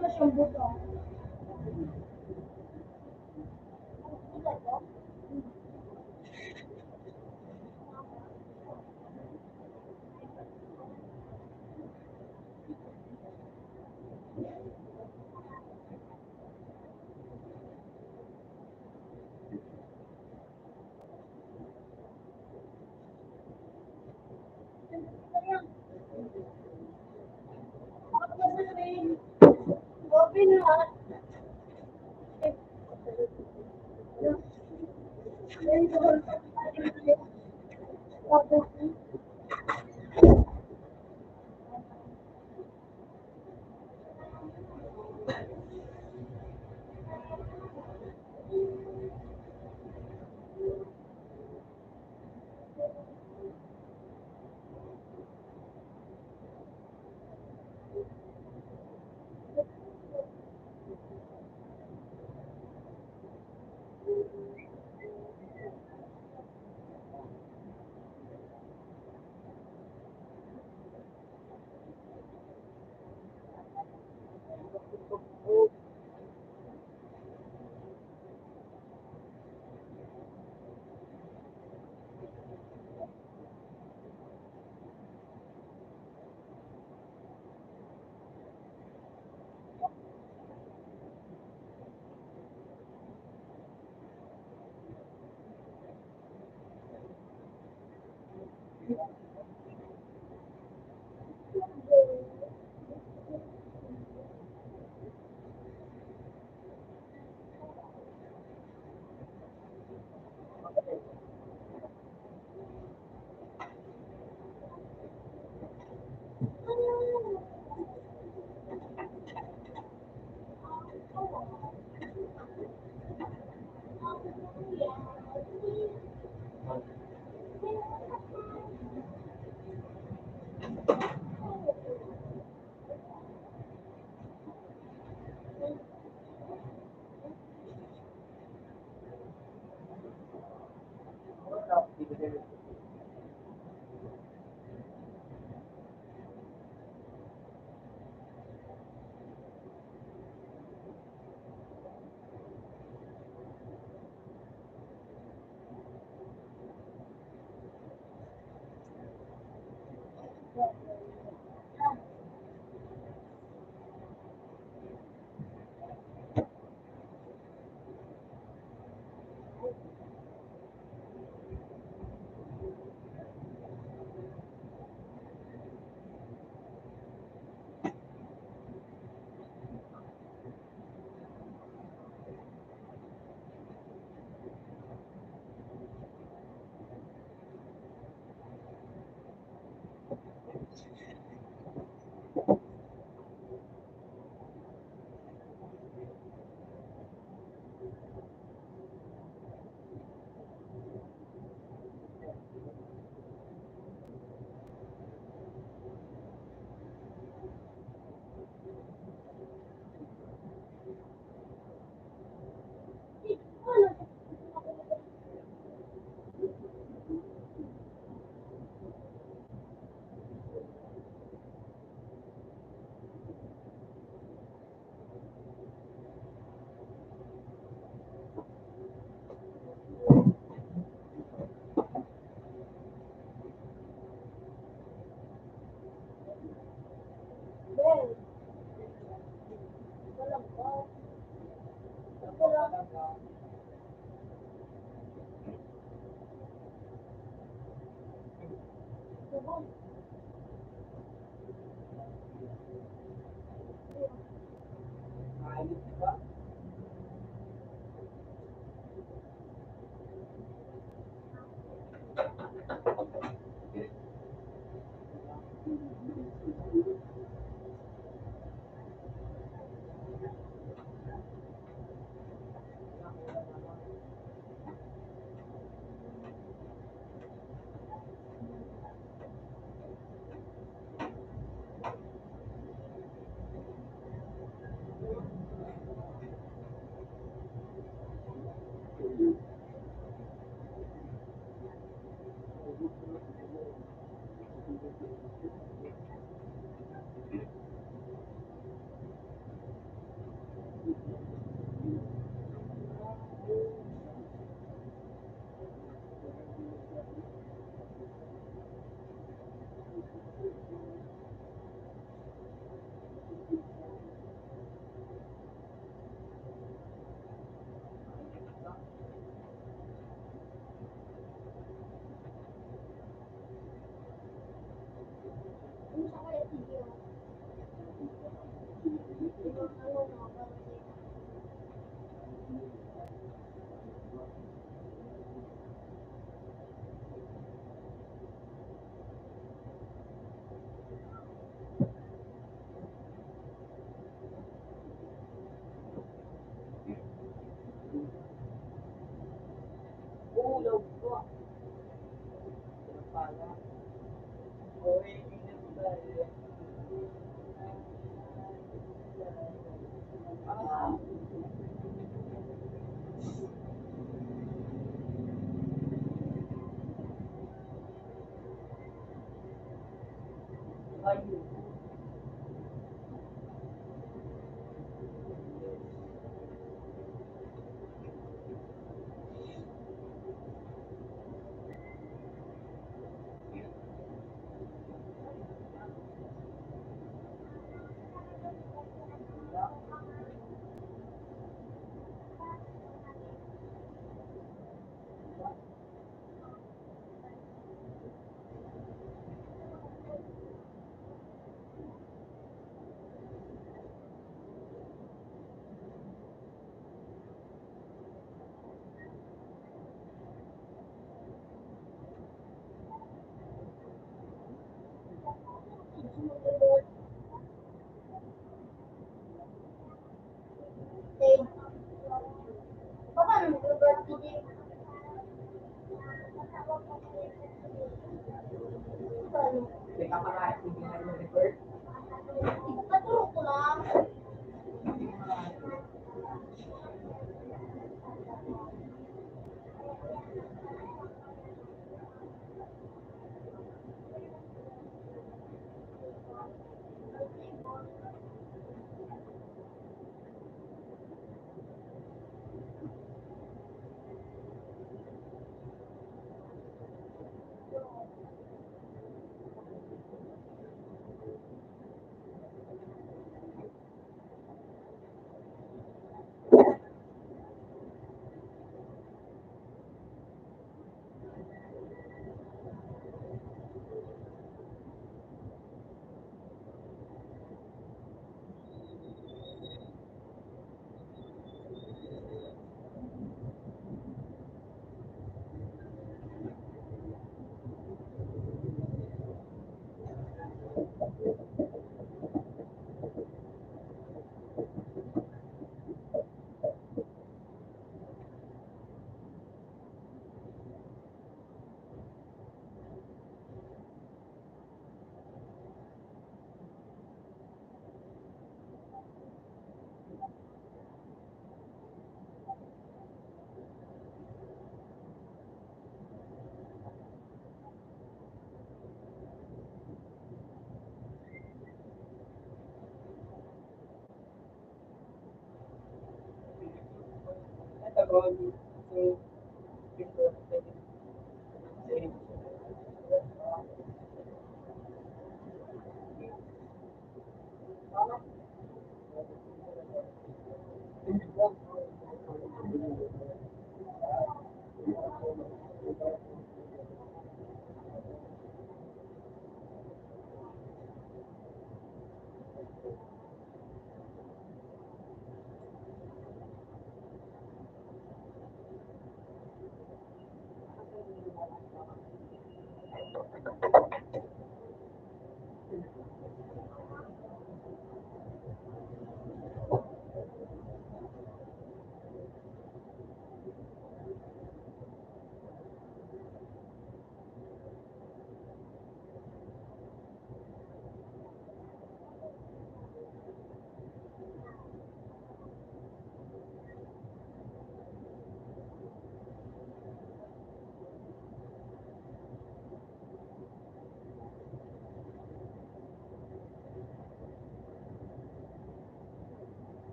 na siyang buto.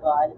Bye.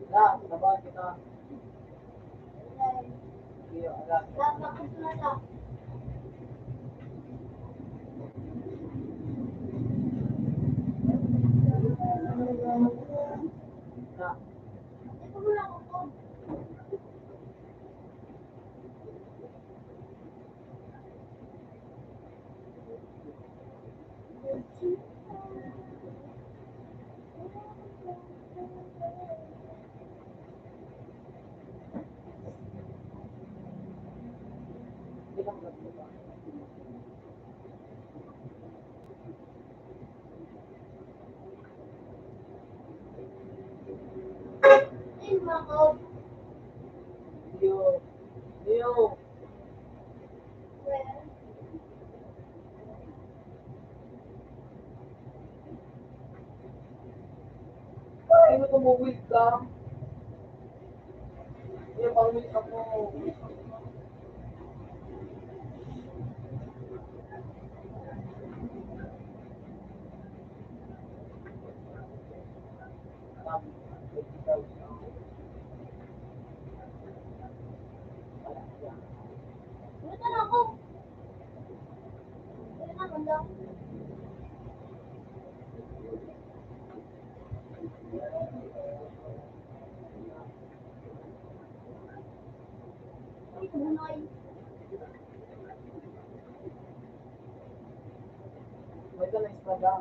Na, naman kita. Iyo, ala. Na. Ay, ano ka mo, welcome. Yung pang-welcome mo. May ka na ispada.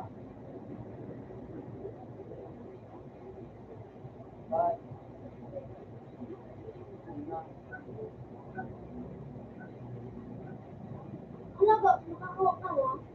Bye. Ano ba? Makakuha ka na?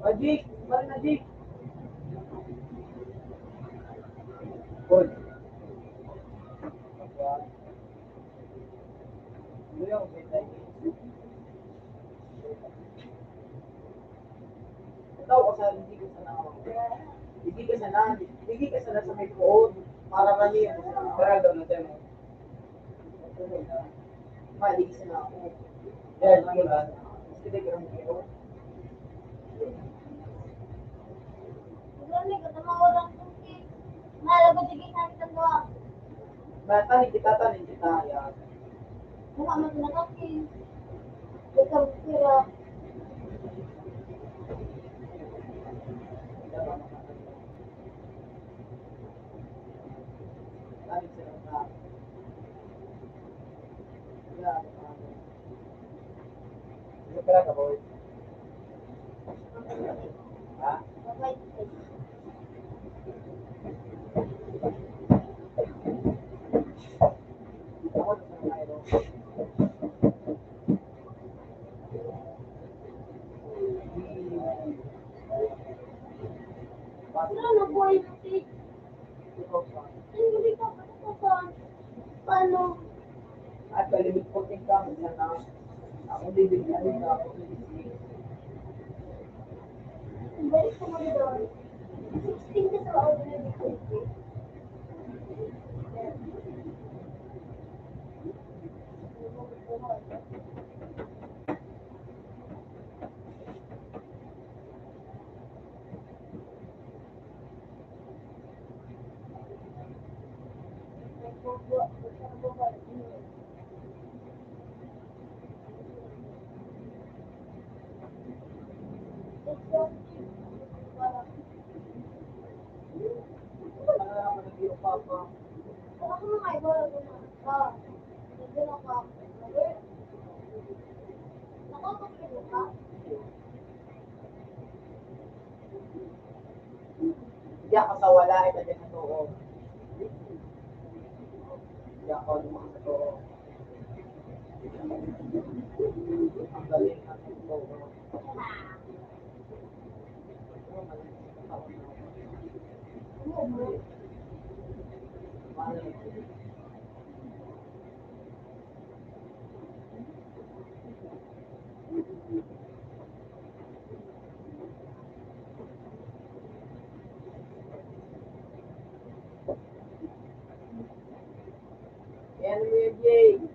Ajik, balik na, Jik. Hoy. Ikaw, o sa, hindi ka sana, hindi ka sana, hindi ka sana sa may puot, para mali ang, para daw na tayo. Mali sana ako. Yan, yun, ah. Sige, ganun kayo. Bata ni kita, ta ni kita, ya. Wala man na kami. Ikaw, sira. Wala na po yung Paano? At kalimit ko ting kami na na. Ako bibigyan nila ako. Balik ko mo doon. Sixteen ka sa order. Hindi ako sa wala, ito din sa too. Hindi ako lumang sa too. Ang galing ng too. Yan, Kuya Jay.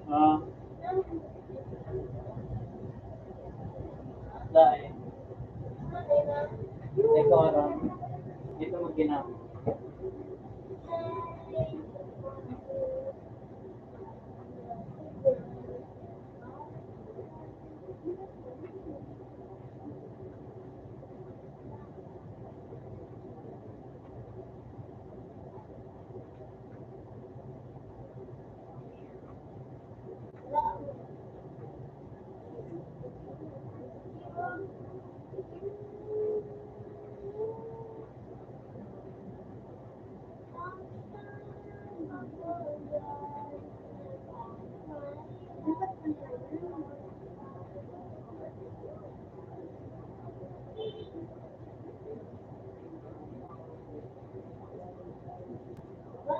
Ah. Dai. Ikaw, aram. Dito magginam.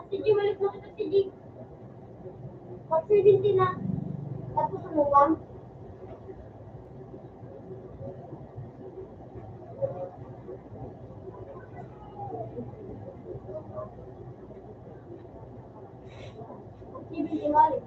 Sige, balik mo kita, sige. Pag seventeen na, tapos ano ba? Pag seventeen, balik.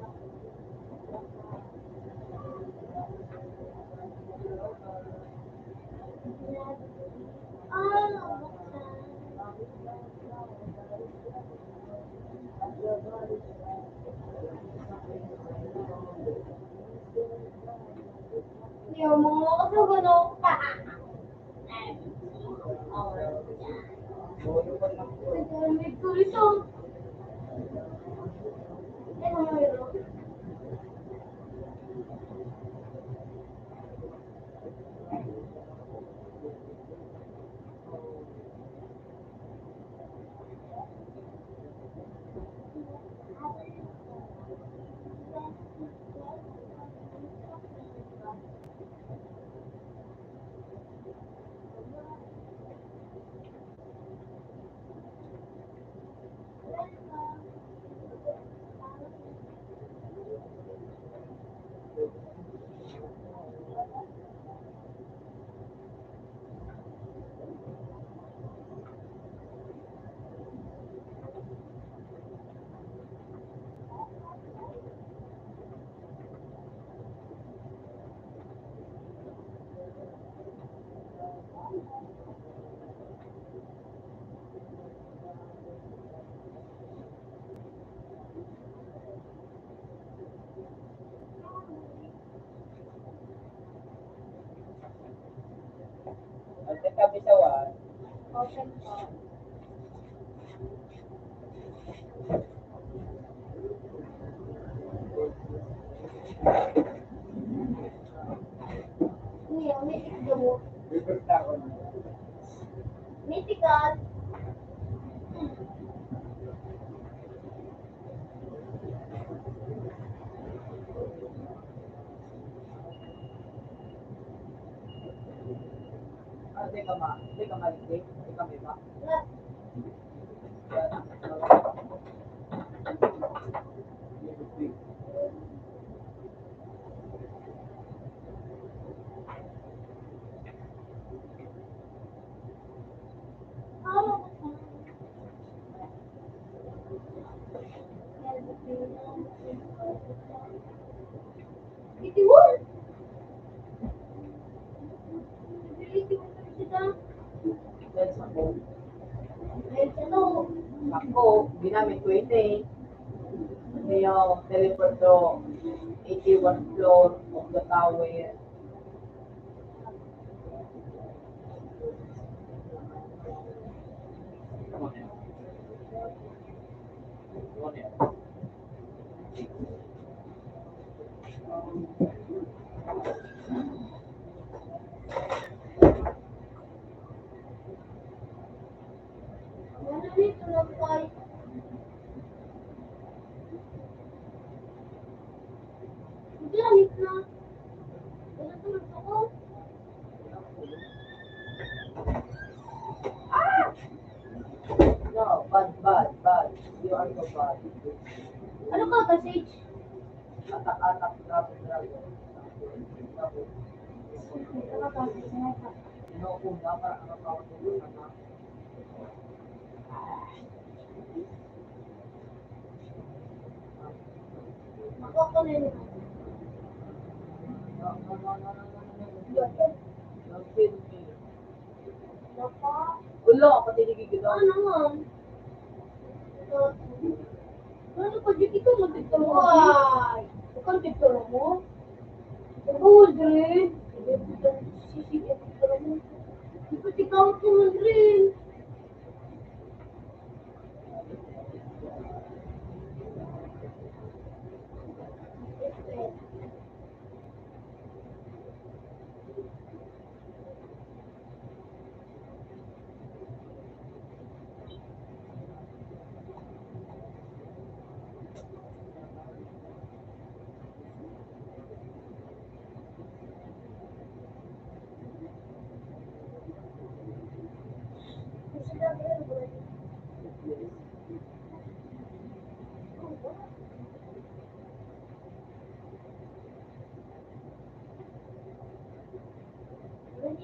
Ang katabi sa one. Open po. Hindi, may tikdo. May tikad. Ah, teka, ma-, teka, ma-, teka, may ba? Ako, ginamit ko ini. Yung teleport to eighty-one floor of the tower. No, bad, bad, bad. You are so bad. Ano ka, Kasage? Atak-atak, grabe, grabe. Ano ka, Kasage? Ano ka? Inuubo na, parang nakakawag ko na. Wala, pati nagiginaw. Ano nga? Ano pa, di ikaw magpicture mo? Ay! Ikaw ang picture mo? Ikaw, Aldrin. Sisig ang picture mo. Ikaw, ikaw, Aldrin.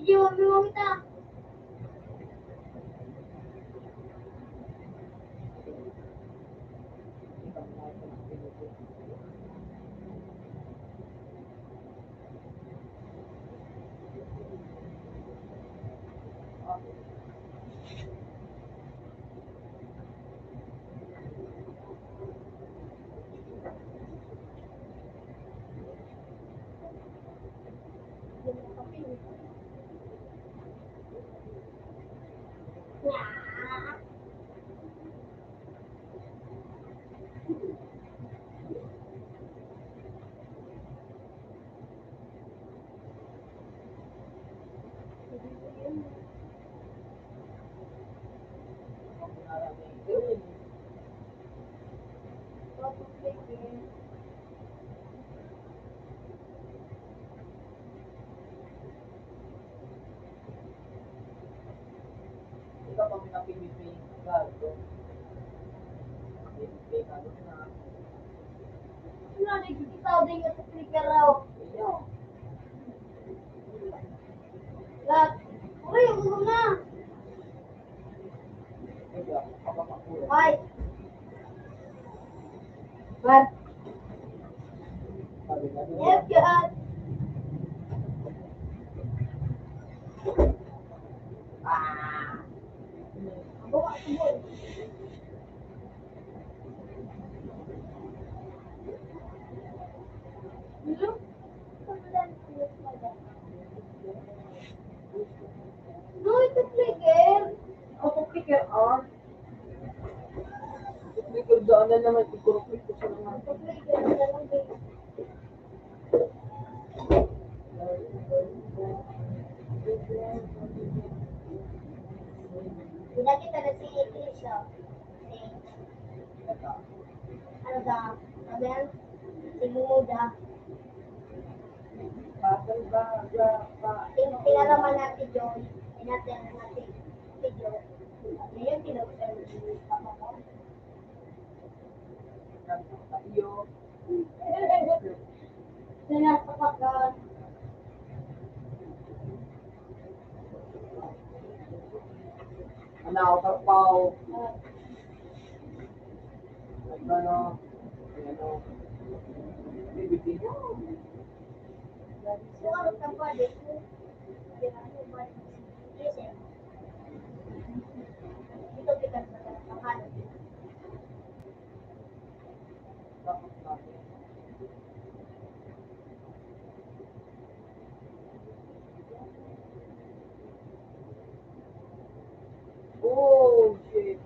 Yun, yun, ta. Ikaw pa, may kapinipin. Gago. Kapinipin, ano na. Wala na yung tao din yung sa flicker raw. Iyo. Lahat. Uy, ang gulo na. Ay. What? Yes, God. Ah. Ang buka, ang buka. Hello? No, ito flicker. Ako flicker, ah. Flicker, daan na naman, ikurupit ko sa naman. Hindi kita na si Iglesia. Ano ka? Sabi yan? Siguro da. Tin-, tinaraman natin yun. Tinatira natin. Video. Ngayon, tinatira natin yung papa ko. Iyo. Sinasapakan. Ano, kapaw. Ano, ano, bibigyan. Suwaro ka pa, di ko. Ito, pikas na ka. Oh, shit.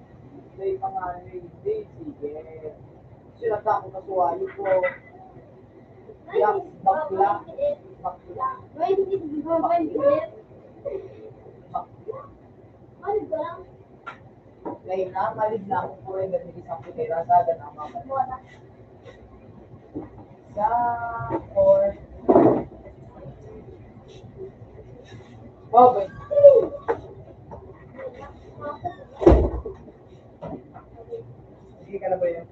May panganay. Di, sige. Sinata ko kasuwayo ko. Yak, bakla. Bakla. Bakla. Dahil na, malid na akong kuray na hindi sa putera, sa agan ang mga sa or Wow, boy. Sige ka na ba yan?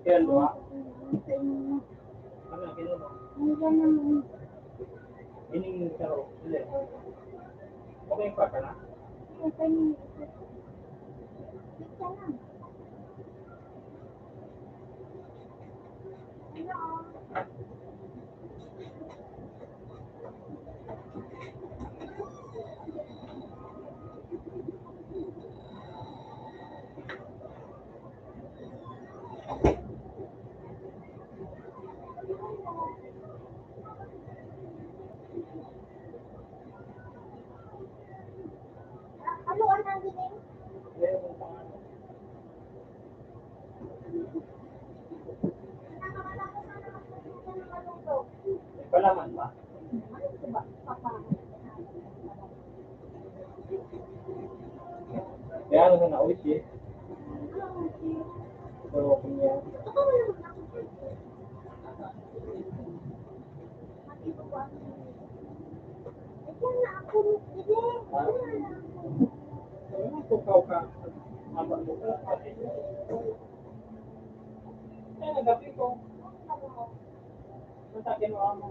Kaya, di ba? Ano, kinuha? Ining saro, dali. Okay pa ka na? Palaman ba? Kaya ano na, oishi. So, kanya. Kaya nagapi ko. Sa akin mo amo.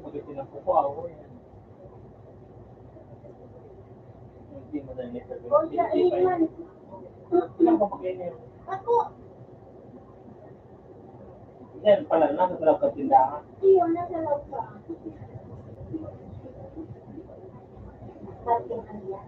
Pagdating ng kuko, ako yan. Hindi mo na yung O, siya, iyan. Ilang papakainin? Ako. Yan pala, nasa loob ka tindahan. Iyo, nasa loob ka. Bakit ang iya?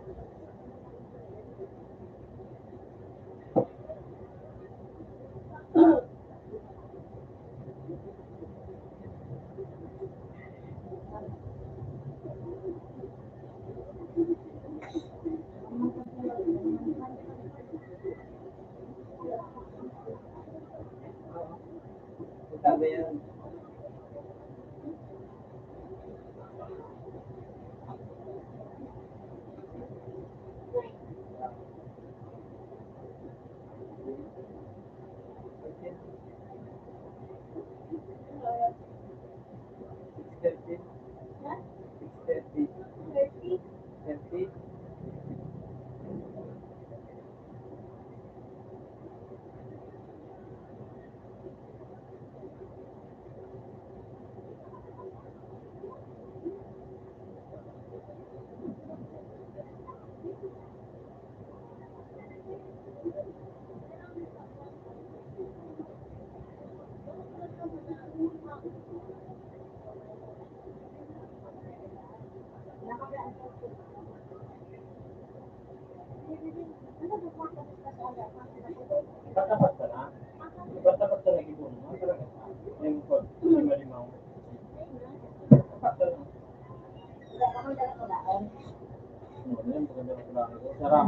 Six thirty. Six thirty. Thirty. Basta-basta na. Basta-basta na gibo mo. Talaga. Yung po, lima-lima. Basta-basta na. Sarap.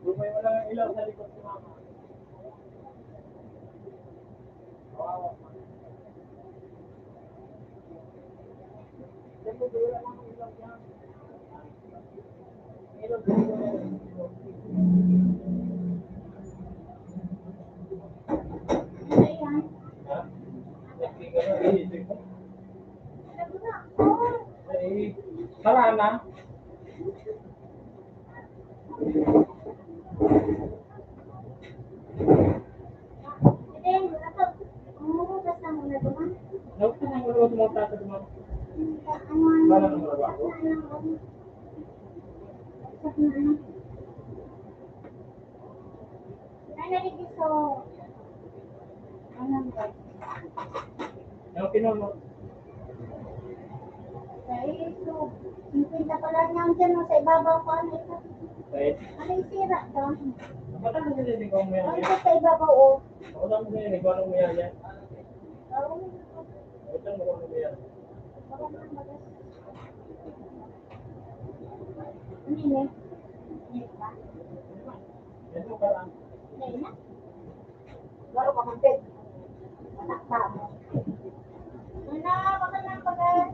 Lumay mo lang ang ilaw sa likod ni Mama. Kawawa. Ay, tara na. Daog ka na, wala mo tata duman. Wala nang trabaho. Ano ba? Yung kinuha mo. Ay, ito. Singkwenta pa lang yan dyan, oh, sa ibabaw ko, ano ito? Ay. Ano yung sira to? Ba't ang nililigaw mo yan? Ano ito sa ibabaw, oh? Ba't ang nililigaw mo yan, yan? Oo. Ba't ang nililigaw mo yan? Baka naman bagas. Ano yun, eh? Ano yun ba? Ito ka lang. Ano yun, ah? Garo ka, Mampet. Anak ka. Una, baka nang bagas.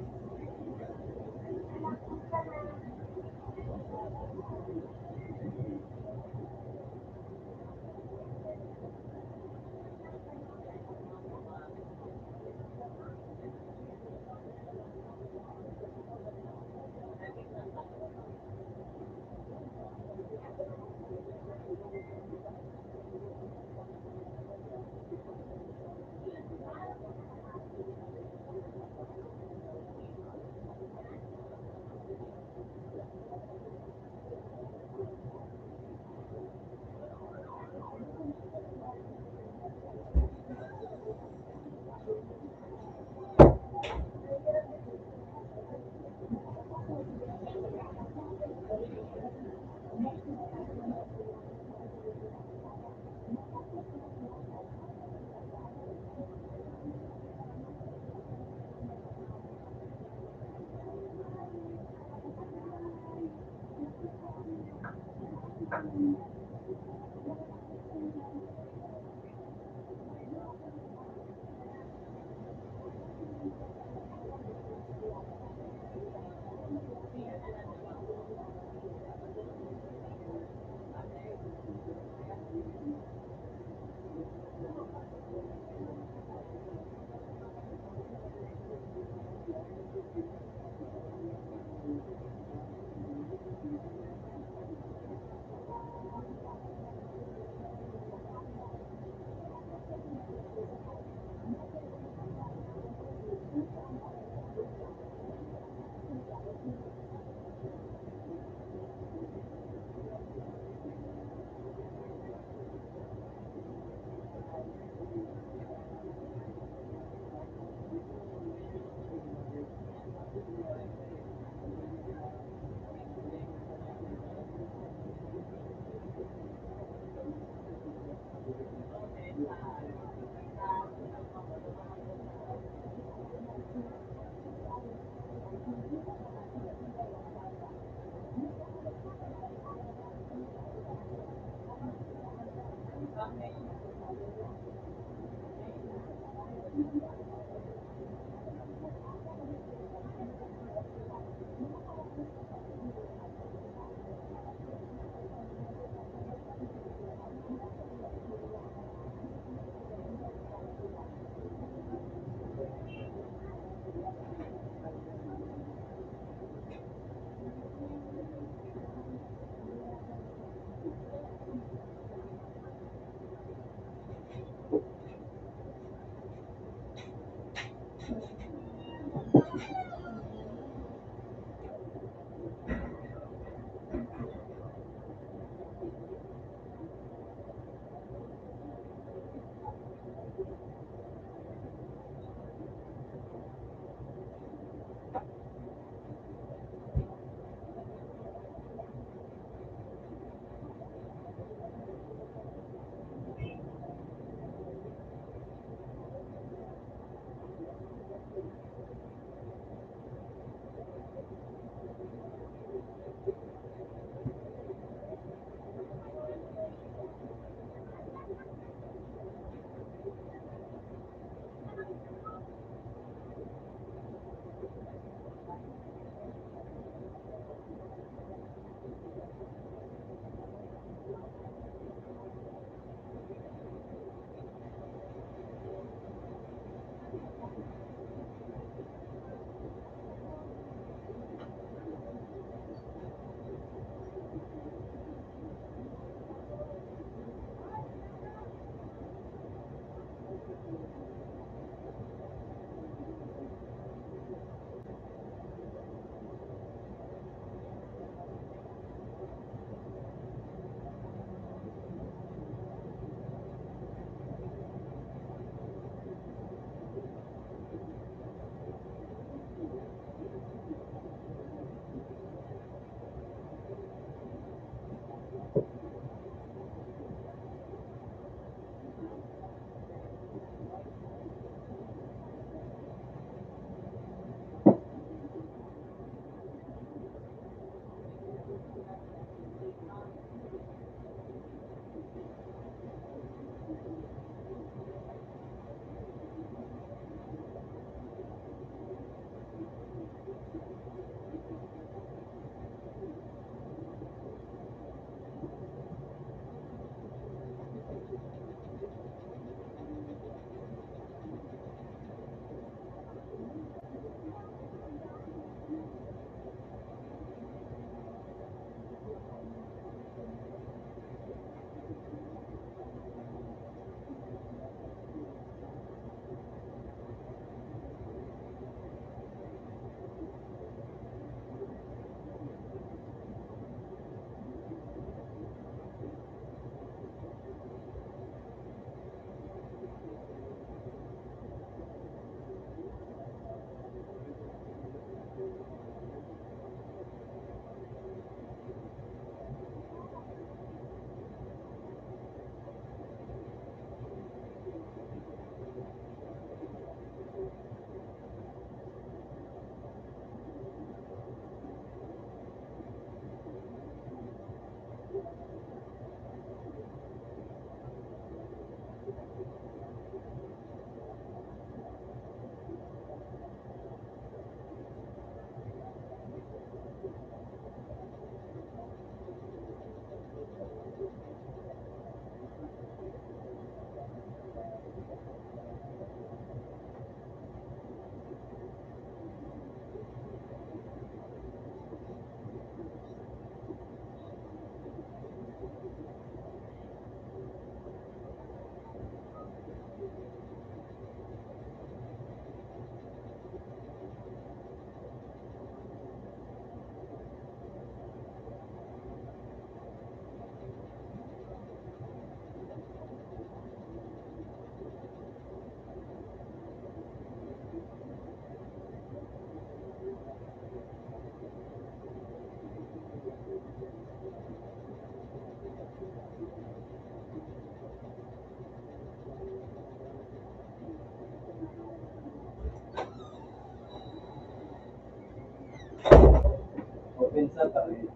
Open sa tabi.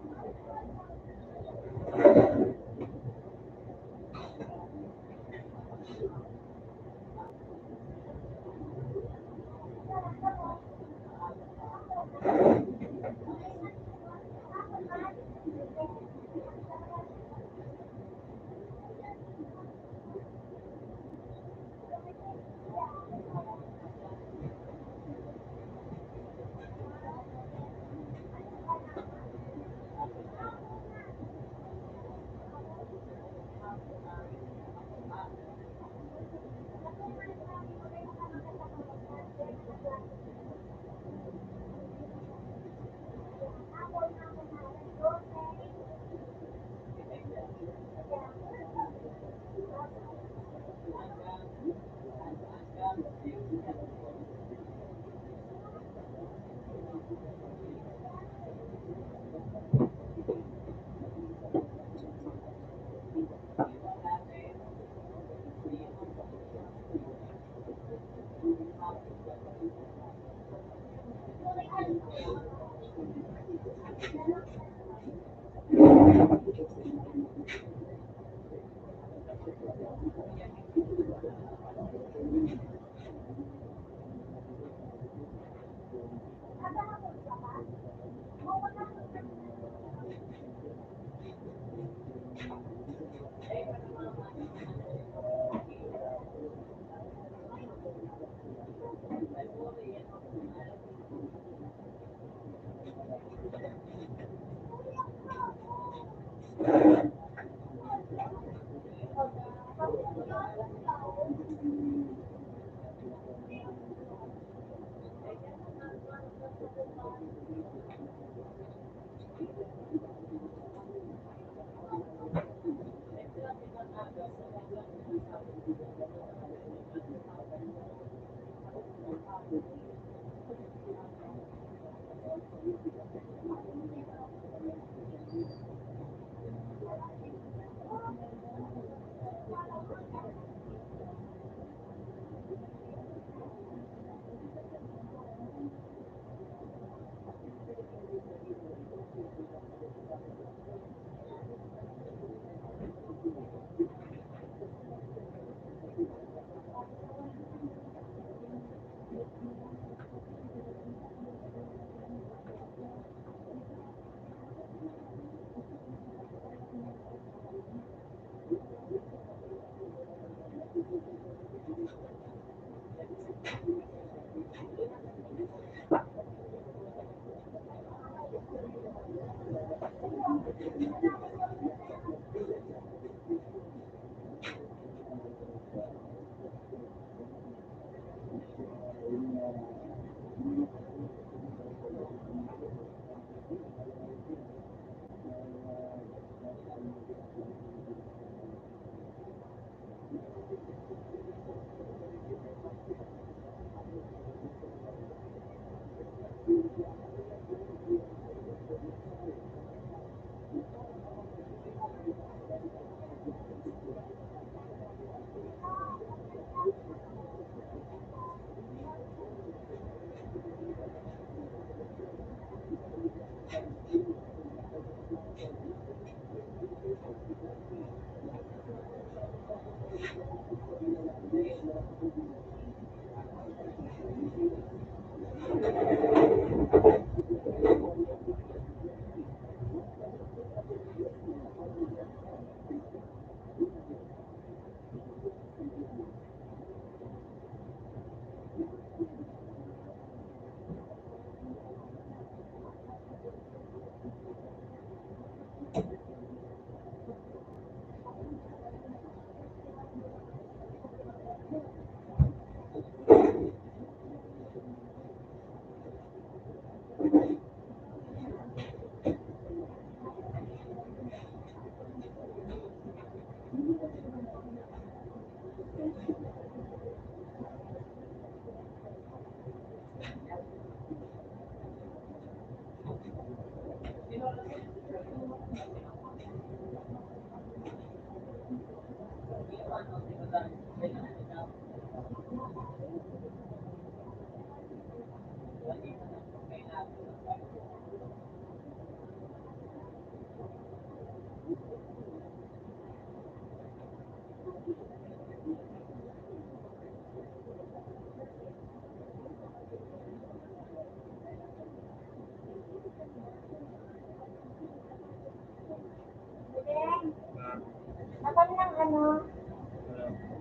Bakal ng ano?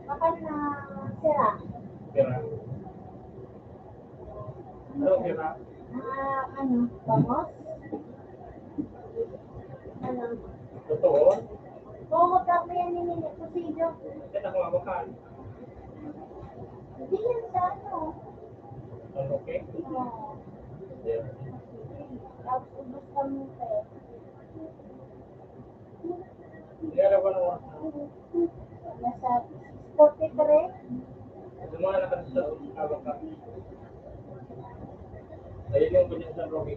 Bakal na sira. Sira. Ano, sira? Ah, ano? Bangos? Ano? Totoo? Oo, kami yan ni Nini Cupido. Yan ako, bakal. Hindi yan sa ano. Ano, okay? Oo. Yeah. Tapos ubos kami, eh. Yan ako, ano? Nasa forty-three. Yung mga nakasasabak ka. Ayun yung ganyan sa Rocky.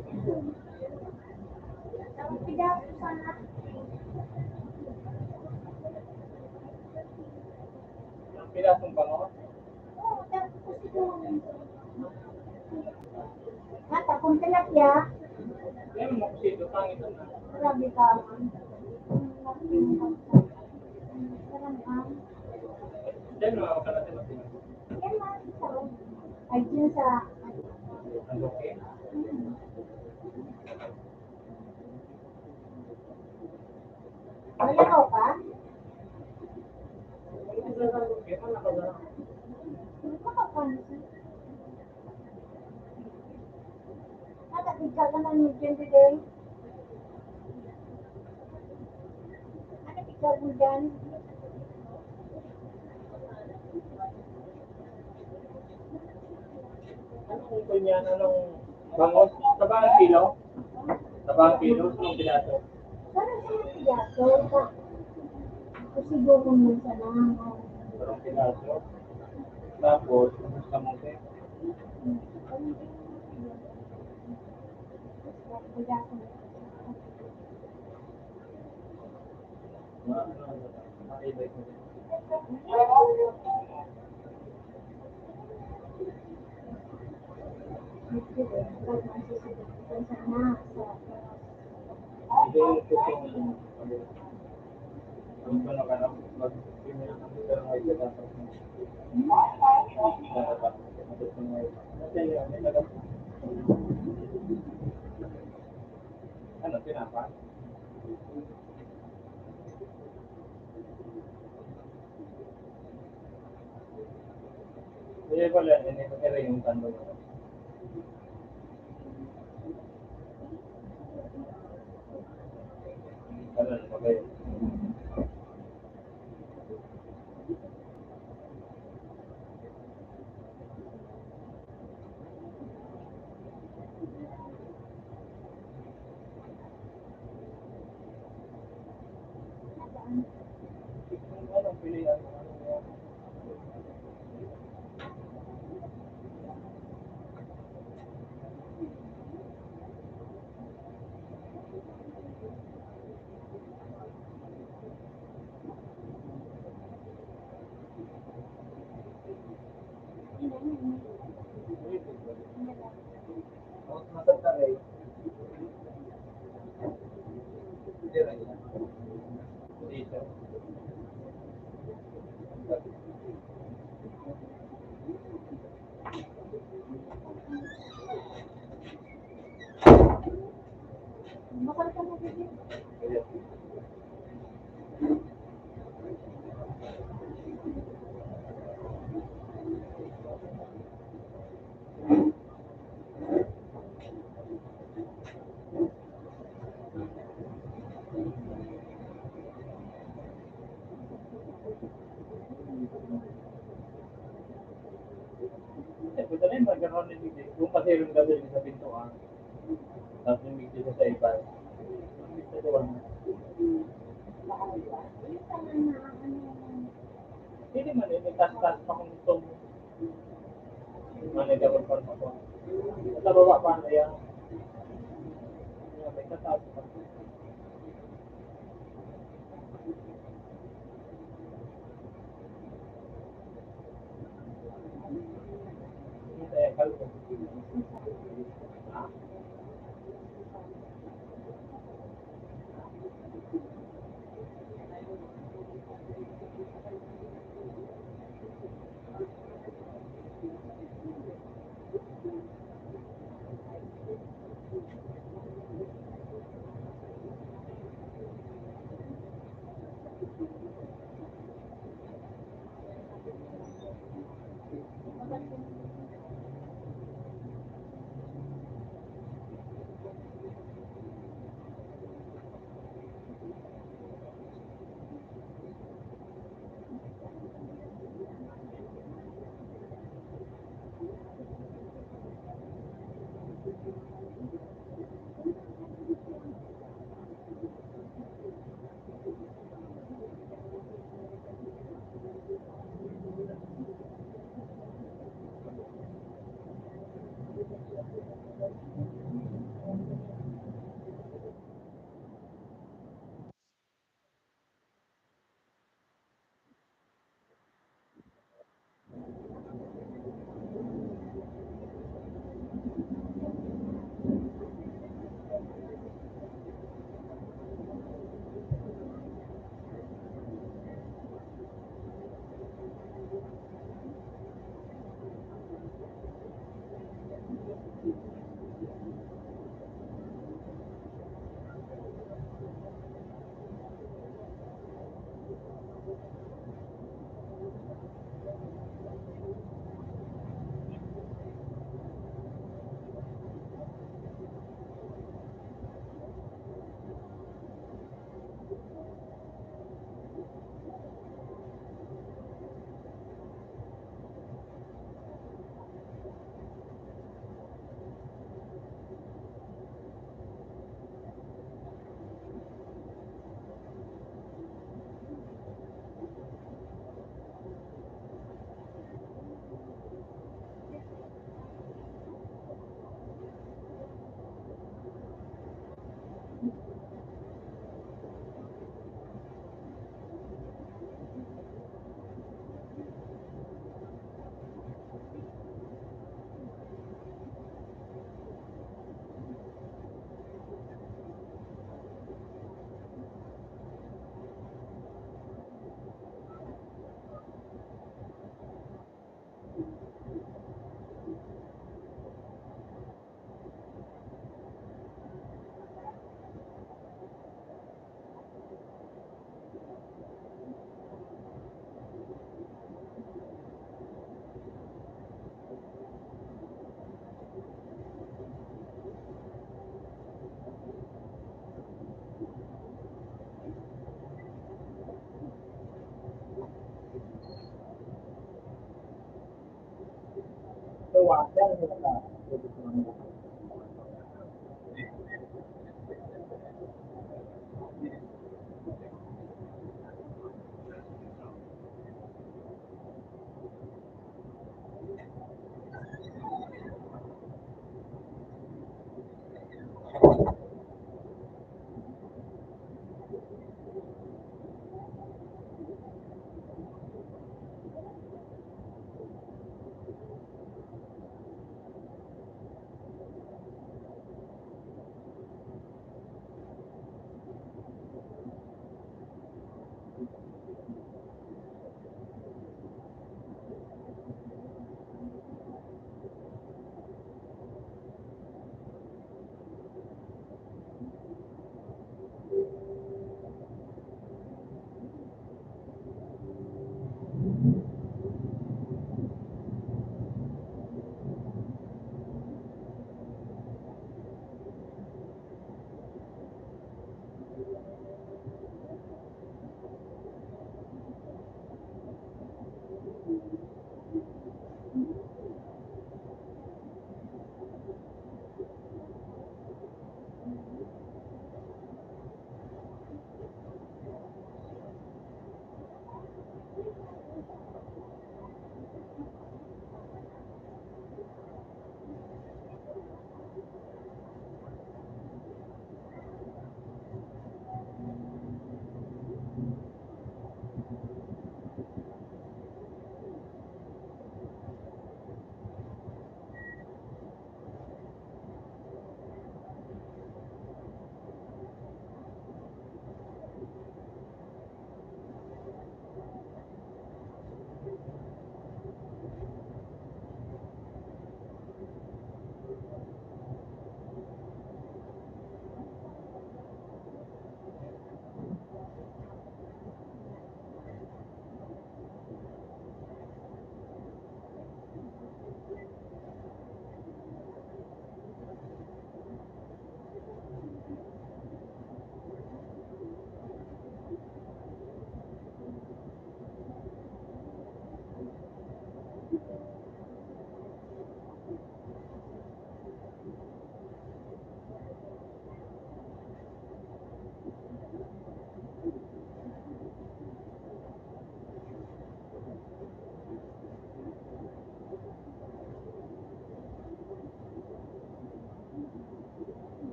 Ang pidato sana. Ang pidato ng bango? Oo, tapos ito. Mata, kung tilapia. Yan, makusito, pangit na. Grabe ka, man. Parang, ah. Yan, mga kalati na sila. Yan, mga isa, oh. Ay, yun sa, ano, okay? Hmm. Malakaw ka? Makapansin. Nakakita ka ng medyo today? Nakakita mo dyan? Anong kuko niyan? Anong bangos? Saba ang kilo? Saba ang kilo? Anong piraso? Parang sa mga pigato, sa, kasi doon minsan na, Parang piraso. Tapos, kamote. Ano, tinapa? Kaya pala, hindi ko kaya yung tando. Ano, ano ba yun? Eh, puta na yun, magkakaroon ng hindi. Kung pasirong gabi sa pintuan, tapos yung video sa iba, ang gusto ko lang. Hindi man, eh, may tas-tas pa kung gusto mo. Manager ng farm ako. Sa baba pa, ano yan? Yan, may tataas pa. Hindi tayo kalbo. Ha?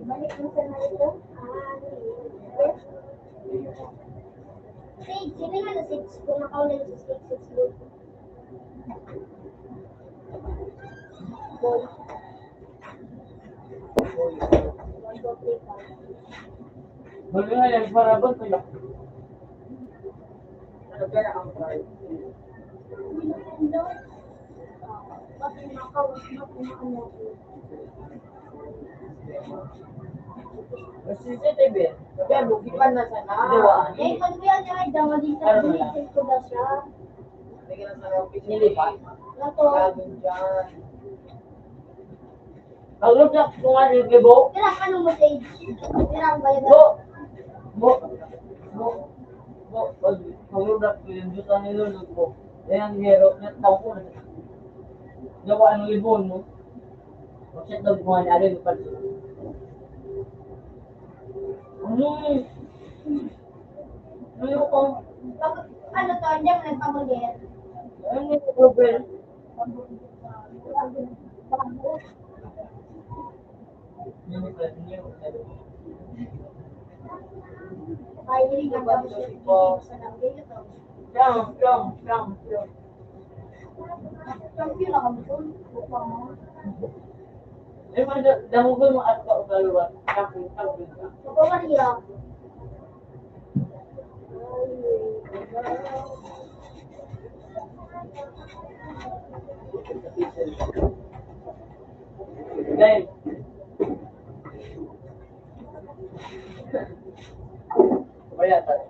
Balik mo sa narito. Six, hindi nga na six. Kung nakauna yung six, six, six. Huli nga yan, parabot ko lang. Ano kaya ang price? Kasi si Tibet, kaya bukipan na sana. Duwa. Eh, pag kuya niya, ay, daw, di sa Ano na? Dito ko ba siya? Nilipat. Nato. Laging dyan. Ang ludak ko nga ni Gibo. Kailangan anong message? Kailangan ba yun? Bo! Bo! Bo! Bo! Pag, pag ludak ko yung juta ni Lolo ko. Ayan, hero. Nataw ko na. Gawa ng libon, no? Pag-set daw ko nga ni Alin, pag-, ano eh? Ano ko? Pag, ano to, hindi ako nagpamagay. Ano yung problem? Ay, hindi ka ba siya? Siya, siya, siya, siya. Siya, siya, siya. Eh, man, da-, dahil ko yung at ka, ugaluan. Tapos, tapos, tapos. Ito, Maria. Dahil, kaya tayo.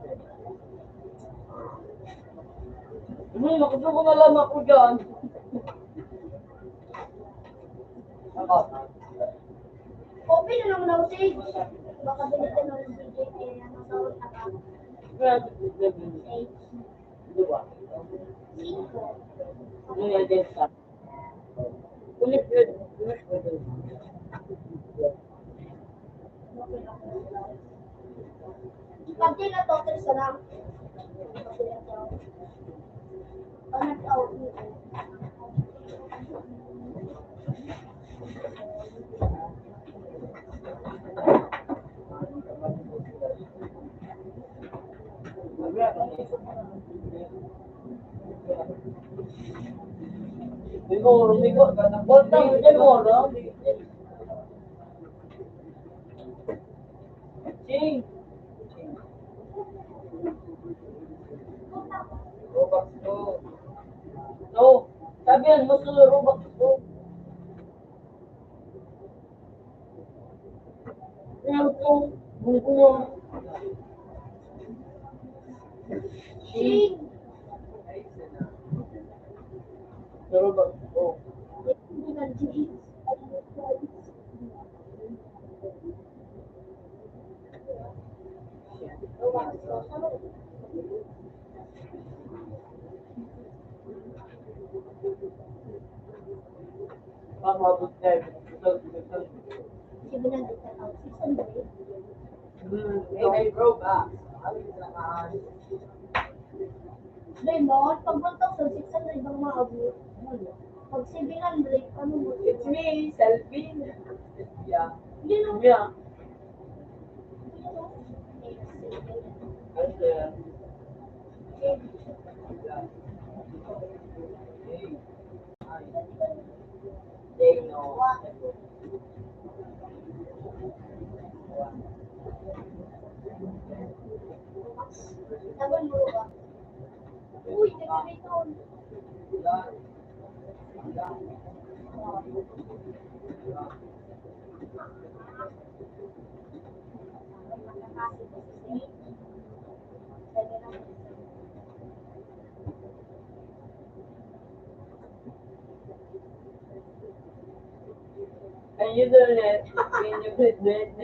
Uy, nakuha ko na lang ako dyan. Ako. Open na naman ako, Sage. Baka dito na lang, Sage. Eh, ano, tawag na ka? Grabe, grabe. Sage. Di ba? Sage. Ano yan, Jessica? Ulit, ulit, ulit, ulit. Pag di na to, sa lang. Siguro, siguro, bantang mo dyan mo, no? Ching! Robux ko. No, sabi yan, mas Robux ko. Pero kung, kung, kung, Ching! Robux ko. Pamabot na yun. Hmm, may, may Robux. Ano yung nakahan? Raymond, pag one thousand six hundred ang maabot. Pag seven hundred, ano mo? It's me, Selvin. Yeah. Yun ang Yeah. Uy, nagkakaiton. Can you donate? Can you please donate?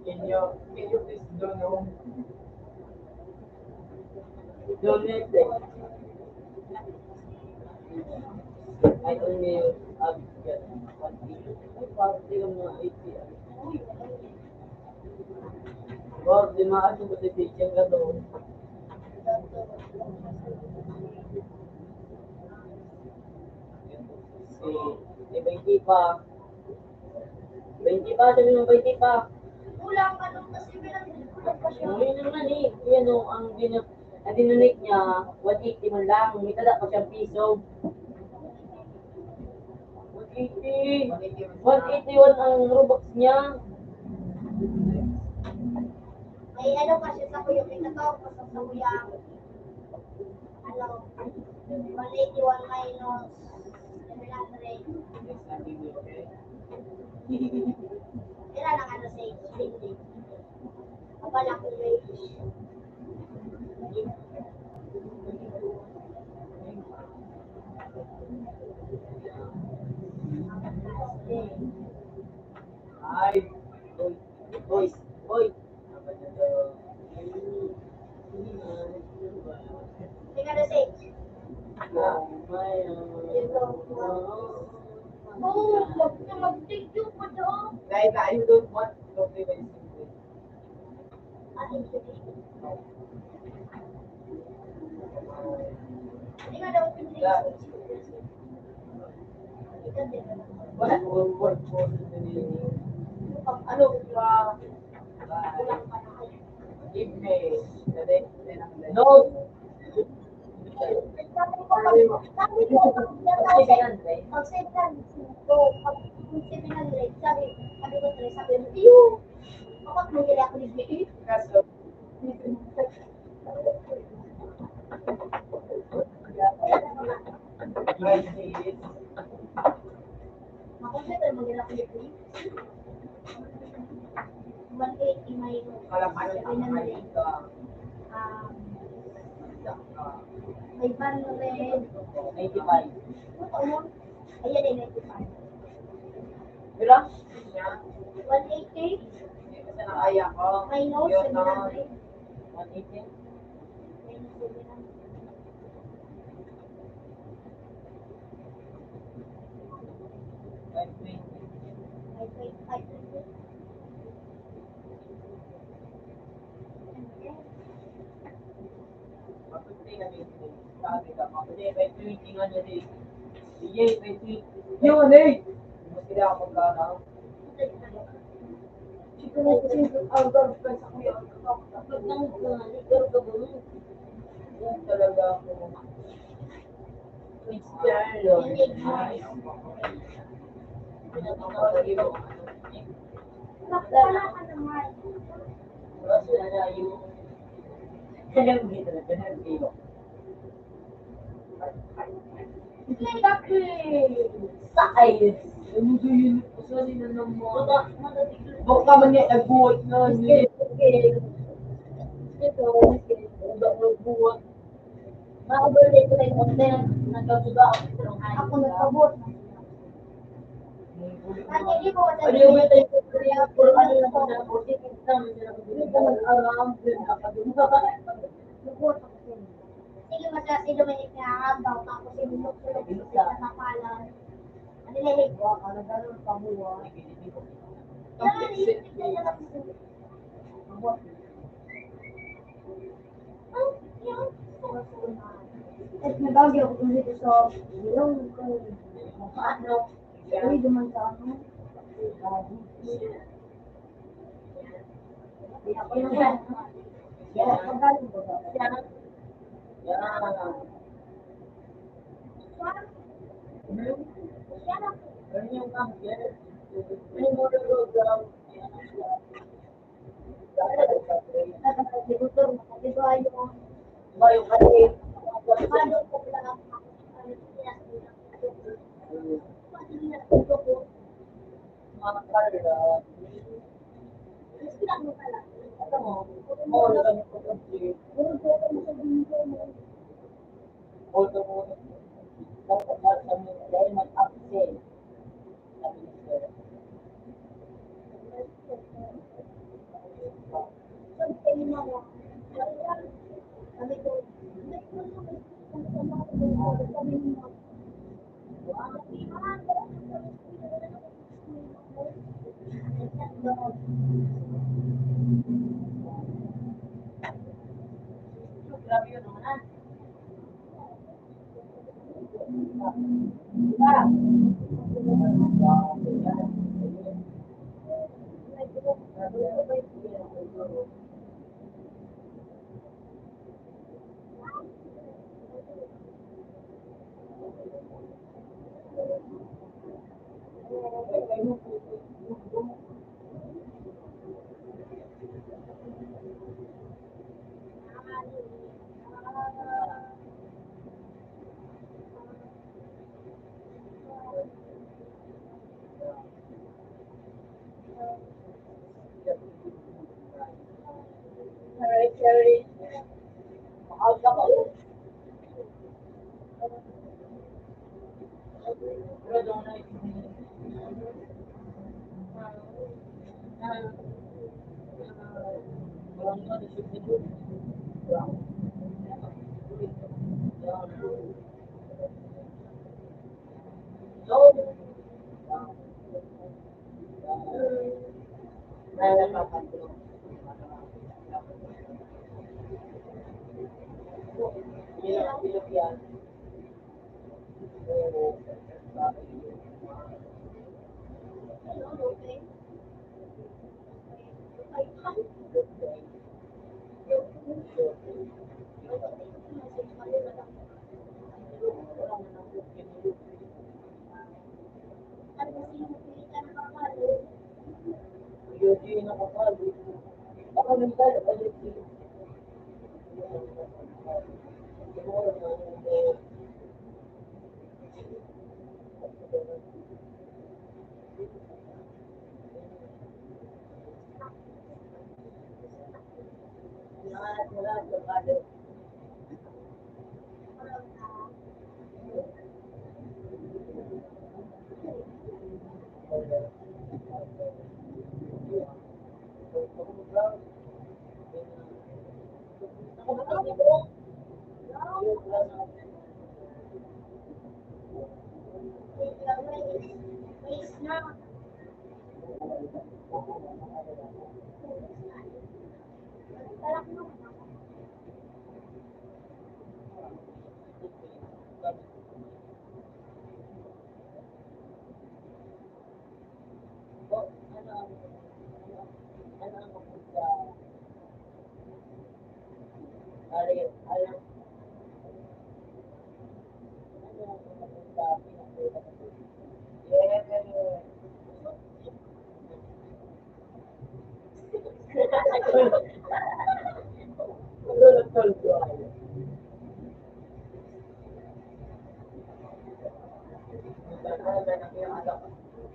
Can you, can you please donate? Donate. I only have one eighty. Ay, parang di lang mga eighty. Bro, di maaari ko sa teacher ka to. Si, si Baby pa. Baby pa, sabi mo, Baby pa. Kulang, ano, kasi may nagkukulang pa siya. Hindi naman eh. Yan o, ang dinu-, ang dinonate niya, one eighty man lang. May tada pa siyang piso. One eighty. One eighty-one ang Robux niya. May ano pa siya sa kuya, may tataw pa sa kuya. Ano, one eighty-one minus seven hundred. Pera lang ano sa exchange. Aba lang, ay, boy, boy, boy. Tingnan na, six. Oh, mag-, mag-thank you po doon. Dahil tayo doon, what? Ano pa? No. Sabi ko, pag, sabi ko, pag, pag seven hundred, pag seven hundred, sabi, sabi ko, sabi ko, "Iyo, bakit mo ginagawa ko ni Kaso, Makompleto yung mga pinili. One eighty minus seven hundred. Um, five hundred. Eighty-five. Ano to? Ayan eh, ninety-five. Pila? One eighty. Minus seven hundred. One eighty. Five twenty. Five twenty, five twenty. May twenty nga niya, eh. Sige, may twenty. Yun, eh! Mas kailangan ko ka na. Ito na yung single ang girlfriend sa kuya. Ba't nang, ah, ligaw ka ba mo? Yan talaga ako. Christian, Lord. Pinapakita ko yung Alam mo, dito na, ganun, dito. Sa ayos. Ano ba yun? Sorry na naman. Baka man nga nagbuhat na, eh. Ito, ito, nagbuhat. Mga birthday ko na yung hotel, nagkabuga ako sa Ako nagpabot. Ano yung birthday ko? Kaya, puro ano na po na, puro ticket na, hindi na po alam, hindi na po alam. Nagbuhat ako sa inyo. Sige, masaya si Dominic na ang daw, tapos si Lulok, Lulok, sa Tapalan. Ano na yung buha ka? Nagkaroon pa buha. Kaya nga, iniipit na lang. Nagbuhat. At nagagi ako dito sa ilong ko. Ano? Uy, duman sa ano? Yan. Yan. Yan.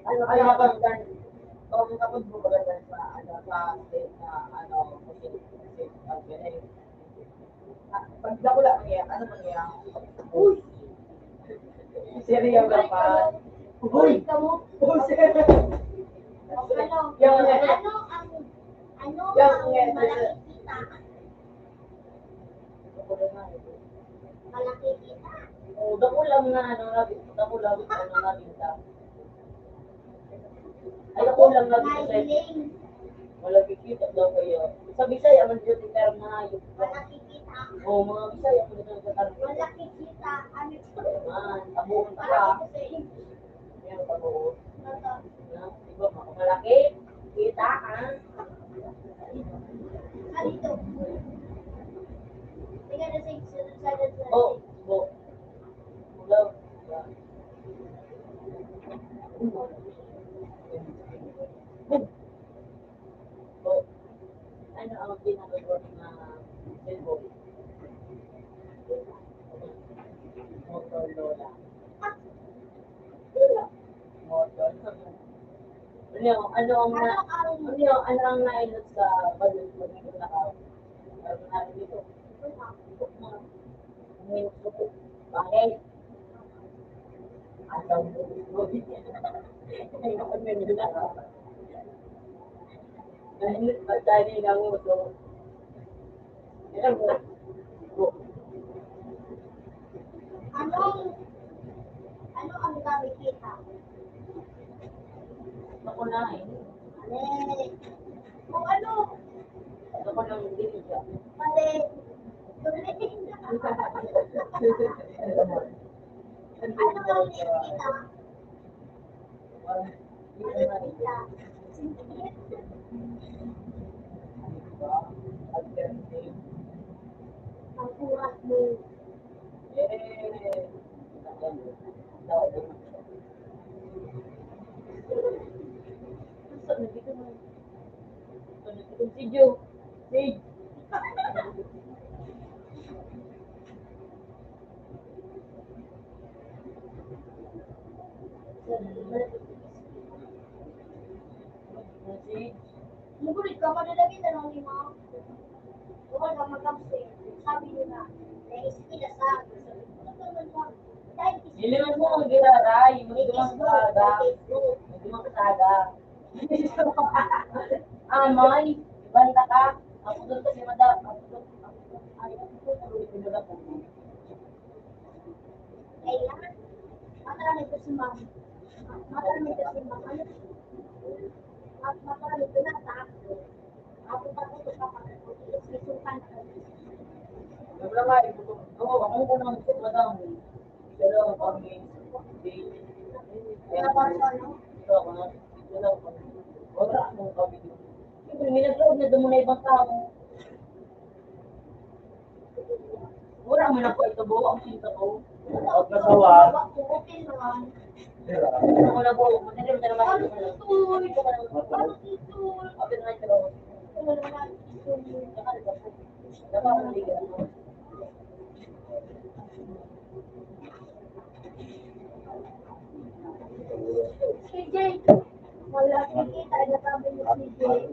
Ano kaya bang, kung kapag mo maganda sa, ano, sa state na, ano, kasi, kasi, pag ganun, pag dakula mo yan, ano mo yan? Uy! Seryo ka pa? Uy! Uy, seryo. Ano, Yan, yan. ano ang, ano Yan, ang yan. malakit kita? Malaki kita. Oh, dako lang na ano, na, dako lang na ano, na binta. Ay, dako lang na binta. Mahiling. Malaki kita daw kayo. Sa Bisaya man dito, term na yun. Malaki kita. Oh, mga Bisaya man dito, term. Malaki kita. Ano? Man, abo ang Malaki kita. Yan, pag-uot. Na, di ba, malaki? Kita, ha? Alito. Tingnan na sa, sa, sa, sa, Oh, bo. Ulaw. Bo. Ano ang pinaka-good na cellphone? Motorola. Motor. Ano, ano ang na, Ano ang ano, ano ang nainot sa balon mo dito na, ano na dito? Bakit? Ang tawag ko dito. Ay, ako na nila. Nainot pa tayo na mo, so, Anong, ano ang gamit kita? Ako na eh. Mali. Kung ano? Ako nang binigyan. Mali. Dumiting na. Ano ang gamit kita? Si Joe. Si Mugulit ka, madadagit na lang ni Ma'am. Huwag kang mag-absent. Sabi niyo na, naisip ka sa akin. Sabi ko, "Ano naman, Ma'am?" Dahil Dili man mo giraray, magdumang sa aga. Magdumang sa aga. Amay, banta ka. Ako doon kasi madam. Ako doon, ako doon. Ay, ako doon, ako doon, ako doon. Kailangan, matanong ko si Ma'am. Matanong ko si Ma'am. Ano? Mat-, matanong ko na sa ako. Ako pa ko sa kapatid ko, is may sultan ka. Wala nga, ito, ito, ako ko nang gusto, madam. Wala, kami. Kaya pa, ano? Ito, ako na. Wala, wala akong kami. Siyempre, may nag-load na doon muna ibang tao. Wala mo na po ito, buo ang pinto ko. Pagkasawa. Ako na po, madali mo na naman. Ano ito? Ito ka naman. Ano ito? Ako na ito. Ano naman ito? Dapat maligaw. C J, wala, nakikita na kami ni C J.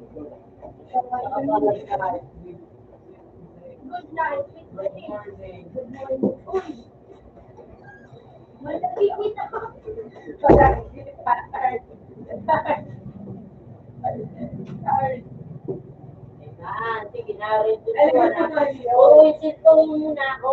Good night. Good morning. Uy! Wala, nakikita ko. Ayan, sige na rin. Uy, sito muna ako.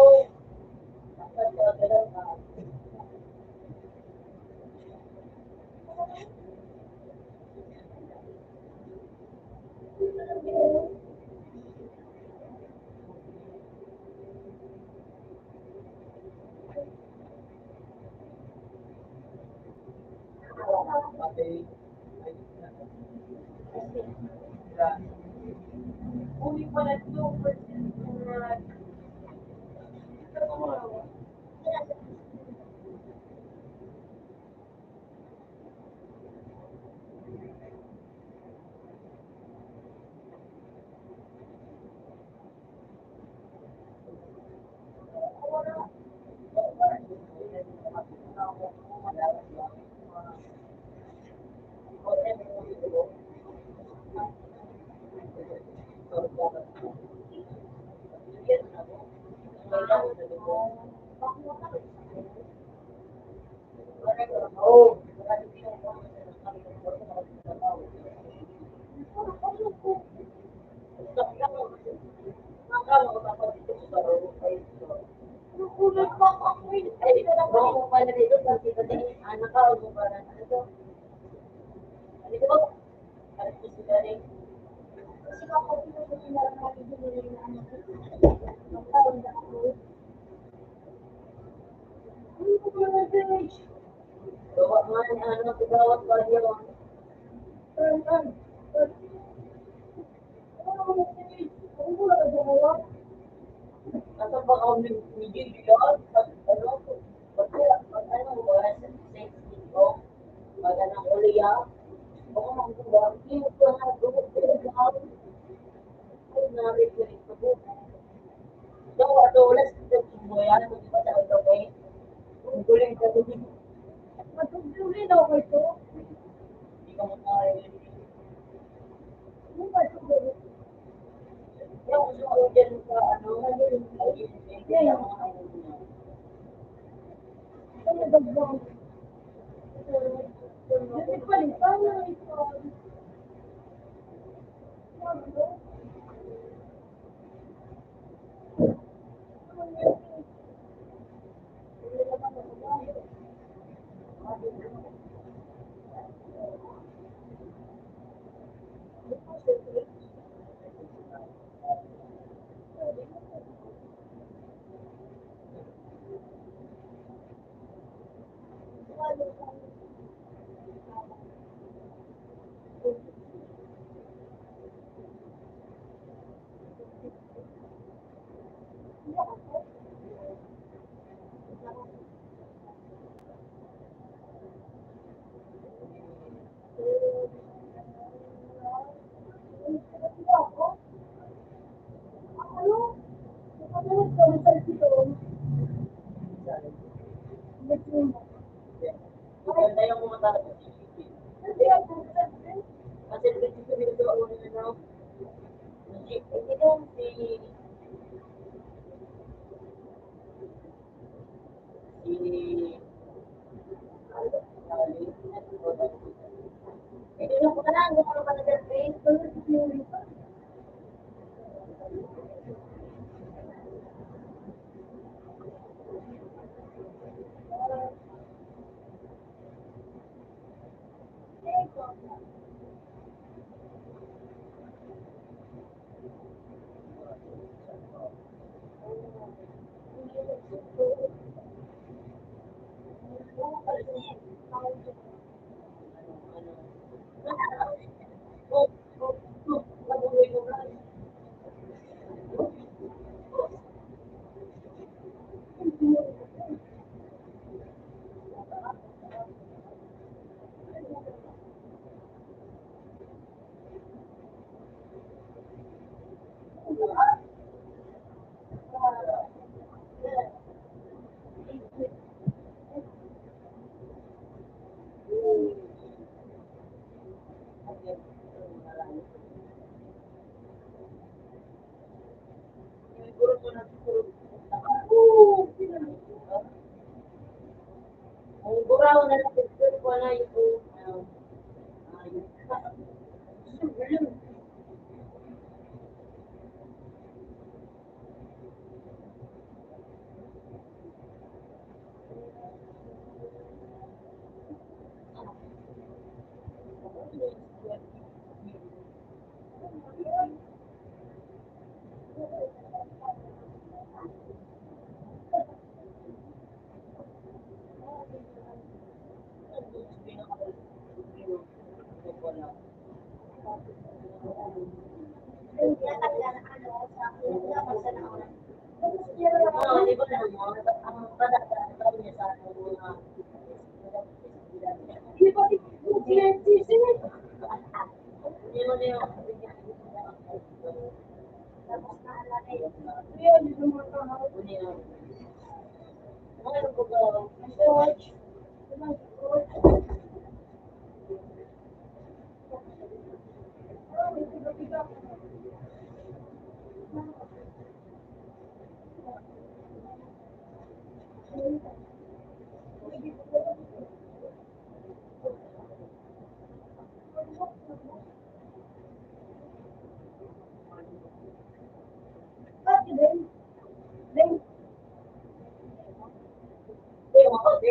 Di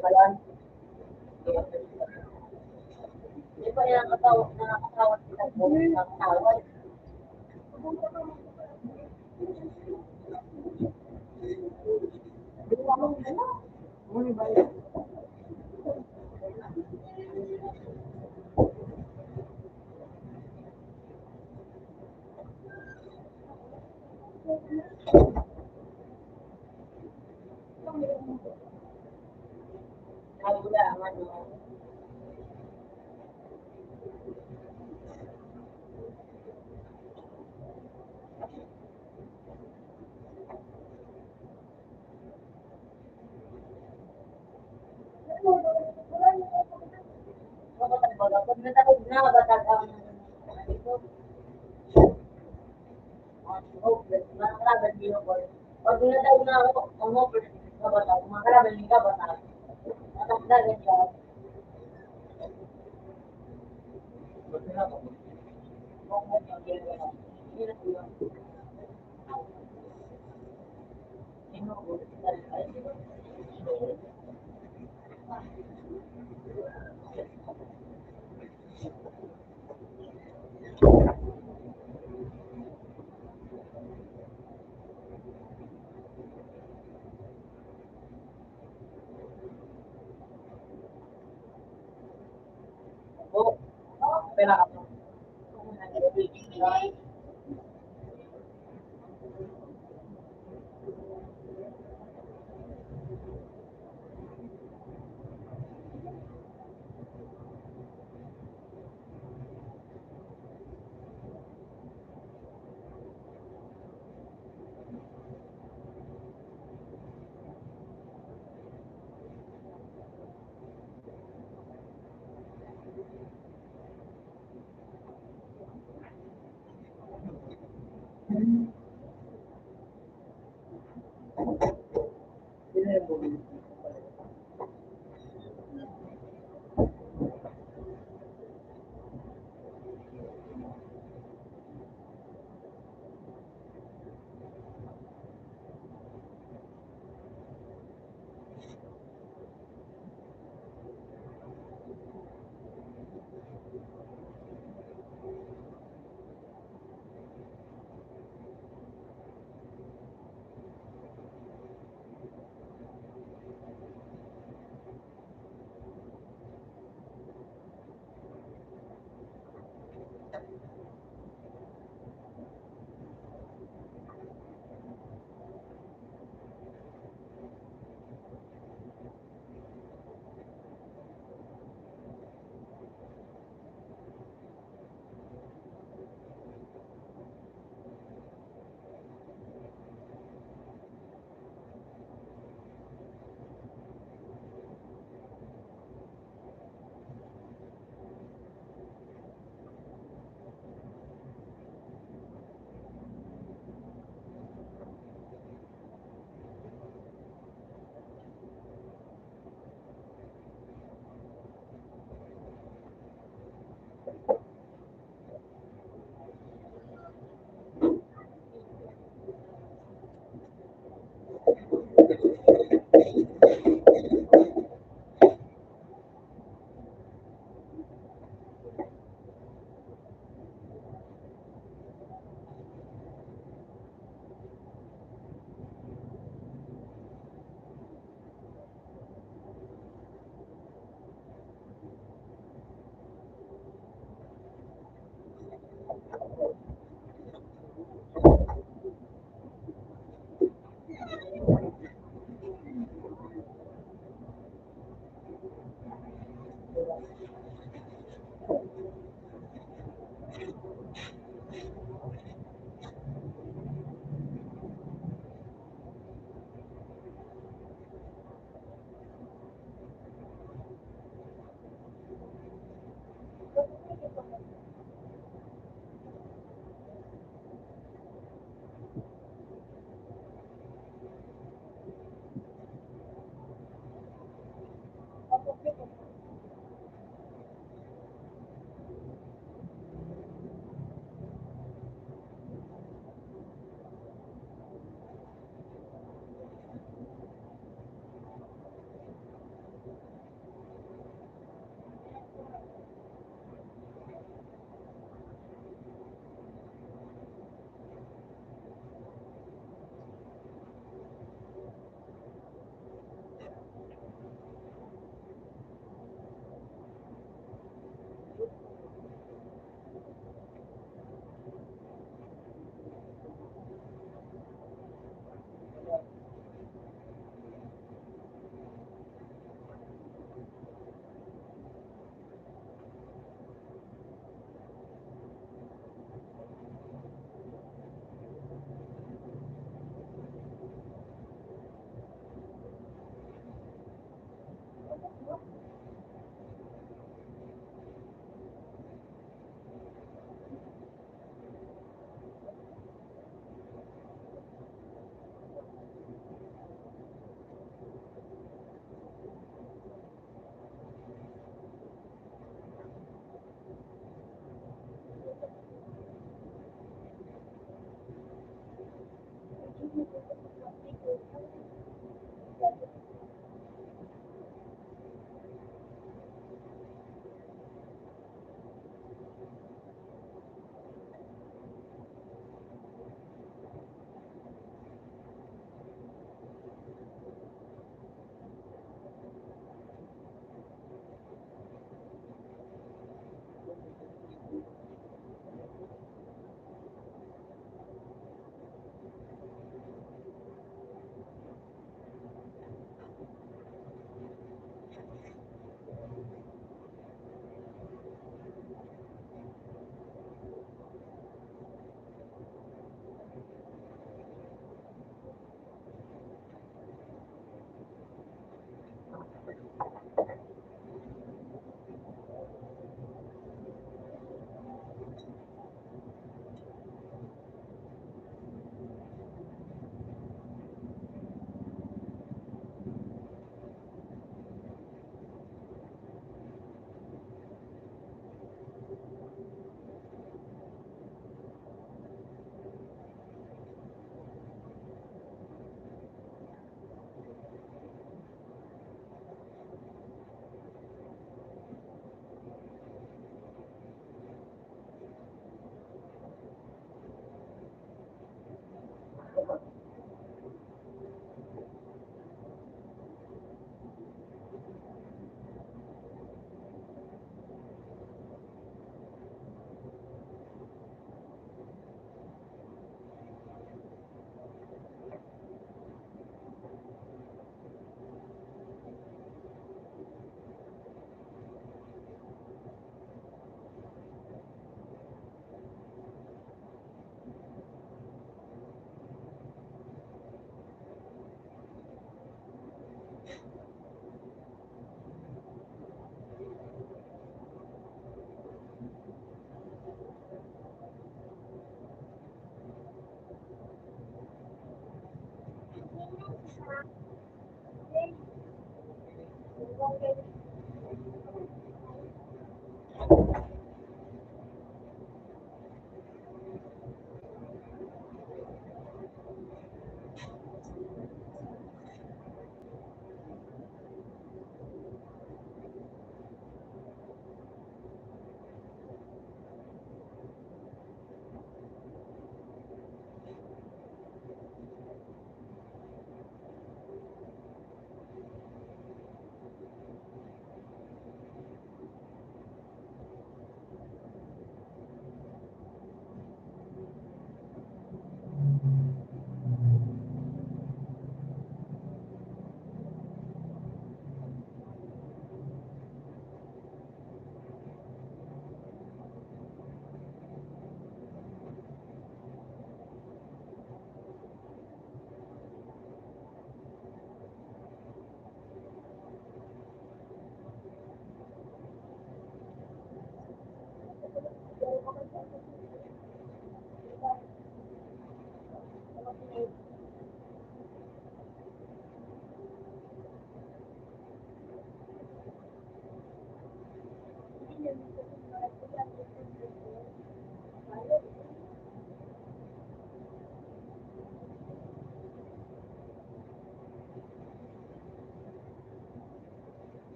ba yan? Di ba yan ang katawa, nakakatawa sila po, nakakatawa?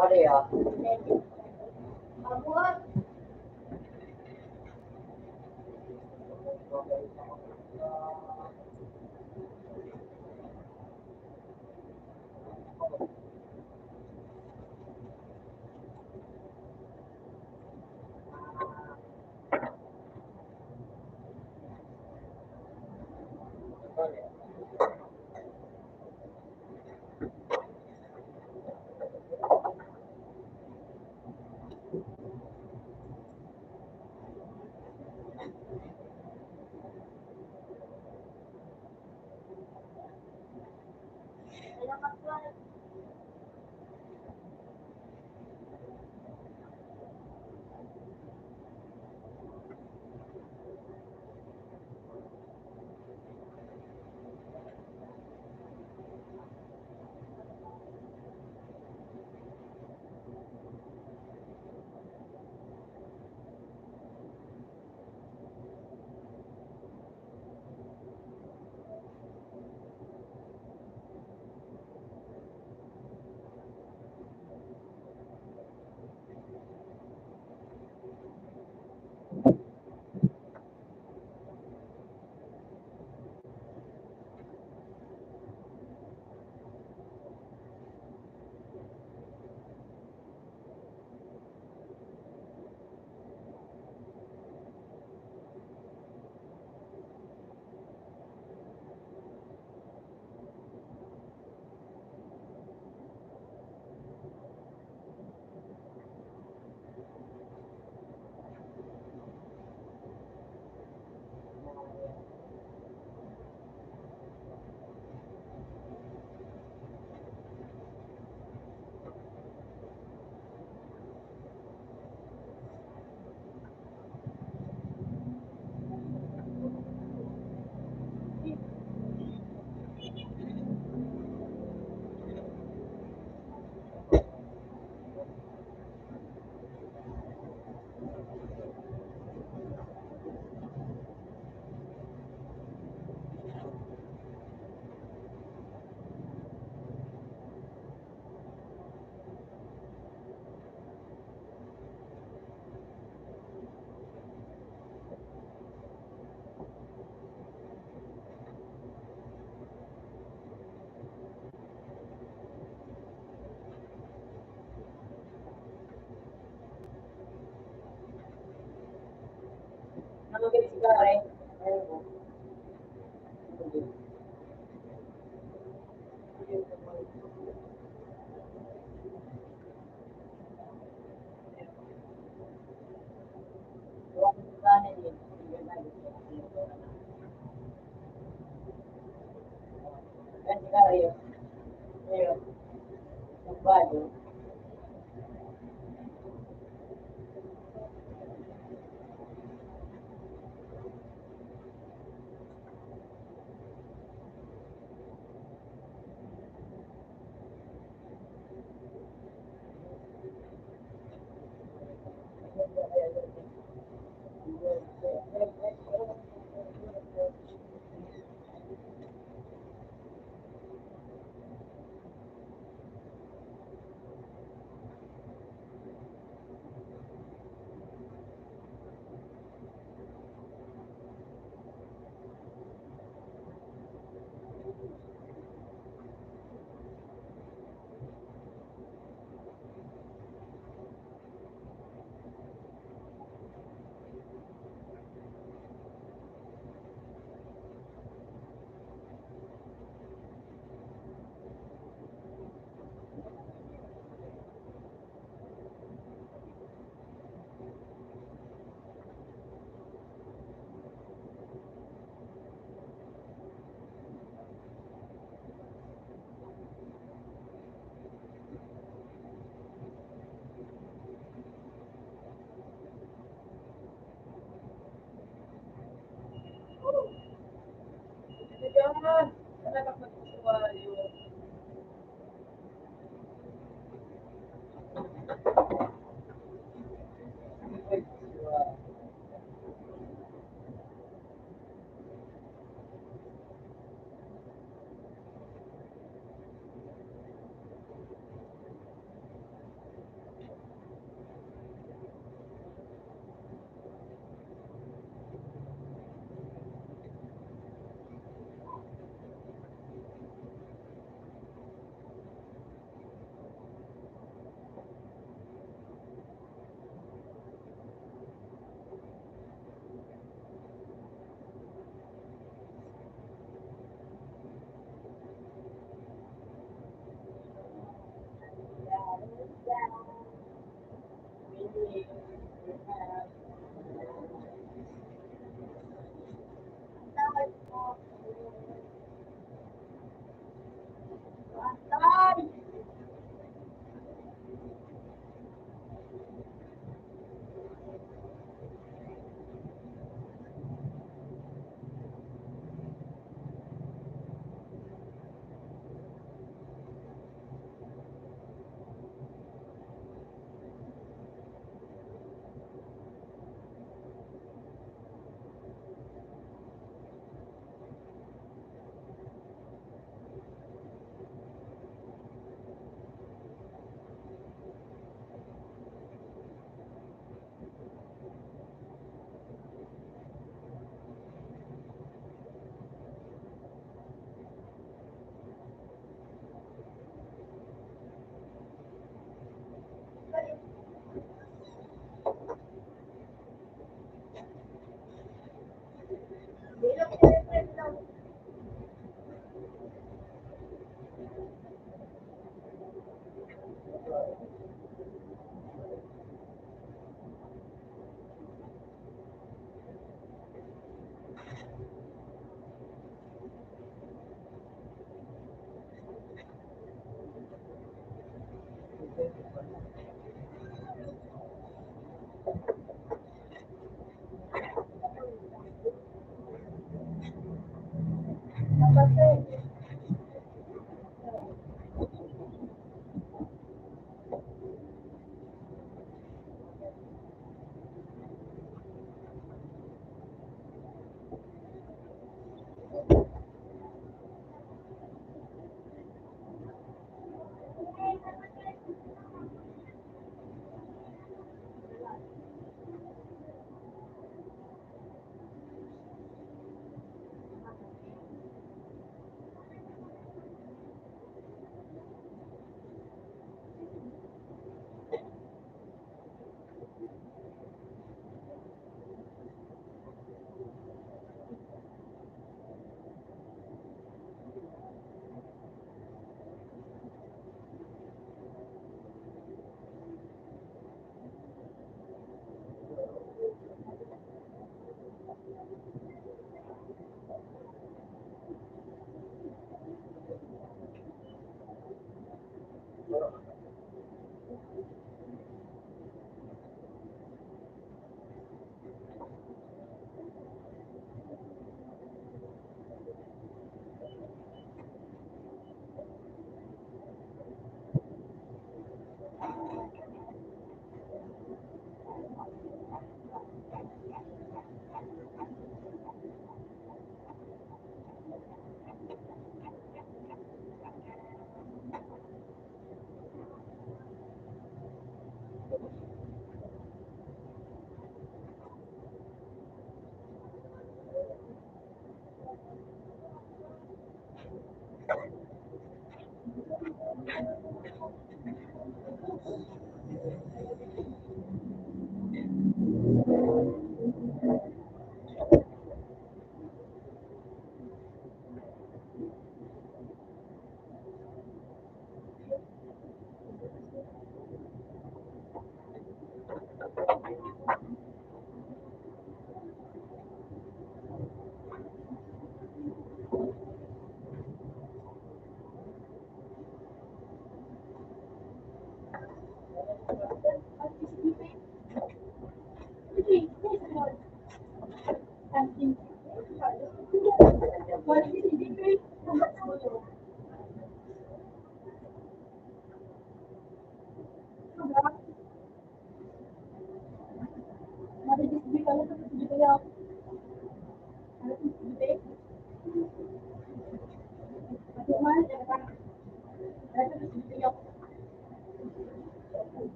Maria.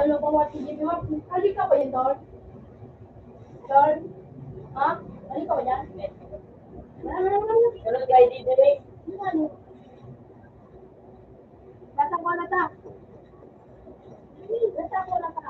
Ano ka ba, sige, di ba? Hali ka ba yan, Tol? Tol? Ha? Hali ka ba yan? Ano, guys, di, di, di. Ano? Basta ko na ta. Basta ko na ta.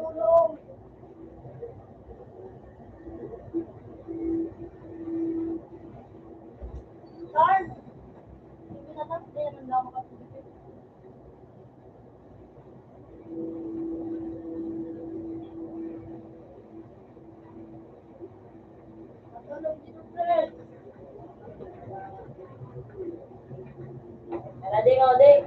Tulong. Lord, hindi na lang, hindi na lang makatulog. Tara, ding, oh, ding.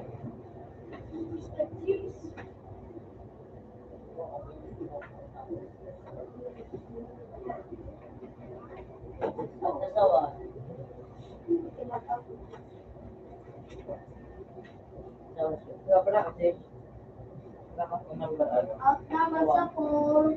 Nagsasawa. Out naman sa pool.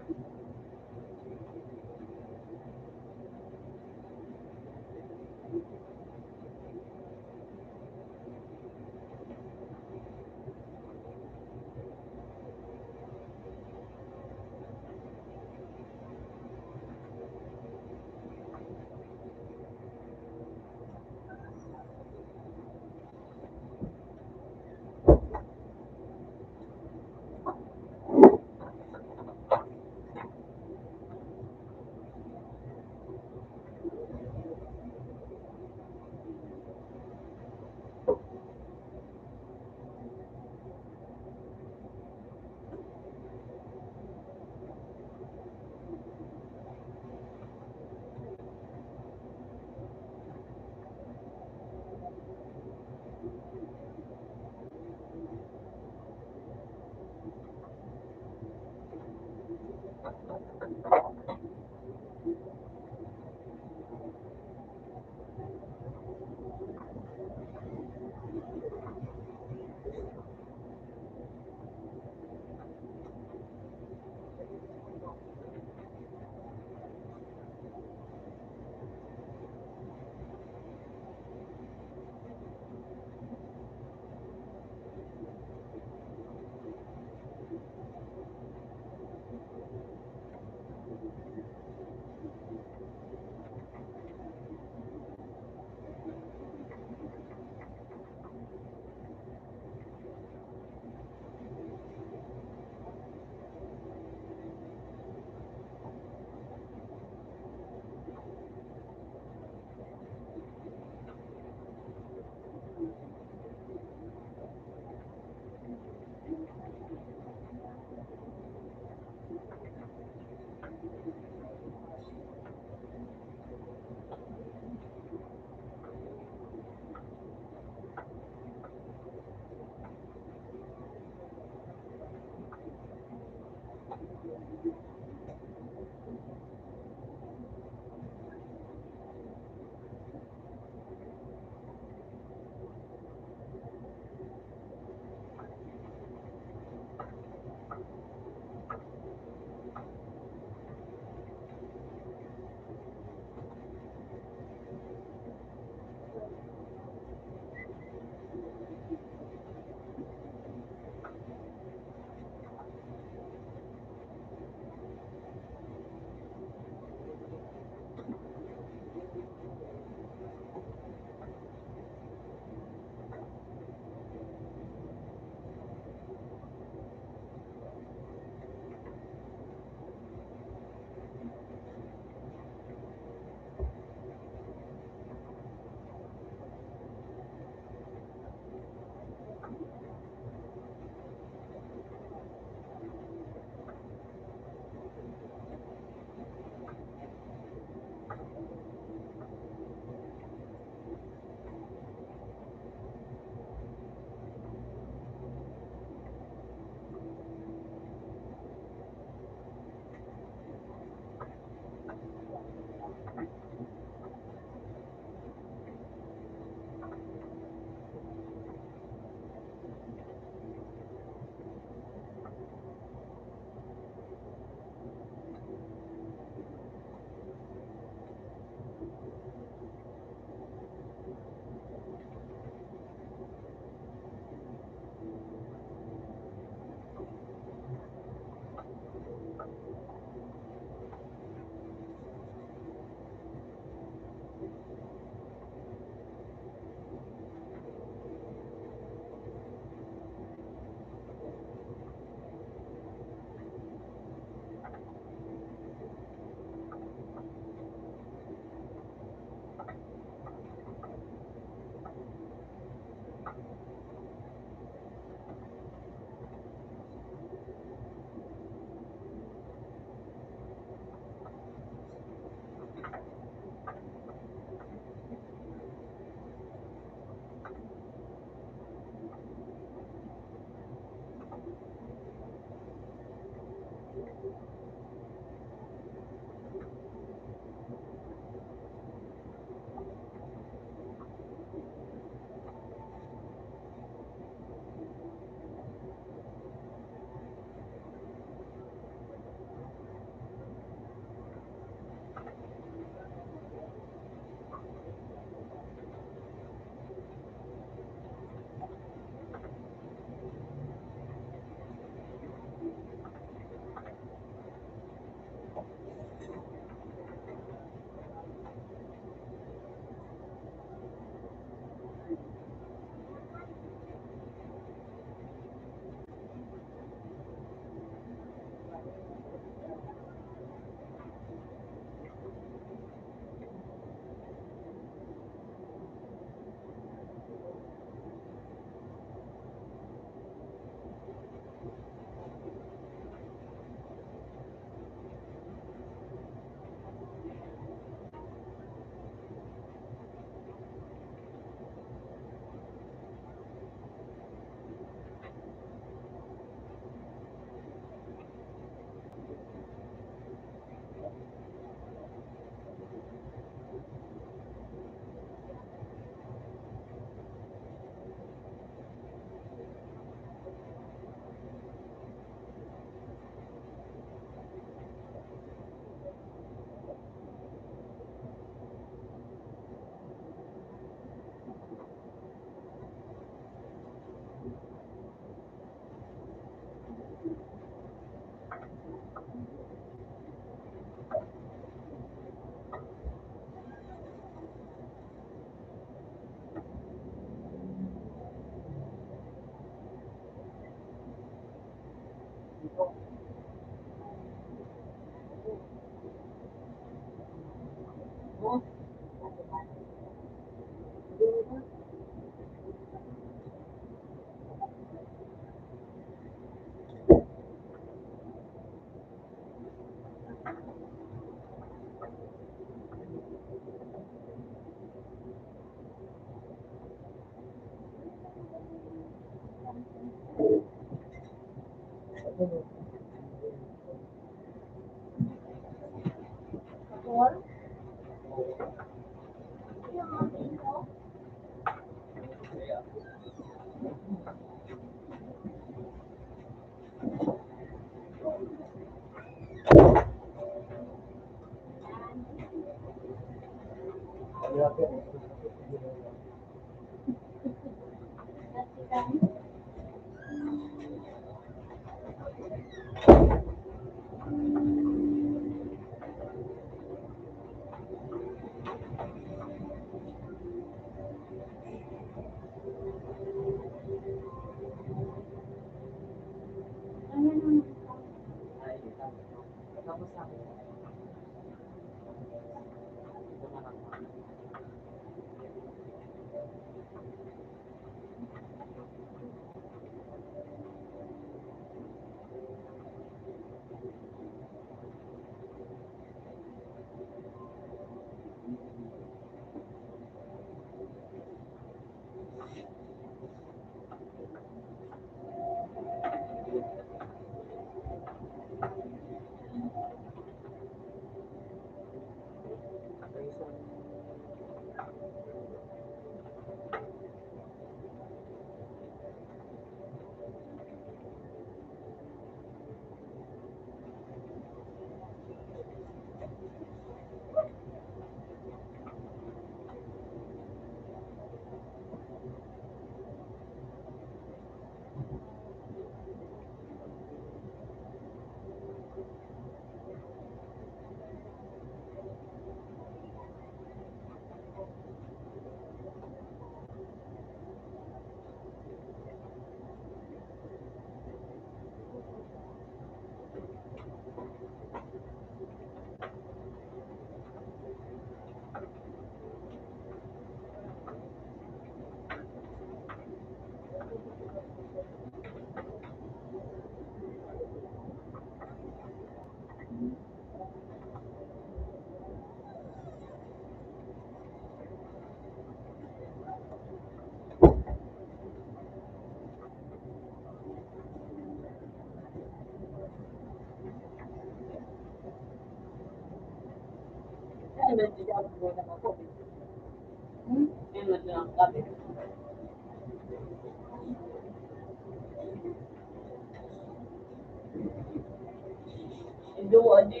Indo, adi.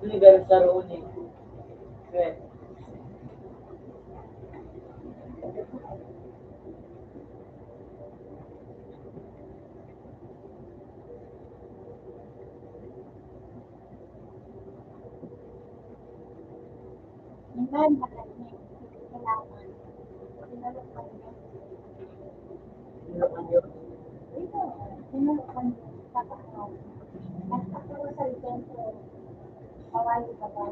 Legal sa Roni. Okay. Amen. Maraming salamat. Tinulungan niya. Ito, tinulungan niya. Tapos, nagpapuro sa ito, kawali pa ba?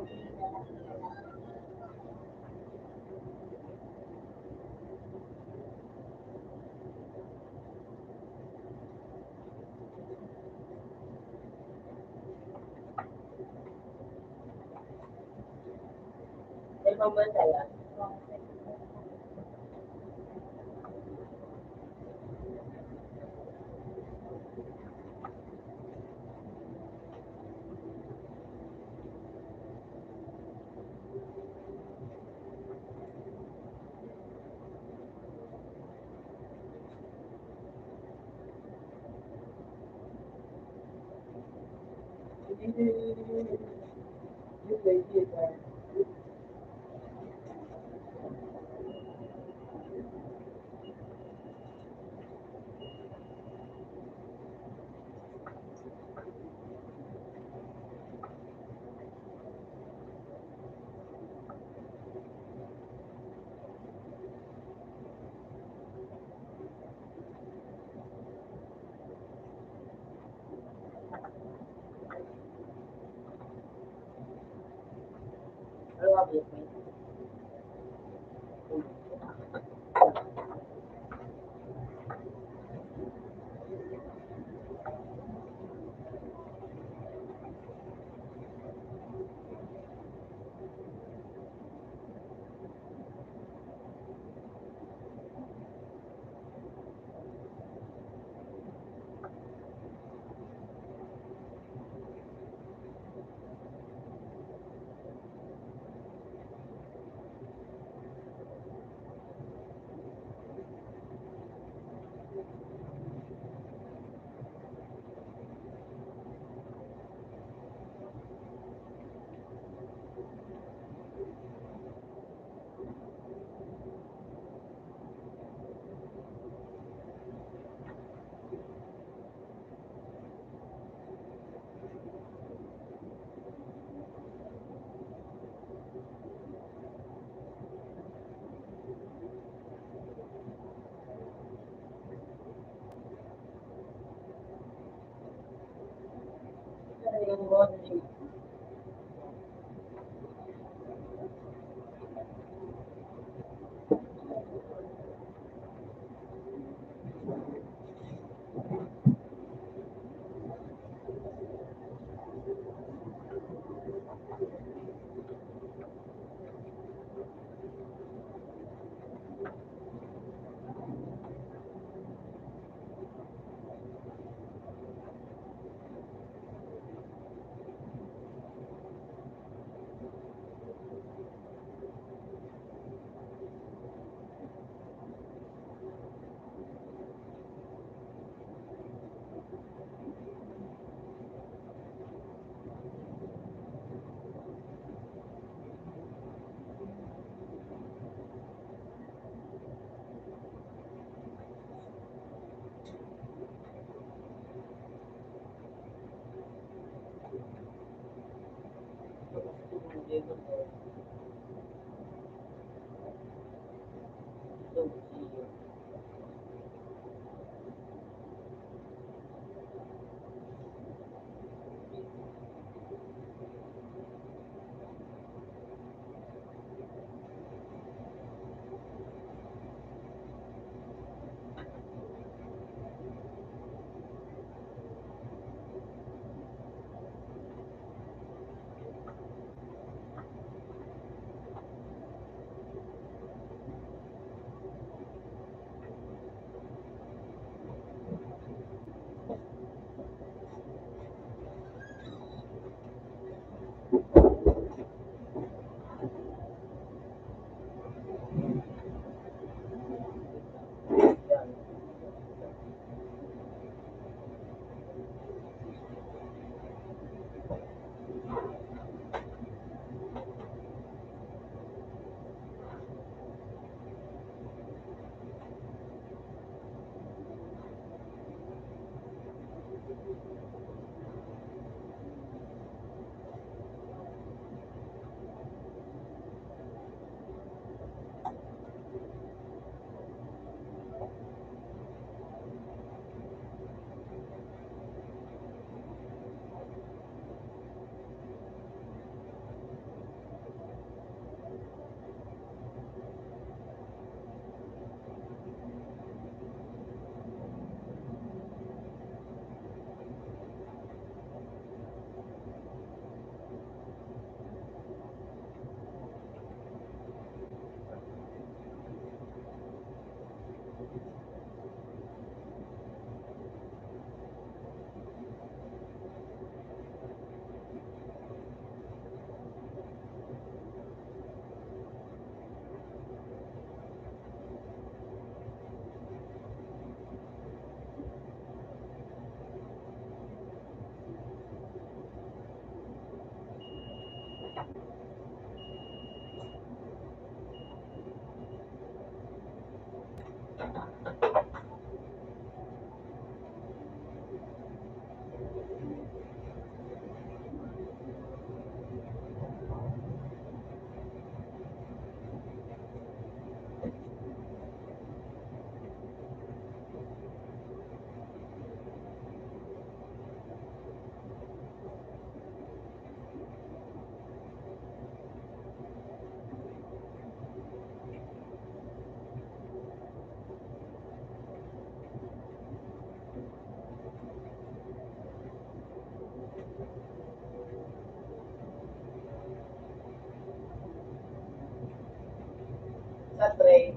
Sa train.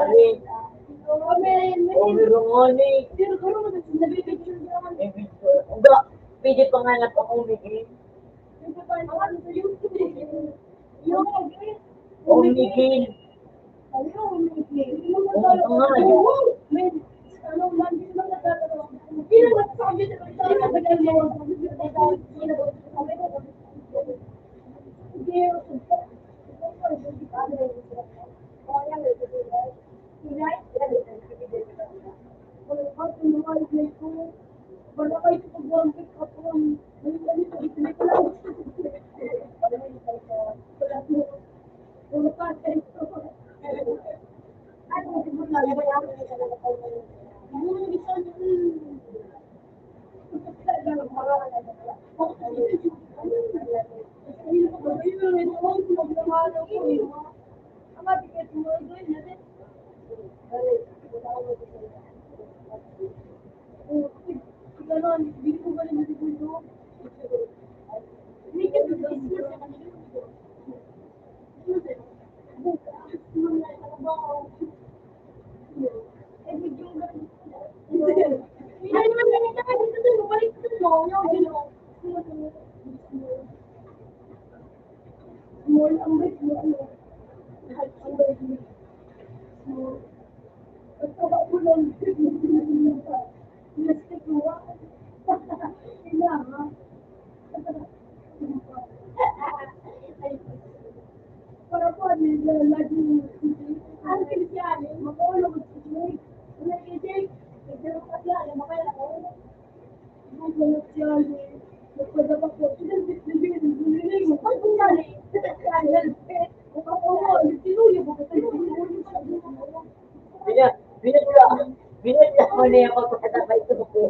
Ano eh? Overrun ni. Ang ga, pwede pa nga na pa kung bigay. Yung Miguel. Oo nga, yun. Bina-, binabla-, binabla mo na yung pagkakatawa ito ko.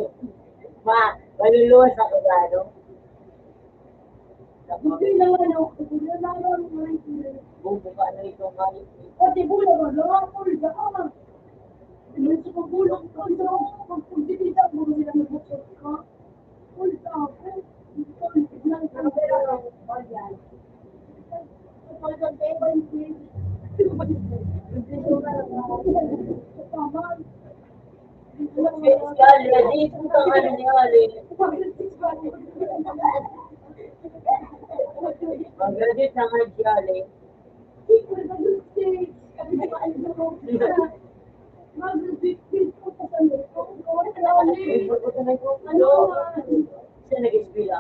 Ma, maluluwas ako sa ano. Buti na nga, no? Buti na nga, no? Bubuka na itong kain. Pati bula ba? Gawa ko, gawa. Gusto ko bulong ko, so, pag pagdidita mo, hindi na nabuksan ka. Punta ako. Ito, tignan ko ang pera ko. Ayan. Ito, ito, ito, ito, ito, ito, ito, ito, ito, ito, Mag-graduate na nga si Ale. Siya nag-eskwela.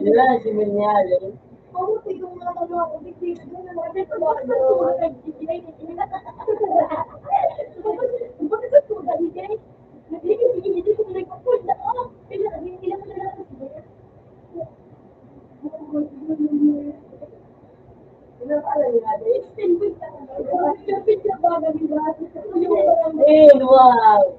Yun lang, si Minyali. Eh, wow.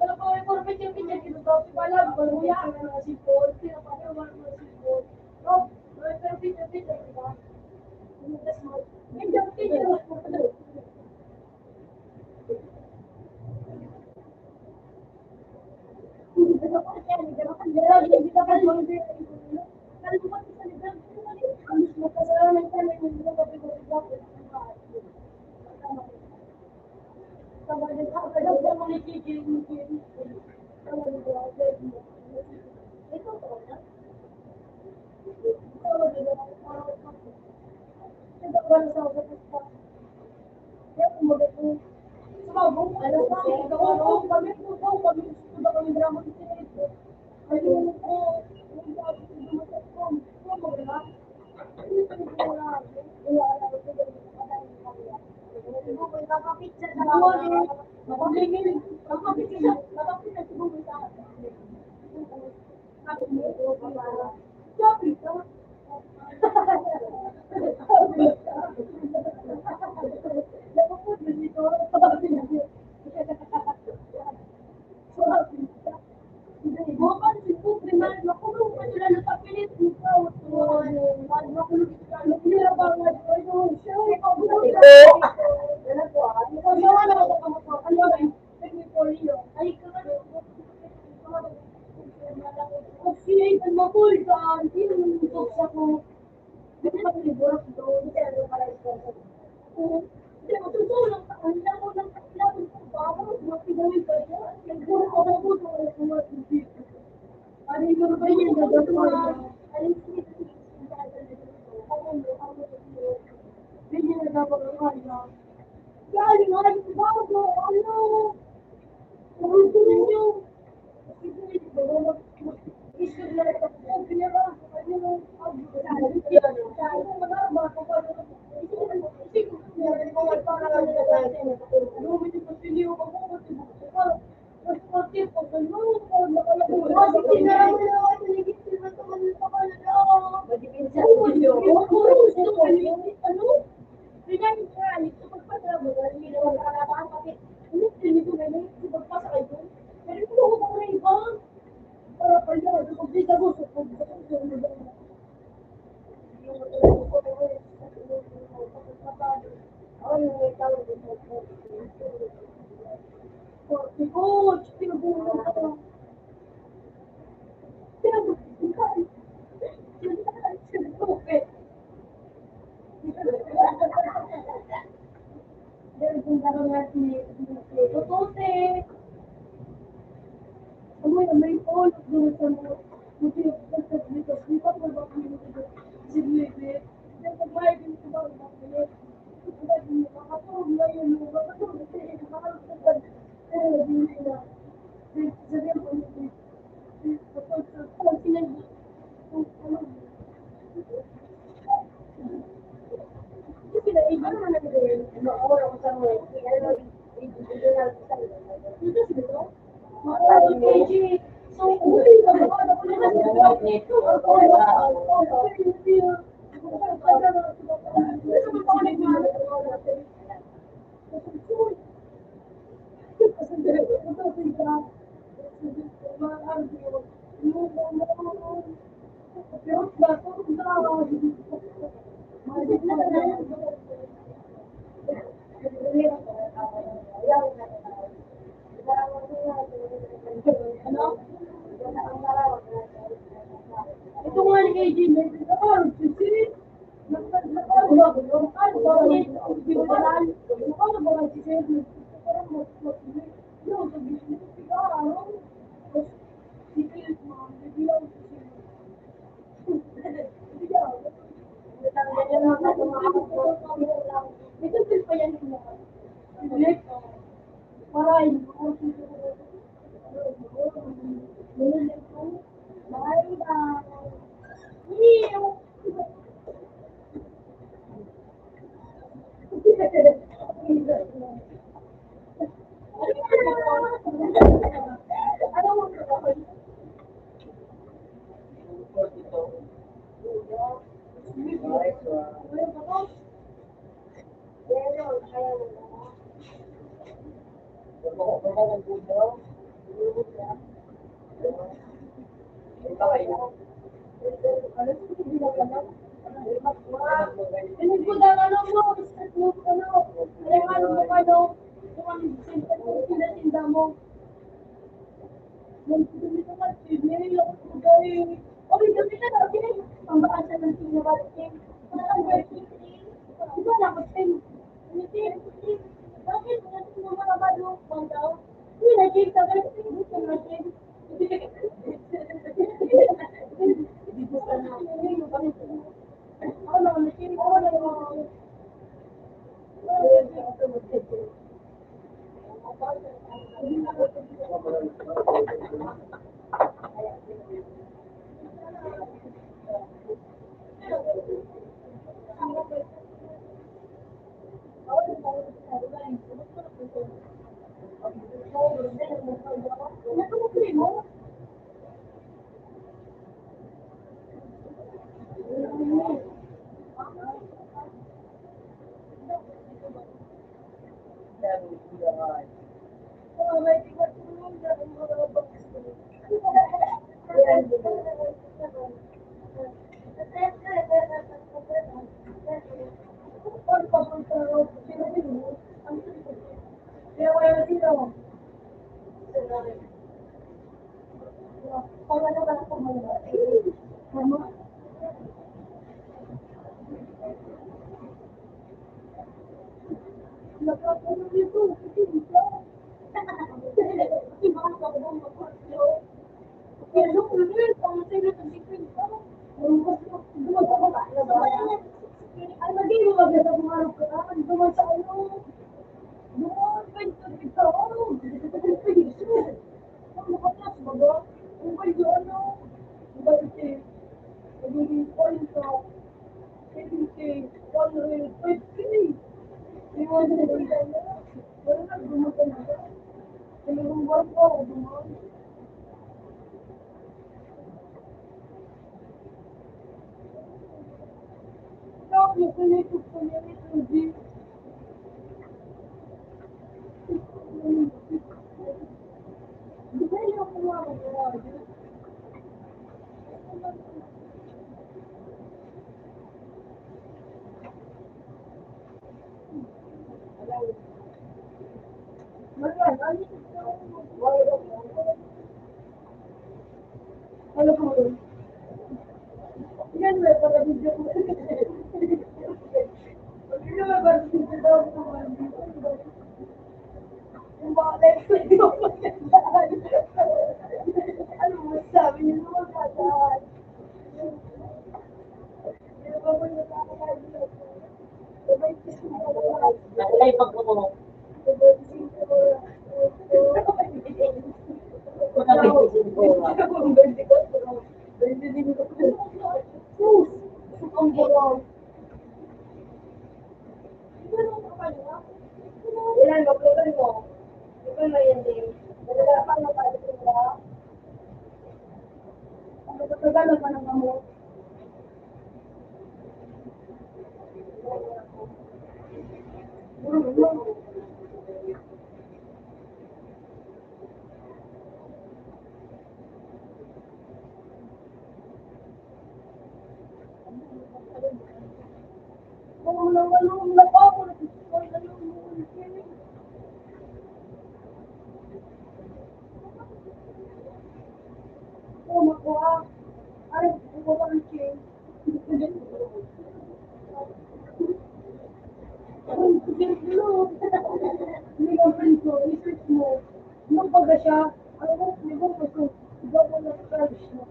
siya, ang nagong gusto, double na siya.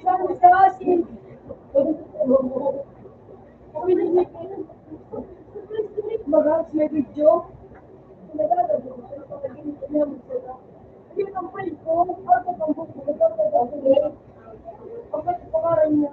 Siya ang sa asin. Baga, may video. Nagagawa ko siya, pag-ibig niya, magsabi. Hindi, ang friend ko, ang taga-, ang taga-, ang taga-, pangalan niya.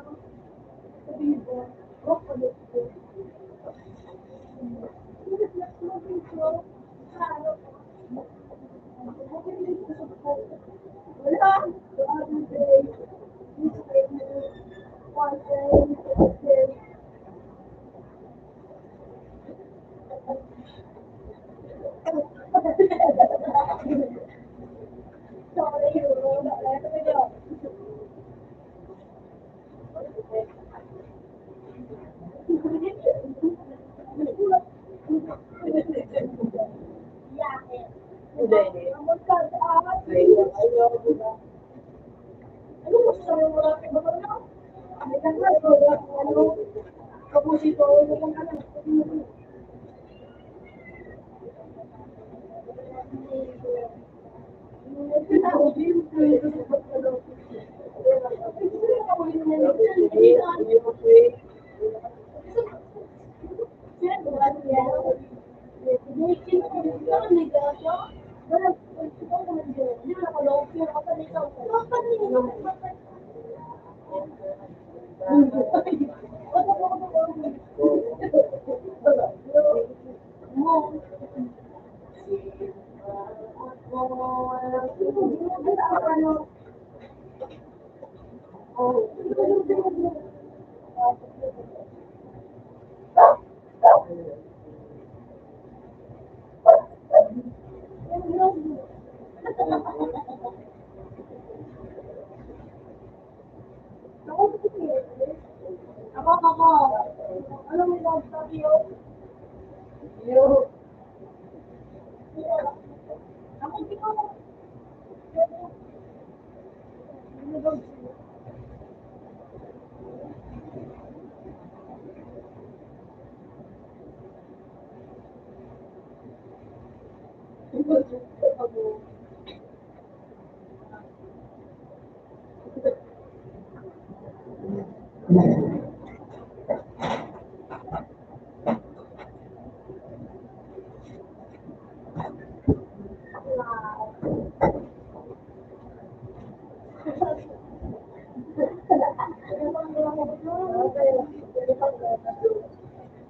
Ako, ako. Ano may love sa iyo? Iyo. Ako, di ko.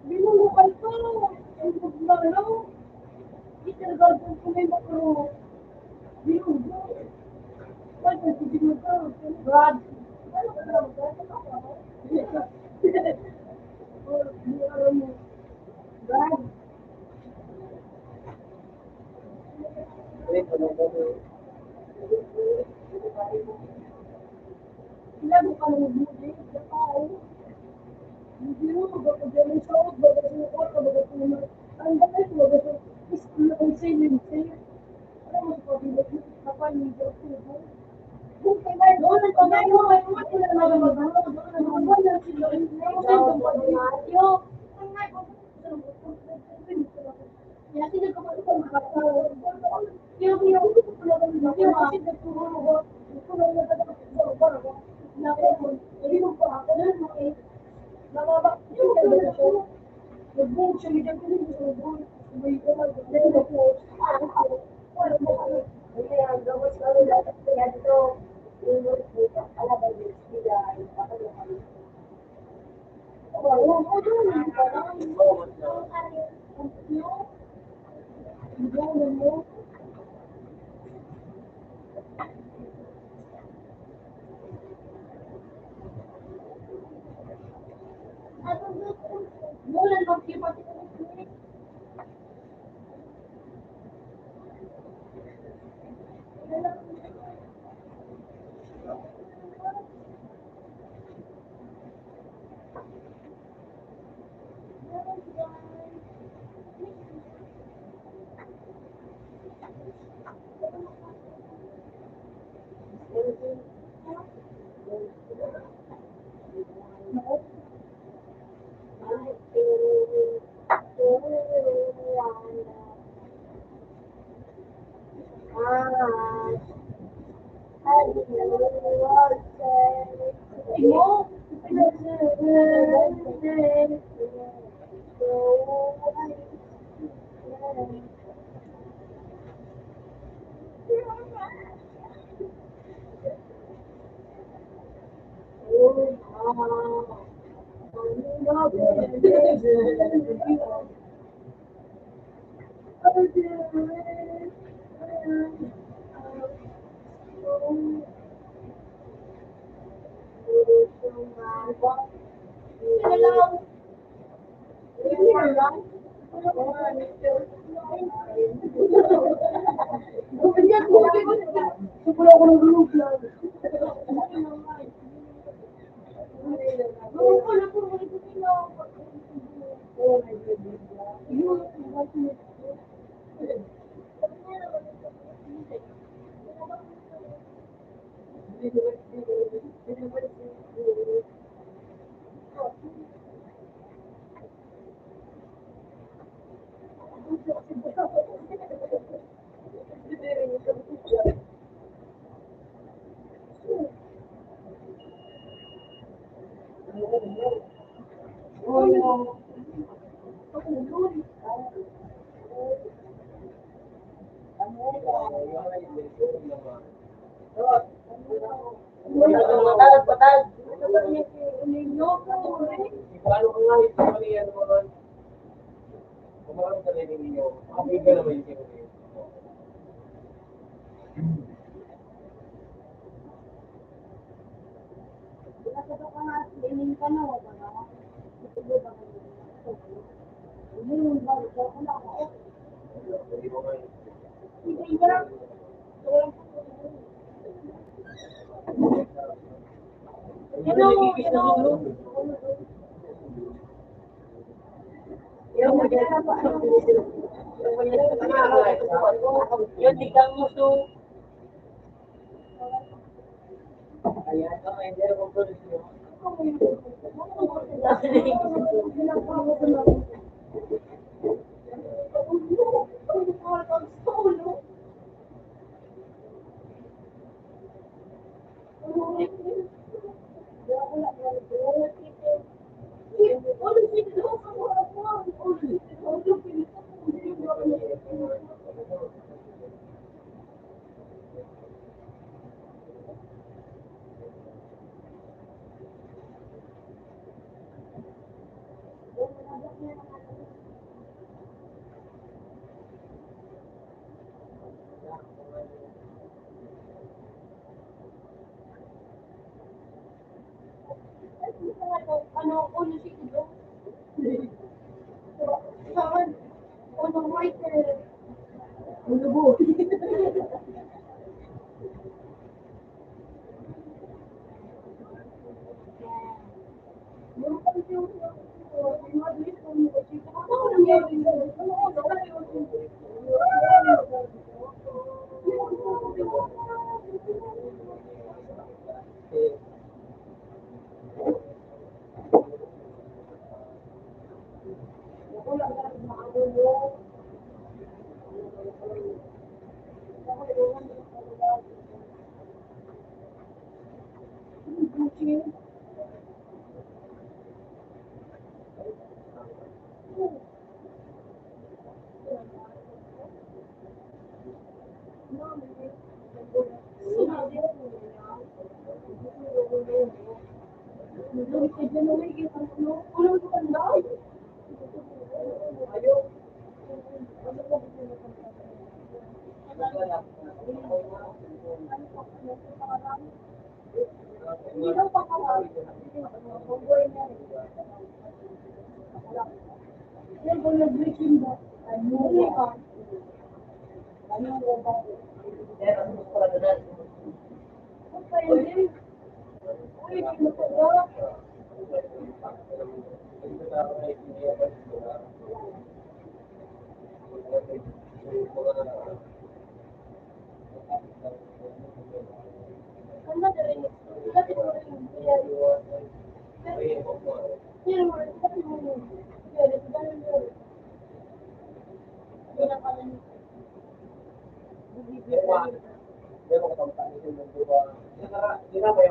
Binungukan ko. Ang pagmano. Ikarga ko may makro. Binungo. Pag nagbibinuto, Brad. Ano ka lang, Brad? Ano ka lang? Brad. Brad. Sila mo ka nang magbibigay, baka ay, hindi mo, baga ka dyan, may sahod, baga sa mga kwarta, baga sa mga, ang bakit, baga sa, is, ang sale, sale. Alam mo, sa pag-ibig mo, kapal, hindi ako tubo. Kung kailan, doon ang kamay mo, may mga sila na naman, ano, doon ang mga sila, yung sale, yung pag-ibig. Ang nga,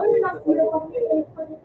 Ano na sila pag-i-, pag-i-,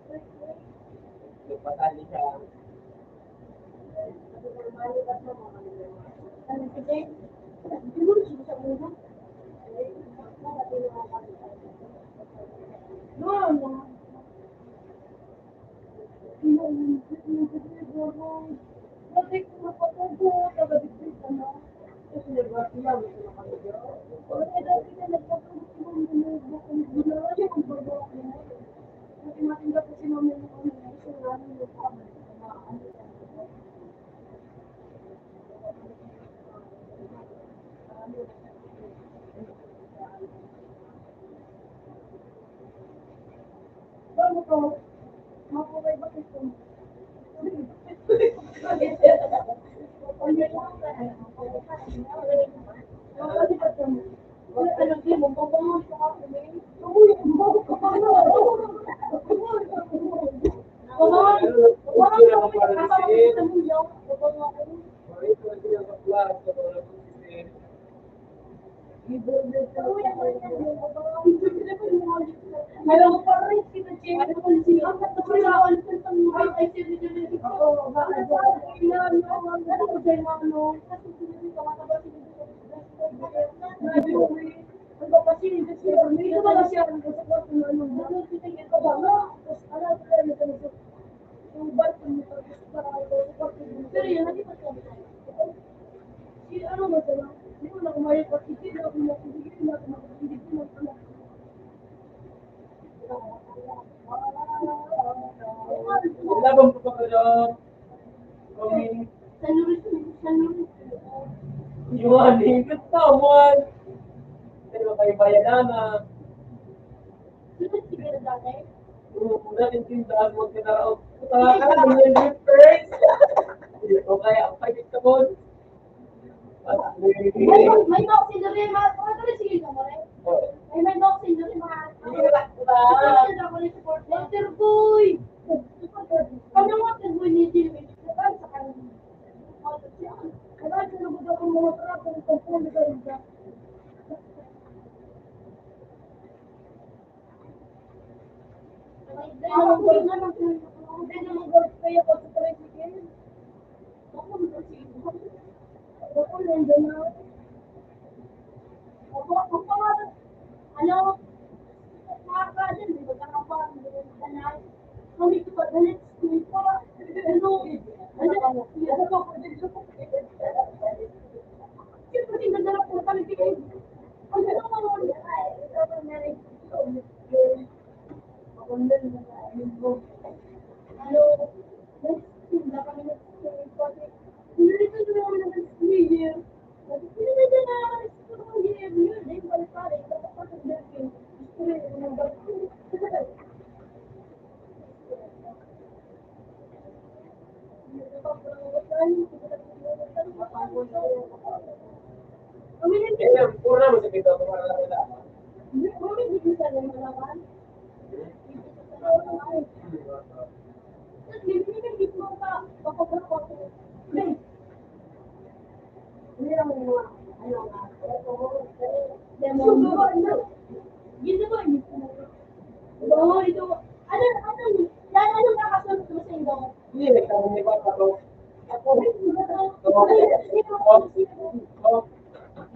Laban pa ba kayo? Kami. Iwan, hingkat na, man. Pero kayo bayan na. Oo, natin tindahan mo, kinaraot. Puta ka na, may first. O kaya, ang pagkita mo. May, may boxing na rin, mga, mga tuloy, sige ka mo rin. May, may boxing na rin, mga, Hindi, wala, wala. Water boy! Ano nga, water boy ni Jimmy? Diba, sa kanila? Diba, sa mga trapo, ang pagpulo ka rin ka.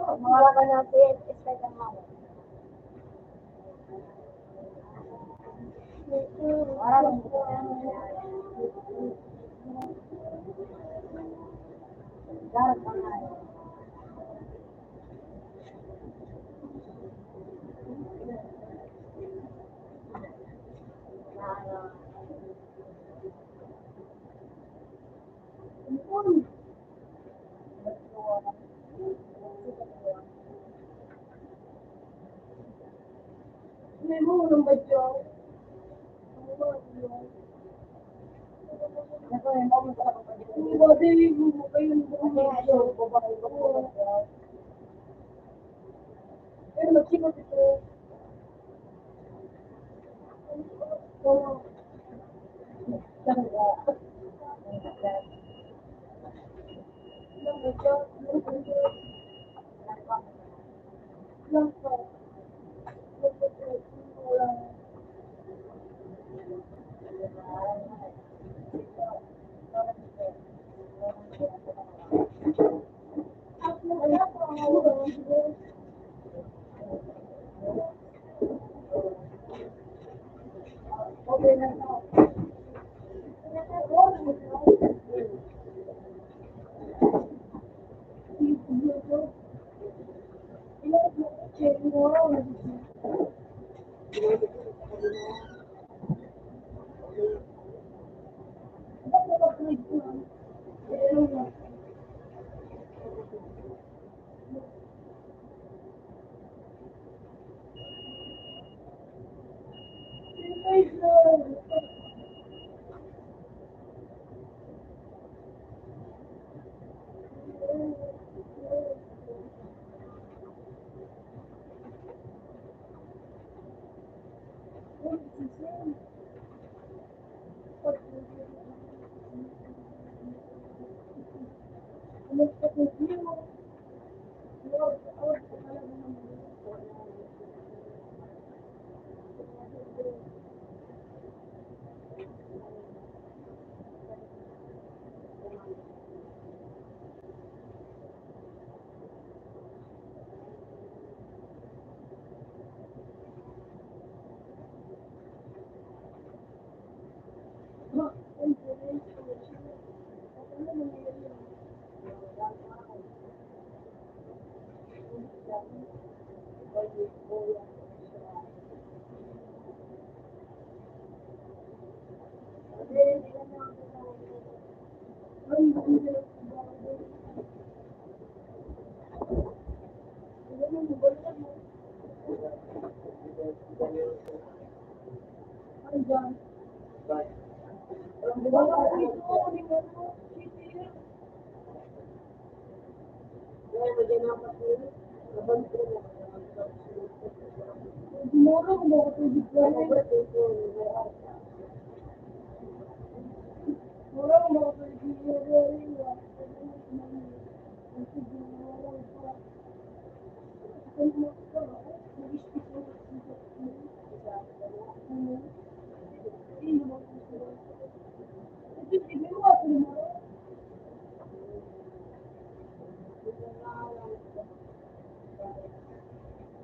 So, mga ka natin, isa lang ako.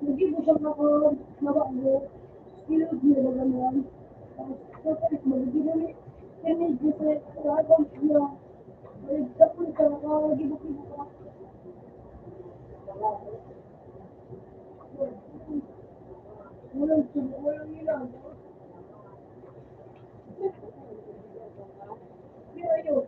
Nag-ibo siya mga kabago, skilled na baga naman. Tapos, perfect, magiging kami, kami, kasi, wala pang iya. Ay, tapos, talaga, nag-ibo-ibo ka. Walang tubo, walang ilan. Kaya yun.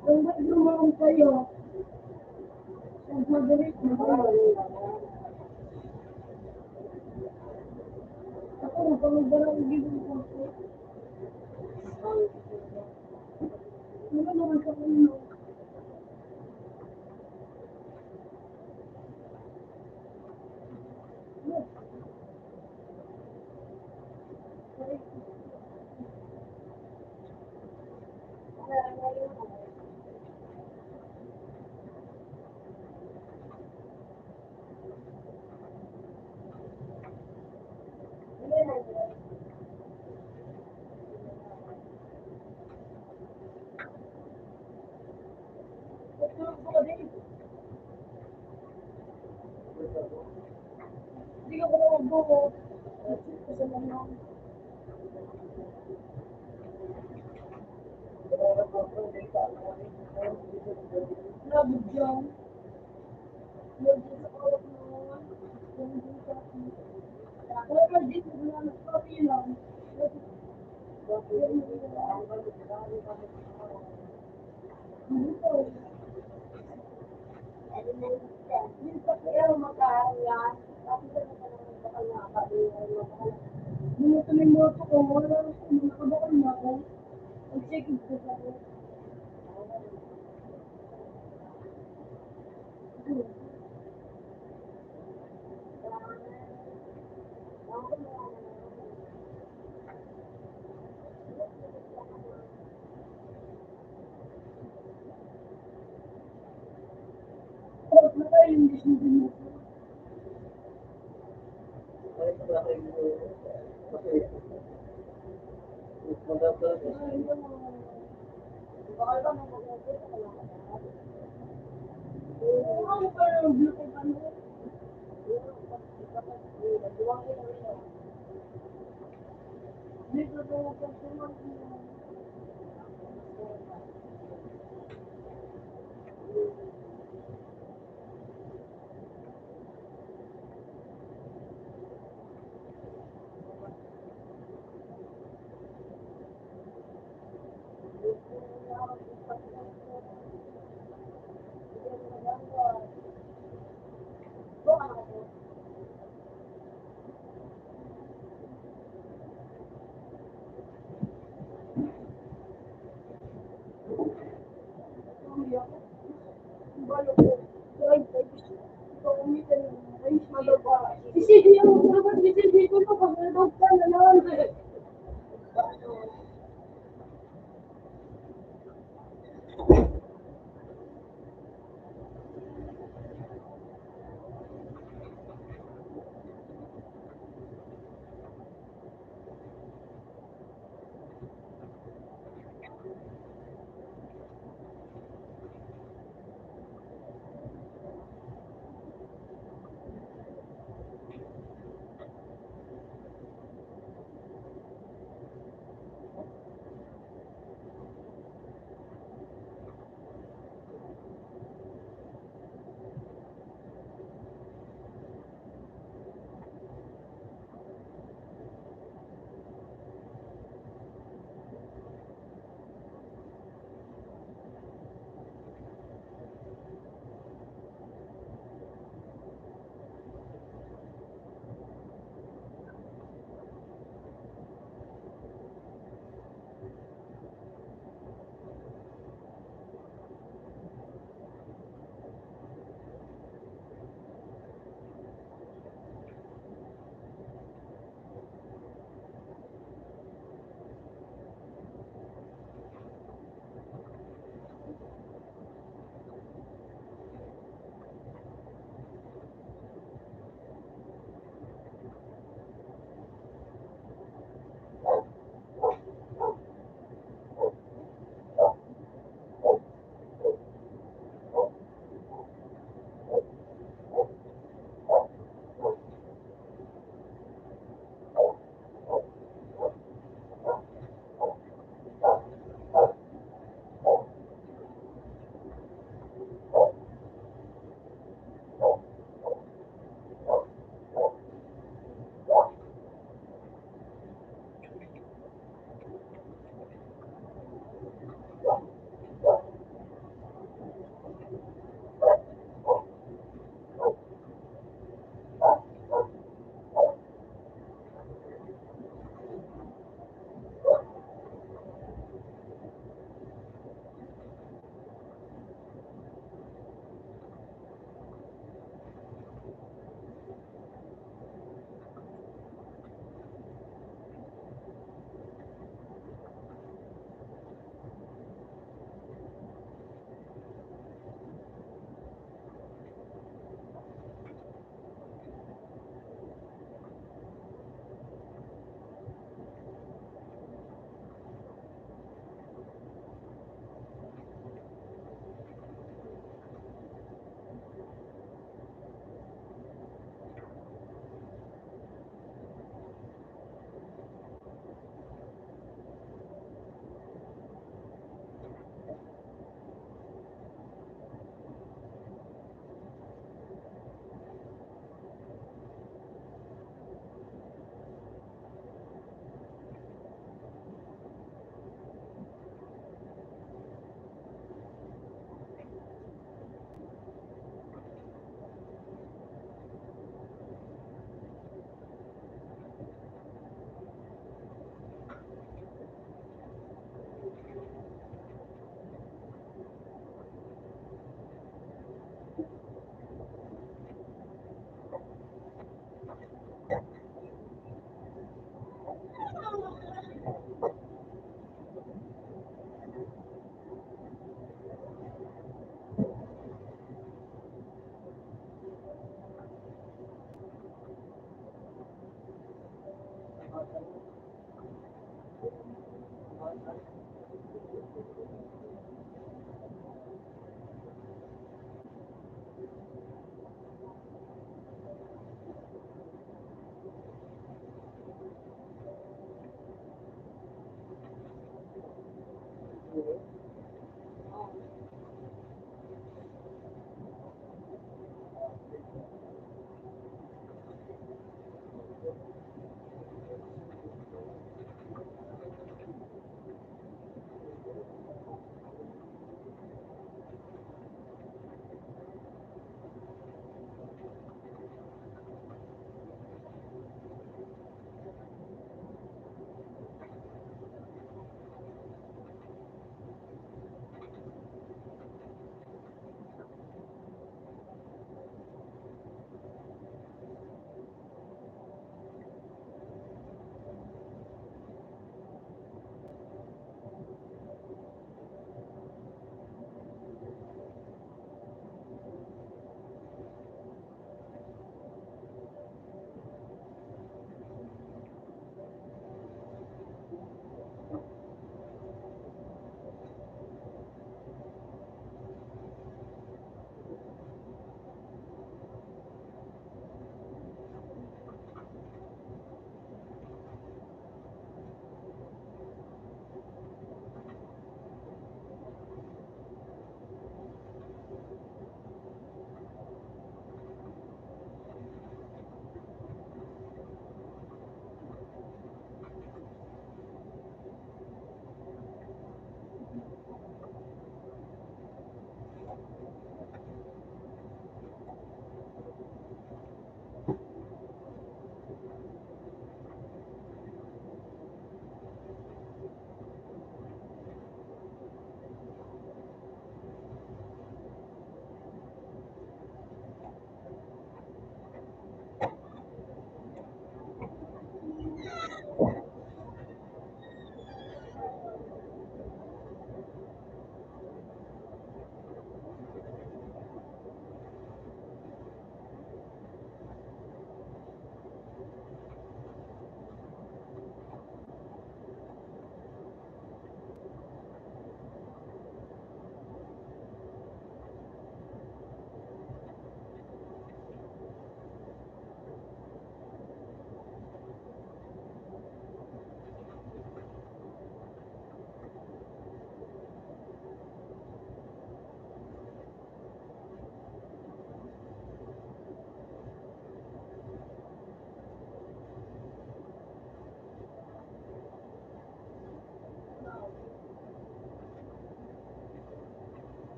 Kung ba't dumaon kayo? Nagmagalit na ba? Ako, nagpamagdala ang gigil ko. Ano naman sa ulo?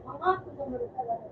Mga sumunod talaga.